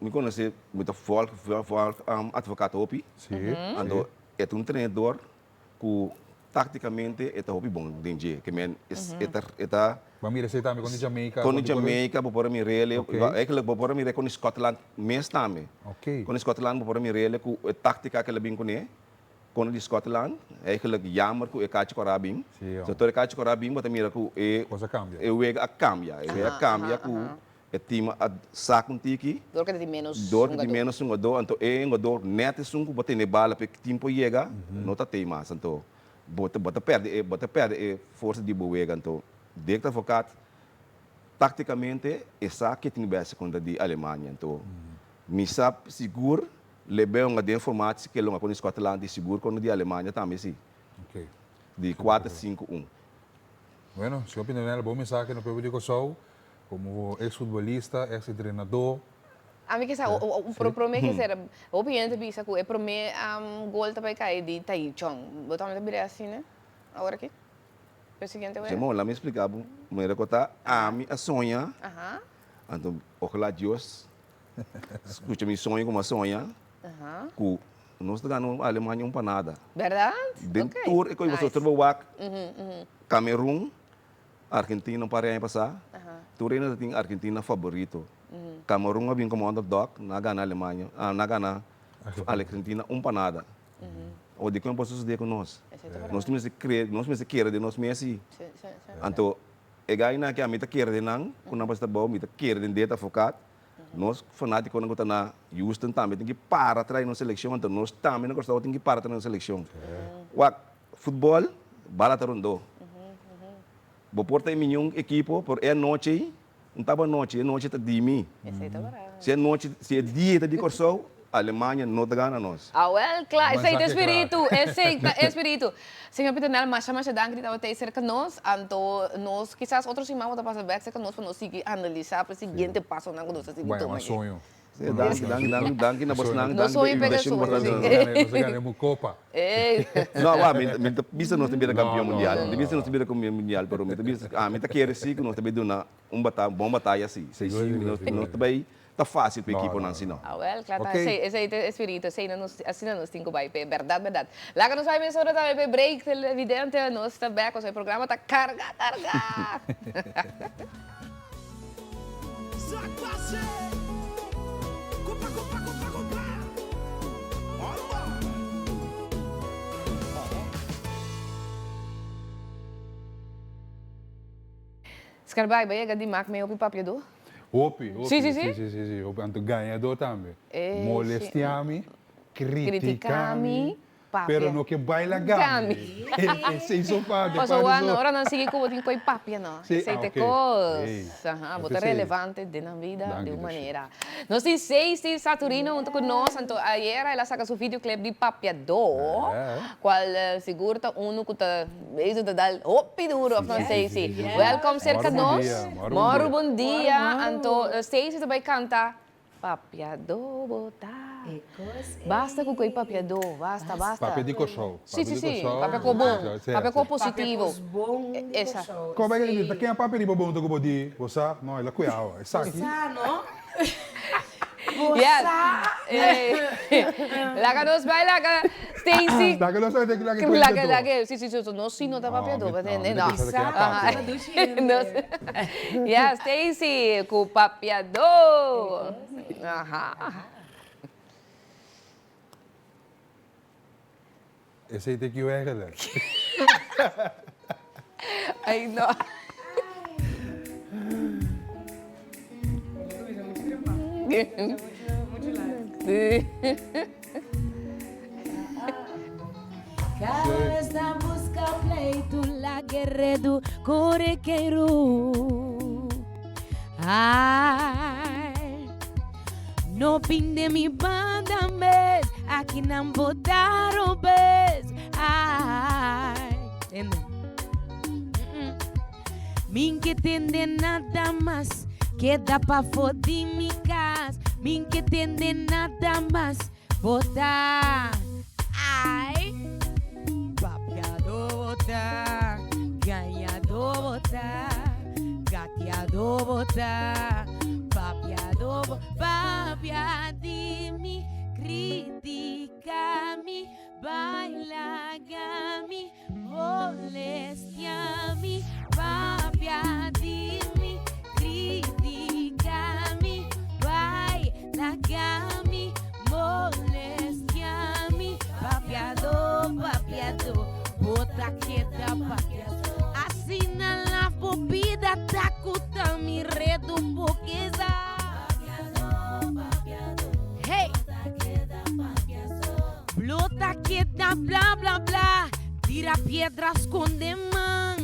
mi konosé mi ta volg volg advocaat hopi anto e ta un trenador ku taktikamente e ta hopi bon den dje. Ke men e ta e ta. Bo a mira esei tambe kon di Jamaica? Kon di Jamaica bo por a mir'el. Eigenlijk bo por a mir'é kon di Scotland mes tambe. Kon di Scotland bo por a mir'el ku e taktika ku el a bin kuné kon di Scotland. Eigenlijk jammer ku e kachi kòrá a bin. So tur e kachi kòrá a bin bo ta mira ku e e wega a kambia. E wega a kambia ku E team a sak un tiki. Dor ku ta tin ménos hungadó. Dor ku tin ménos hungadó, anto e hungadó nèt esun ku bo tene bala pa e team por yega, no ta tei mas. Anto bo ta bo ta pèrdè e bo ta pèrdè e forsa di bo wega. Anto Dirk Advocaat taktikamente e sa ke tin bèsti kontra di Alemania. Anto mi sa sigur lo e bai hunga den formatie ke lo hunga kontra di Scotland i sigur kontra di Alemania tambe si. Di kuater sinku un. Bueno, señor Piñanel, bo mensahe na pueblo di Kòrsou. Como ex futbolista, ex entrenador. Ami ke sa, prome ke sera, hopi hende ta bisa ku e prome gol ta bai kai di Tai Chong. Bo tambe ta bira asina awor aki? P'e siguiente wega? Simon, lami splika bo manera ku ta ami a soña, anto ojalá Dios skucha mi soño ku mi a soña, ku nos ta gana Alemania un pa nada. Bèrdat? Den tur e kos, pasobra tur bo wak Camerun, Argentina un par di aña pasá, tur hende ta tin Argentina faborito. Camerun a bin komo underdog, nan a gana Alemania, nan a gana Argentina un pa nada. Awor dikon e por sosodé ku nos? Nos mester kere, nos mester kere den nos mes i. Anto e gainan aki ami ta kere den nan, ku nan por hasi trabou, mi ta kere den Deta Advocaat. Nos fanátikonan ku ta na Houston tambe tin ki para trae nos selekshon, anto nos tambe na Kòrsou tin ki para trae nos selekshon. Wak, futbòl, bala ta rondó. Bo por ta e miñon ekipo, pero e anochi ei, un taba anochi, e anochi ta di mi. Si e anochi, si e dia ta di Kòrsou, Alemania no ta gana nos. Awel, kla, esei ta e spiritu, esei ta e spiritu. Señor Pieternel, masha masha danki di tabata ei serka nos. Anto nos kisas otro siman bo ta pasa bek serka nos pa nos sigui analisá pa e siguiente pasonan ku nos ta sigui tuma aki. Soño. Sí, danki, danki, danki, danki na bosnan, Nos danki pa soño pega invitacion soño, bosnan. sí. Nos gana, nos gana un copa. No, wa, mi, mi ta bisa nos ta bira No, campeon no, mundial. no, Mi ta bisa no. nos ta bira campeon mundial, pero mi ta bisa, ami ta kere si ku nos ta bay duna un bata, bon bataya si. Si, Sigur, si, sigur, nos, sigur. nos ta bay Ta fácil pa No, ekiponan no, si no. Awel, kla ta Ok. esei, esei ta e spiritu, esei no nos, asina nos tin ku bai p'e, bèrdat, bèrdat. Laga nos bai mesora tambe p'e break, televidente, nos ta bèk, pasobra e programa ta karga, karga! Scarbay, bo yega di mak mee hopi papiadó? Hopi, hopi. Sí, sí, sí? Sí, sí, sí, sí, hopi. Anto gañadó tambe. Eh, sí. Molestia mi, Critica critica mi, mi, papia. pero no ke baila Gami. gami. Esei so pa, de Paso parti wak, so. ora nan sigui ku bo tin koi papia no. Sí, Esei ah, te ok. kos. Ey, Aha, bo no ta p'esei. relevante den nan vida Danki, di un Dushi. manera. Nos tin Stacey Saturino hunto ku nos, anto ayera el a saka su videoclip di Papiadó, kual sigur ta unu ku ta bezig ta dal hopi duro, òf no Stacey? Wèlkòm serka nos. Mòru bon dia. Anto Stacey ta bai kanta Papiadó bo ta. Basta ku koe papiadó, basta, basta. Papia di Kòrsou. Sí, sí, sí, papia ku bon, papia ku positivo. Esa. Koba e ta ken a papia riba bon ta ku bo di, bo sa? No, el a kuya awa. Esaki. Bo sa, no? Bo Yes. sa. Laga nos bai laga Stacy. Laga nos bai laga e Laga, kuenta laga, sí, sí, sí, nos sí no ta papiadó, No, mi no. no ta kere papia. Nos, ya, Stacy ku papiadó. Aha. Esei ta kiu eigenlijk. Ay no. Cada vez ta busca pleitu la guerredu kore keiru. Ay, no pinde mi banda mes, aki nan bo ta robes. Ay, tende. Min ke tende nada mas, keda pafo di mi kas. Min ke tende nada mas, bo ta. Ay, papiado bo ta, gañado bo ta, gatiado bo ta, papiado bo, papia di mi, critica mi, baila mi. Molestia mi, papia di mi, critica mi, bai laga mi, molestia mi, papiado, papiado, bo ta keda papiado. Asina laf bo bida ta cu ta mi redu bo keda. Hey! Blo ta keda bla bla bla, tira piedra skonde man.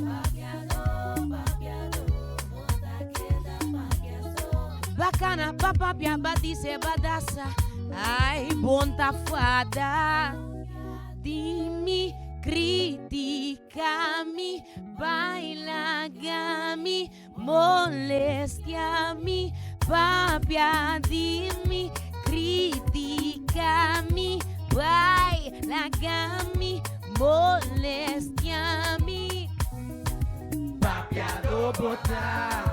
Bakana pa papia ba dise ba dasa, ay bon ta fada. Di mi critica mi, baila mi, Molestia mi, papia di mi, critica mi, bai laga mi, molestia mi. Papiado bo ta,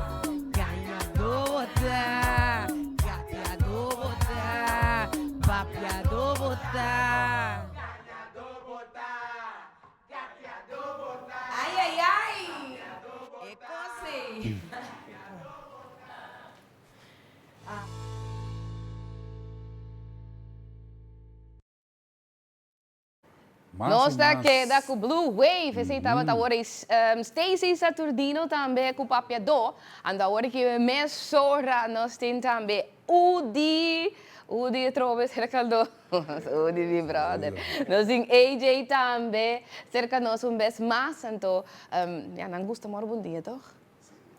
gañado bo ta, gatiado bo ta, papiado bo ta. Ai ai ai! E kos ei. Nos ta keda ku Blue Wave, esei tabata awor ei Stacy Saturdino tambe ku Papiadó, anto awor ki mesora nos tin tambe Udi, Udi atrobe serka nos, Udi mi brother. Nos tin AJ tambe serka nos un bes mas, anto ya nan gusta mor bon dia toch?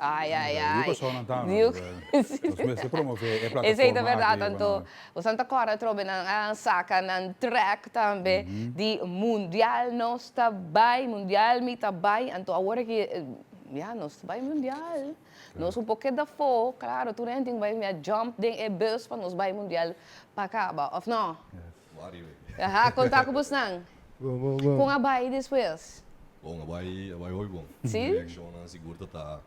Ai ai ai. Yu personan tambe. Nos mester promove e plataforma aki. Esei ta berdad, anto bosan ta kòrda atrobe nan a saka nan track tambe di mundial nos ta bai, mundial mi ta bai, anto awor aki ya nos ta bai mundial. Nos un por keda afó, claro, tur hende tin ku bai mia jump den e bus pa nos bai mundial pa kaba, of no? Aha, konta ku bosnan. Bon, bon, bon. Kon a bai despues? Bon, a bai, a bai hopi bon. Si? Reakshonnan sigur ta ta,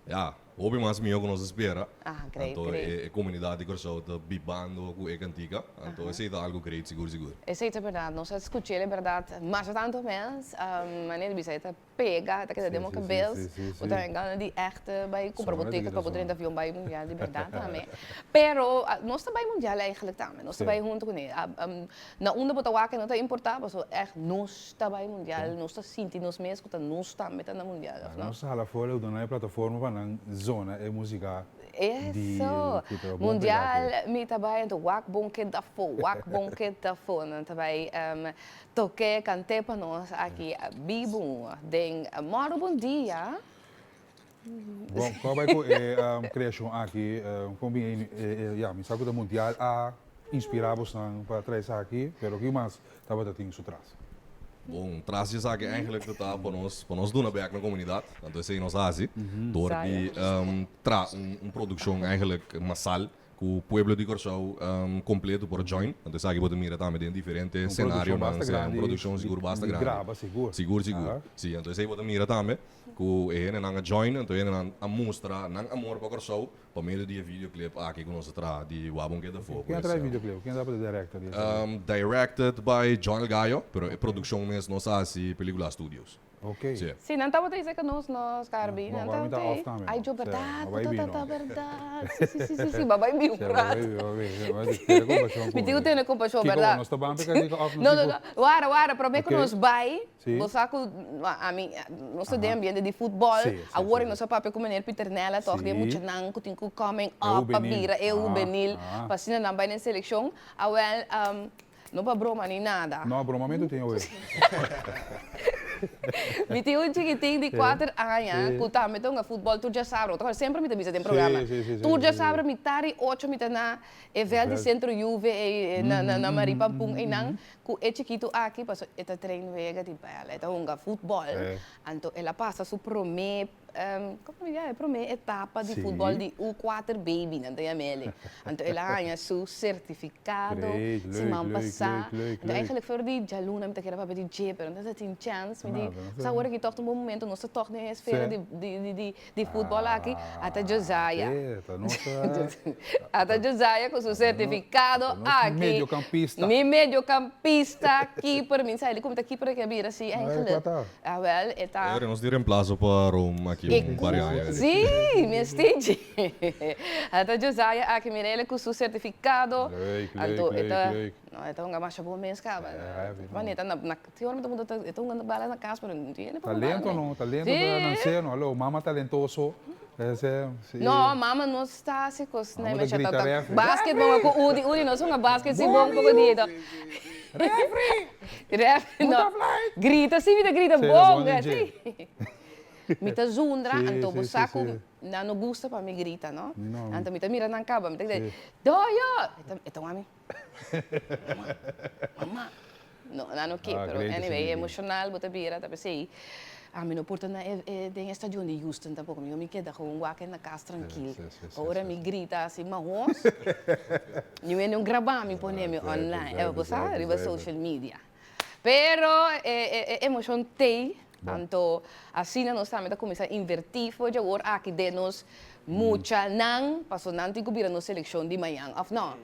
ya. hopi mas mihó ku nos a spera. Ah, great, Anto great. e e komunidat di Kòrsou ta bibando ku e kantika. Anto esei ta algu great sigur sigur. Esei ta bèrdat. Nos a skuch'el e bèrdat masha tantu mes. Manera di bisa e ta pega, ta keda den bo kabes. Bo ta gana di ègt bai kumpra bo ticket pa bo drenta avion bai mundial di bèrdat tambe. Pero nos ta bai mundial eigenlijk tambe. Nos ta bai huntu kuné. Na unda bo ta wak e no ta importá pasobra ègt nos ta bai mundial, nos ta sinti nos mes ku ta nos tambe ta na mundial, òf no? Nos hala for e duna e plataforma pa nan zona e músika di Eso! ku ta bon pega aki. Mundial mi ta bai anto wak bon keda afó, wak bon keda afó. Nan ta bai tok'é, kant'é pa nos aki bibu den Mòru Bon Dia. Bon, kon a bai ku e kreashon aki? Kon bin e, ya, mi sa ku ta mundial a inspirá bosnan pa trae esaki, pero ki mas tabata tin su tras? Bon, tras di esaki eigenlijk ta ta pa nos, pa nos duna bek na komunidat, anto esei nos a hasi dor di traha un produkshon eigenlijk masal ku pueblo di Kòrsou kompleto por join. Anto esaki bo ta mira tambe den diferente senarionan, un produkshon sigur basta grandi. Graba sigur. Sigur, sigur. Si, anto esei bo ta mira tambe. Ku e hendenan a join, anto e hendenan a mustra nan amor pa Kòrsou pa medio di e videoclip aki ku nos a traha di Wabon Keda Fo. Ken a traha e videoclip? Ken tabata director di esaki? Directed by John El Gallo, pero e produkshon mes nos a hasi Pelicula Studios. Ok. Si. Si, nan tabata bisa ku nos nos Garby, nan Bo tabata mi ta off tambe. Ay jo berdad, Bo bai bo bino. ta berdad. Si, si, si, si, si, bo bai bin un rato. Si, bo bai bin. Tene kompashon ku Mi tin ku tene kompashon, Kiko, berdad. nos ta ban peka di off nos No, no, tin no. ku. Wara, wara, prome ku Ok. nos bai, Sí. Bo sa ku ami nos ta den ambiente di futbòl, awor nos a papia ku meneer Pieternella tòg di e muchanan ku tin ku coming up pa bira e hubenil pa asina nan bai den selekshon. Awèl, no pa broma ni nada. No, bromamentu tin awe. Mi tin un chikitin di kuater aña ku tambe ta hunga futbòl tur djasabra. Bo ta semper mi ta bisa den programa. Tur djasabra mitar di ocho mi ta na e vèlt di Sentro Juve ei na Marie Pampun einan. Ku e chikitu aki paso e ta train wega di bèl, e ta hunga futbòl, anto el a pasa su promé, komo mi yama, e promé etapa di futbòl di U kuater baby nan ta yama el. Anto el a haña su sertifikado siman pasá. Anto eigenlijk for di djaluna mi ta kere papia di dje, pero no ta tin chèns, mi di, sa awor aki tòg ta un bon momento, nos ta tòg den e esfera di Di futbol aki ata Josiah. Ata Josiah cu su certificado aki. Mediocampista. Mi mediocampista, keeper. Mi sa como ta keeper aki a bira si eigenlijk. Awel e ta. Pero nos di reemplazo pa Rome aki un par di aña. Si, mi a stinchi. Ata Josiah aki, mira el cu su certificado. Leuk, leuk, leuk, leuk. No, e ta hunga masha bon mes caba. Wanneer ta na, ti ora mi ta puntra, e ta hunga bala na cas, pero no tiene pa hunga. Talento no, talento ta nan seno. Hallo, mama talentoso. Ese, si. No, mama no sta haci cos na Mama ta grita refri. Basket bon cu Udi, Udi nos hunga basket si bon poco dia to. Refri! Refri, no. Grita si mi ta grita bon, si. Mi ta zundra, anto bo sa cu nan no gusta pa mi grita, no? Anto mi ta mira nan caba, mi ta grita, Doyo! E ta wak mi. Mama, mama. No, nan no ke, pero anyway, emocional bo ta bira, ta pesey, ami no por ta na e, den e stadion di Houston tampoco, mi mi keda gewoon wak na cas trankil. Ora mi grita asi mahos, niun hende no graba mi pone mi online, bo sa, riba social media. Pero e emocion t'ey, anto asina nos tambe ta cuminsa inverti for di awor aki den nos muchanan, pasobra nan tin cu bira nos seleccion di mañan, of no?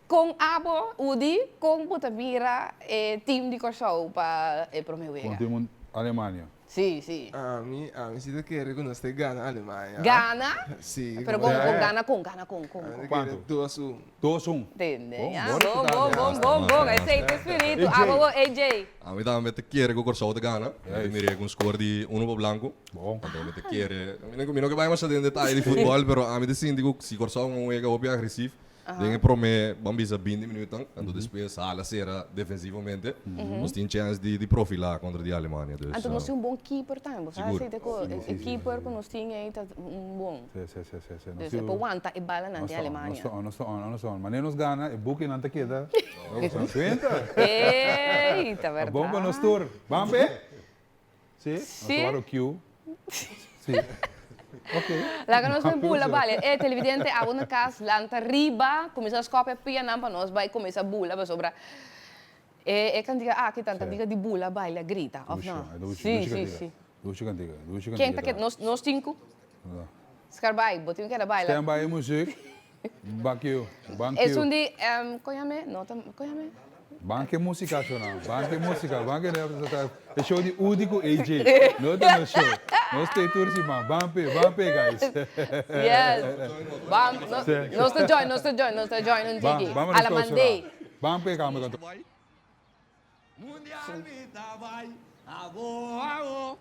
Con abo, Udi, con bo ta mira e team di Corsou pa e prome wega? Con team Alemania. Sí, sí. Ami, ami si ta kere ku nos ta gana Alemania. Gana? Sí. Pero con, con gana con, gana con, con. Ami ta kere 2-1. 2-1. Tende, ya. Bon, bon, bon, bon, bon. Esei ta espiritu. Abo bo, AJ. Ami tambe ta kere ku Kòrsou ta gana. Mi ta mir'é ku un skor di uno pa blanku. Bon. Anto mi ta kere, mi no ke bai masha den detaye di futbòl, pero ami ta sinti ku si Kòrsou un wega hopi agresiv, Den e prome, ban bisa binti minuutnan, anto despues hala sera defensivamente, nos tin chens di di profilá kontra di Alemania. Dus, Anto nos tin un bon keeper tambe, bo sa Sigur. esei ta ku e keeper ku nos tin ei ta un bon. Sí, sí, sí, sí, sí. Dus e por wanta e balanan di Alemania. Nos ta on, nos ta on, nos ta on. Manera nos gana, e bukinan ta keda, bo sa kuenta. Ey, ta berdad. Ta bon pa nos tur. Ban p'e? Sí, nos ta wak Q. Sí. Ok. Laga nos bai bula bale. E televidente abo na cas lanta riba, cuminsa scop e pianan pa nos bai cuminsa bula pasobra e e cantica aki ta cantica di bula, baila, grita, of no? Dushi, Sí, dushi sí, cantica. sí. Dushi cantica, dushi Ken cantica ta ke ta. nos nos tin cu? No. Scarbai, bo tin keda baila. Stand by e muziek. Bank you, bank you. Esun di, kon yam'e? No ta, kon yam'e? Bank e musica shona, bank e musica, bank e e show di Udi ku AJ. No ta nos show. Nos stay tur siman. Ban p'e, ban p'e guys. Yes. Ban, nos ta join, nos ta join, nos ta join un tiki. A la mand'e. Ban p'e kamba kanto. Mundial mi ta bai abo abo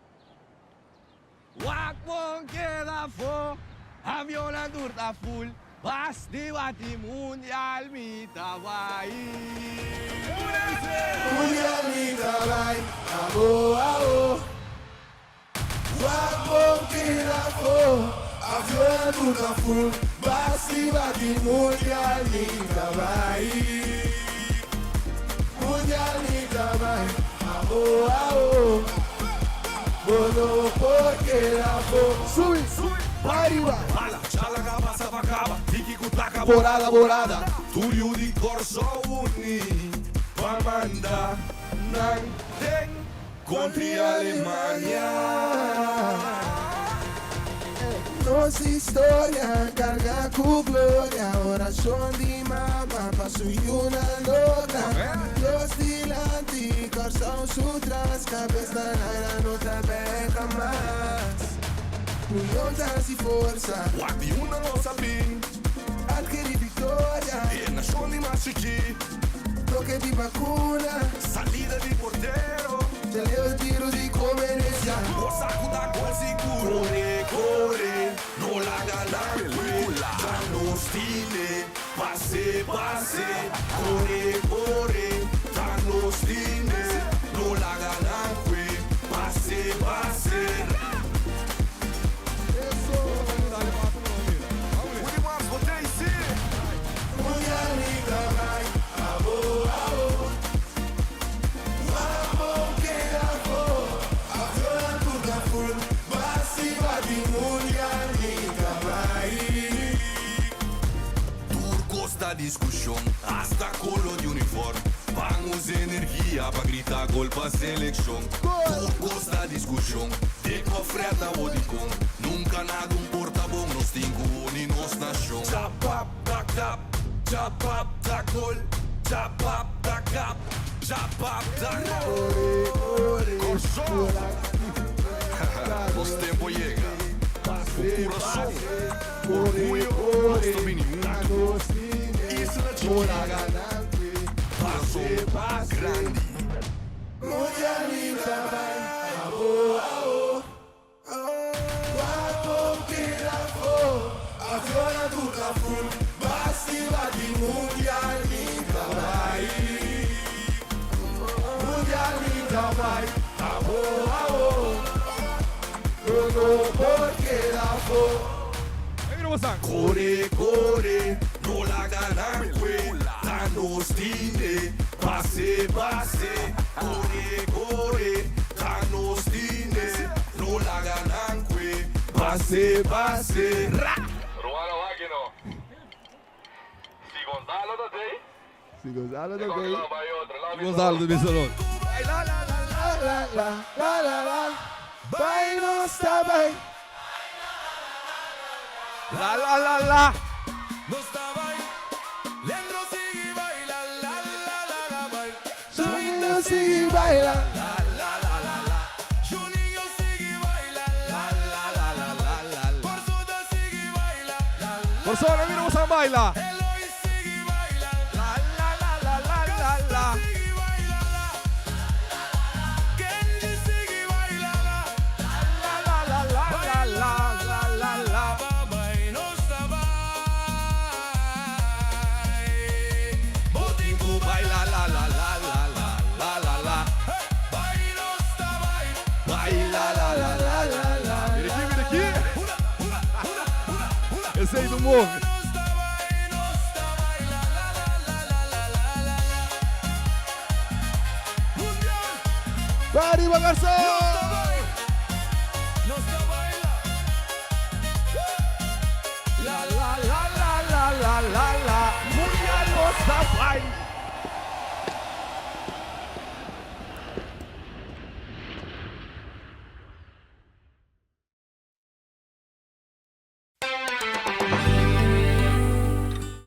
Wak bon keda afo Avionnan tur ta full Bas di bati mundial mi ta bai Mundial mi ta bai abo abo Wak bon keda afo Avionnan tur ta full Bas di bati mundial mi ta bai Mundial mi ta bai Abo abo Bo no por keda afo Subi, pariba Borada, borada Tur yu di Kòrsou uni Pa manda nan den Kontri Alemania. Nos historia carga cu gloria Oracion di mama pa su yunan logra Dios dilanti, Corsou su tras Cabes na aira no ta bek hamas Union ta haci forsa Wak di unda nos a bin. Adkeri victoria. E nacion di mas chikí. Toke di bakuna. Salida di portero. Chaleo tiro di komenesia. Bo sa ku ta gol sigur. Kore, kore, no laga nan kue. Ta nos tine, pase, pase. Kore, kore, ta nos tine. No laga nan kue, pase, pase. Tur kos ta diskushon, hasta kolo di uniform. Ban usa energia pa grita gol pa selekshon. Tur kos ta diskushon, de kofret na bodikon. Nunka nada un por ta bon, nos tin ku uni nos nashon. Chapap ta kap, chapap ta gol, chapap ta kap, chapap ta gol. Kòrsou! Nos tempu a yega. Ku kurason, orguyo nos ta bini huntu. Isla chikí, kurason grandi. Kore kore no laga nan kue ta nos tine pase pase kore kore ta nos tine no laga nan kue pase pase. Ruana wak no. Si Gonzalo ta tei. Si Gonzalo ta tei. Gonzalo ta bisa nos. La la la la la la la la Bai nos ta bai. La la la la Nos ta bai Leandro sigui baila La la la la bai Juninho sigui baila La la la la la Juninho sigui baila La la la la la la Corzuda sigui baila La la Corsona mira bo sa baila. Eloy sigui baila La la la la la la la Casta sigui baila La la la la Kenji sigui baila La la la la la la la la la la Bai nos ta bai Bo tin cu baila la la la la la la la la Bai nos ta bai Baila la la la la la Mira aki mira aki Esey ta move. Pariba Garçon!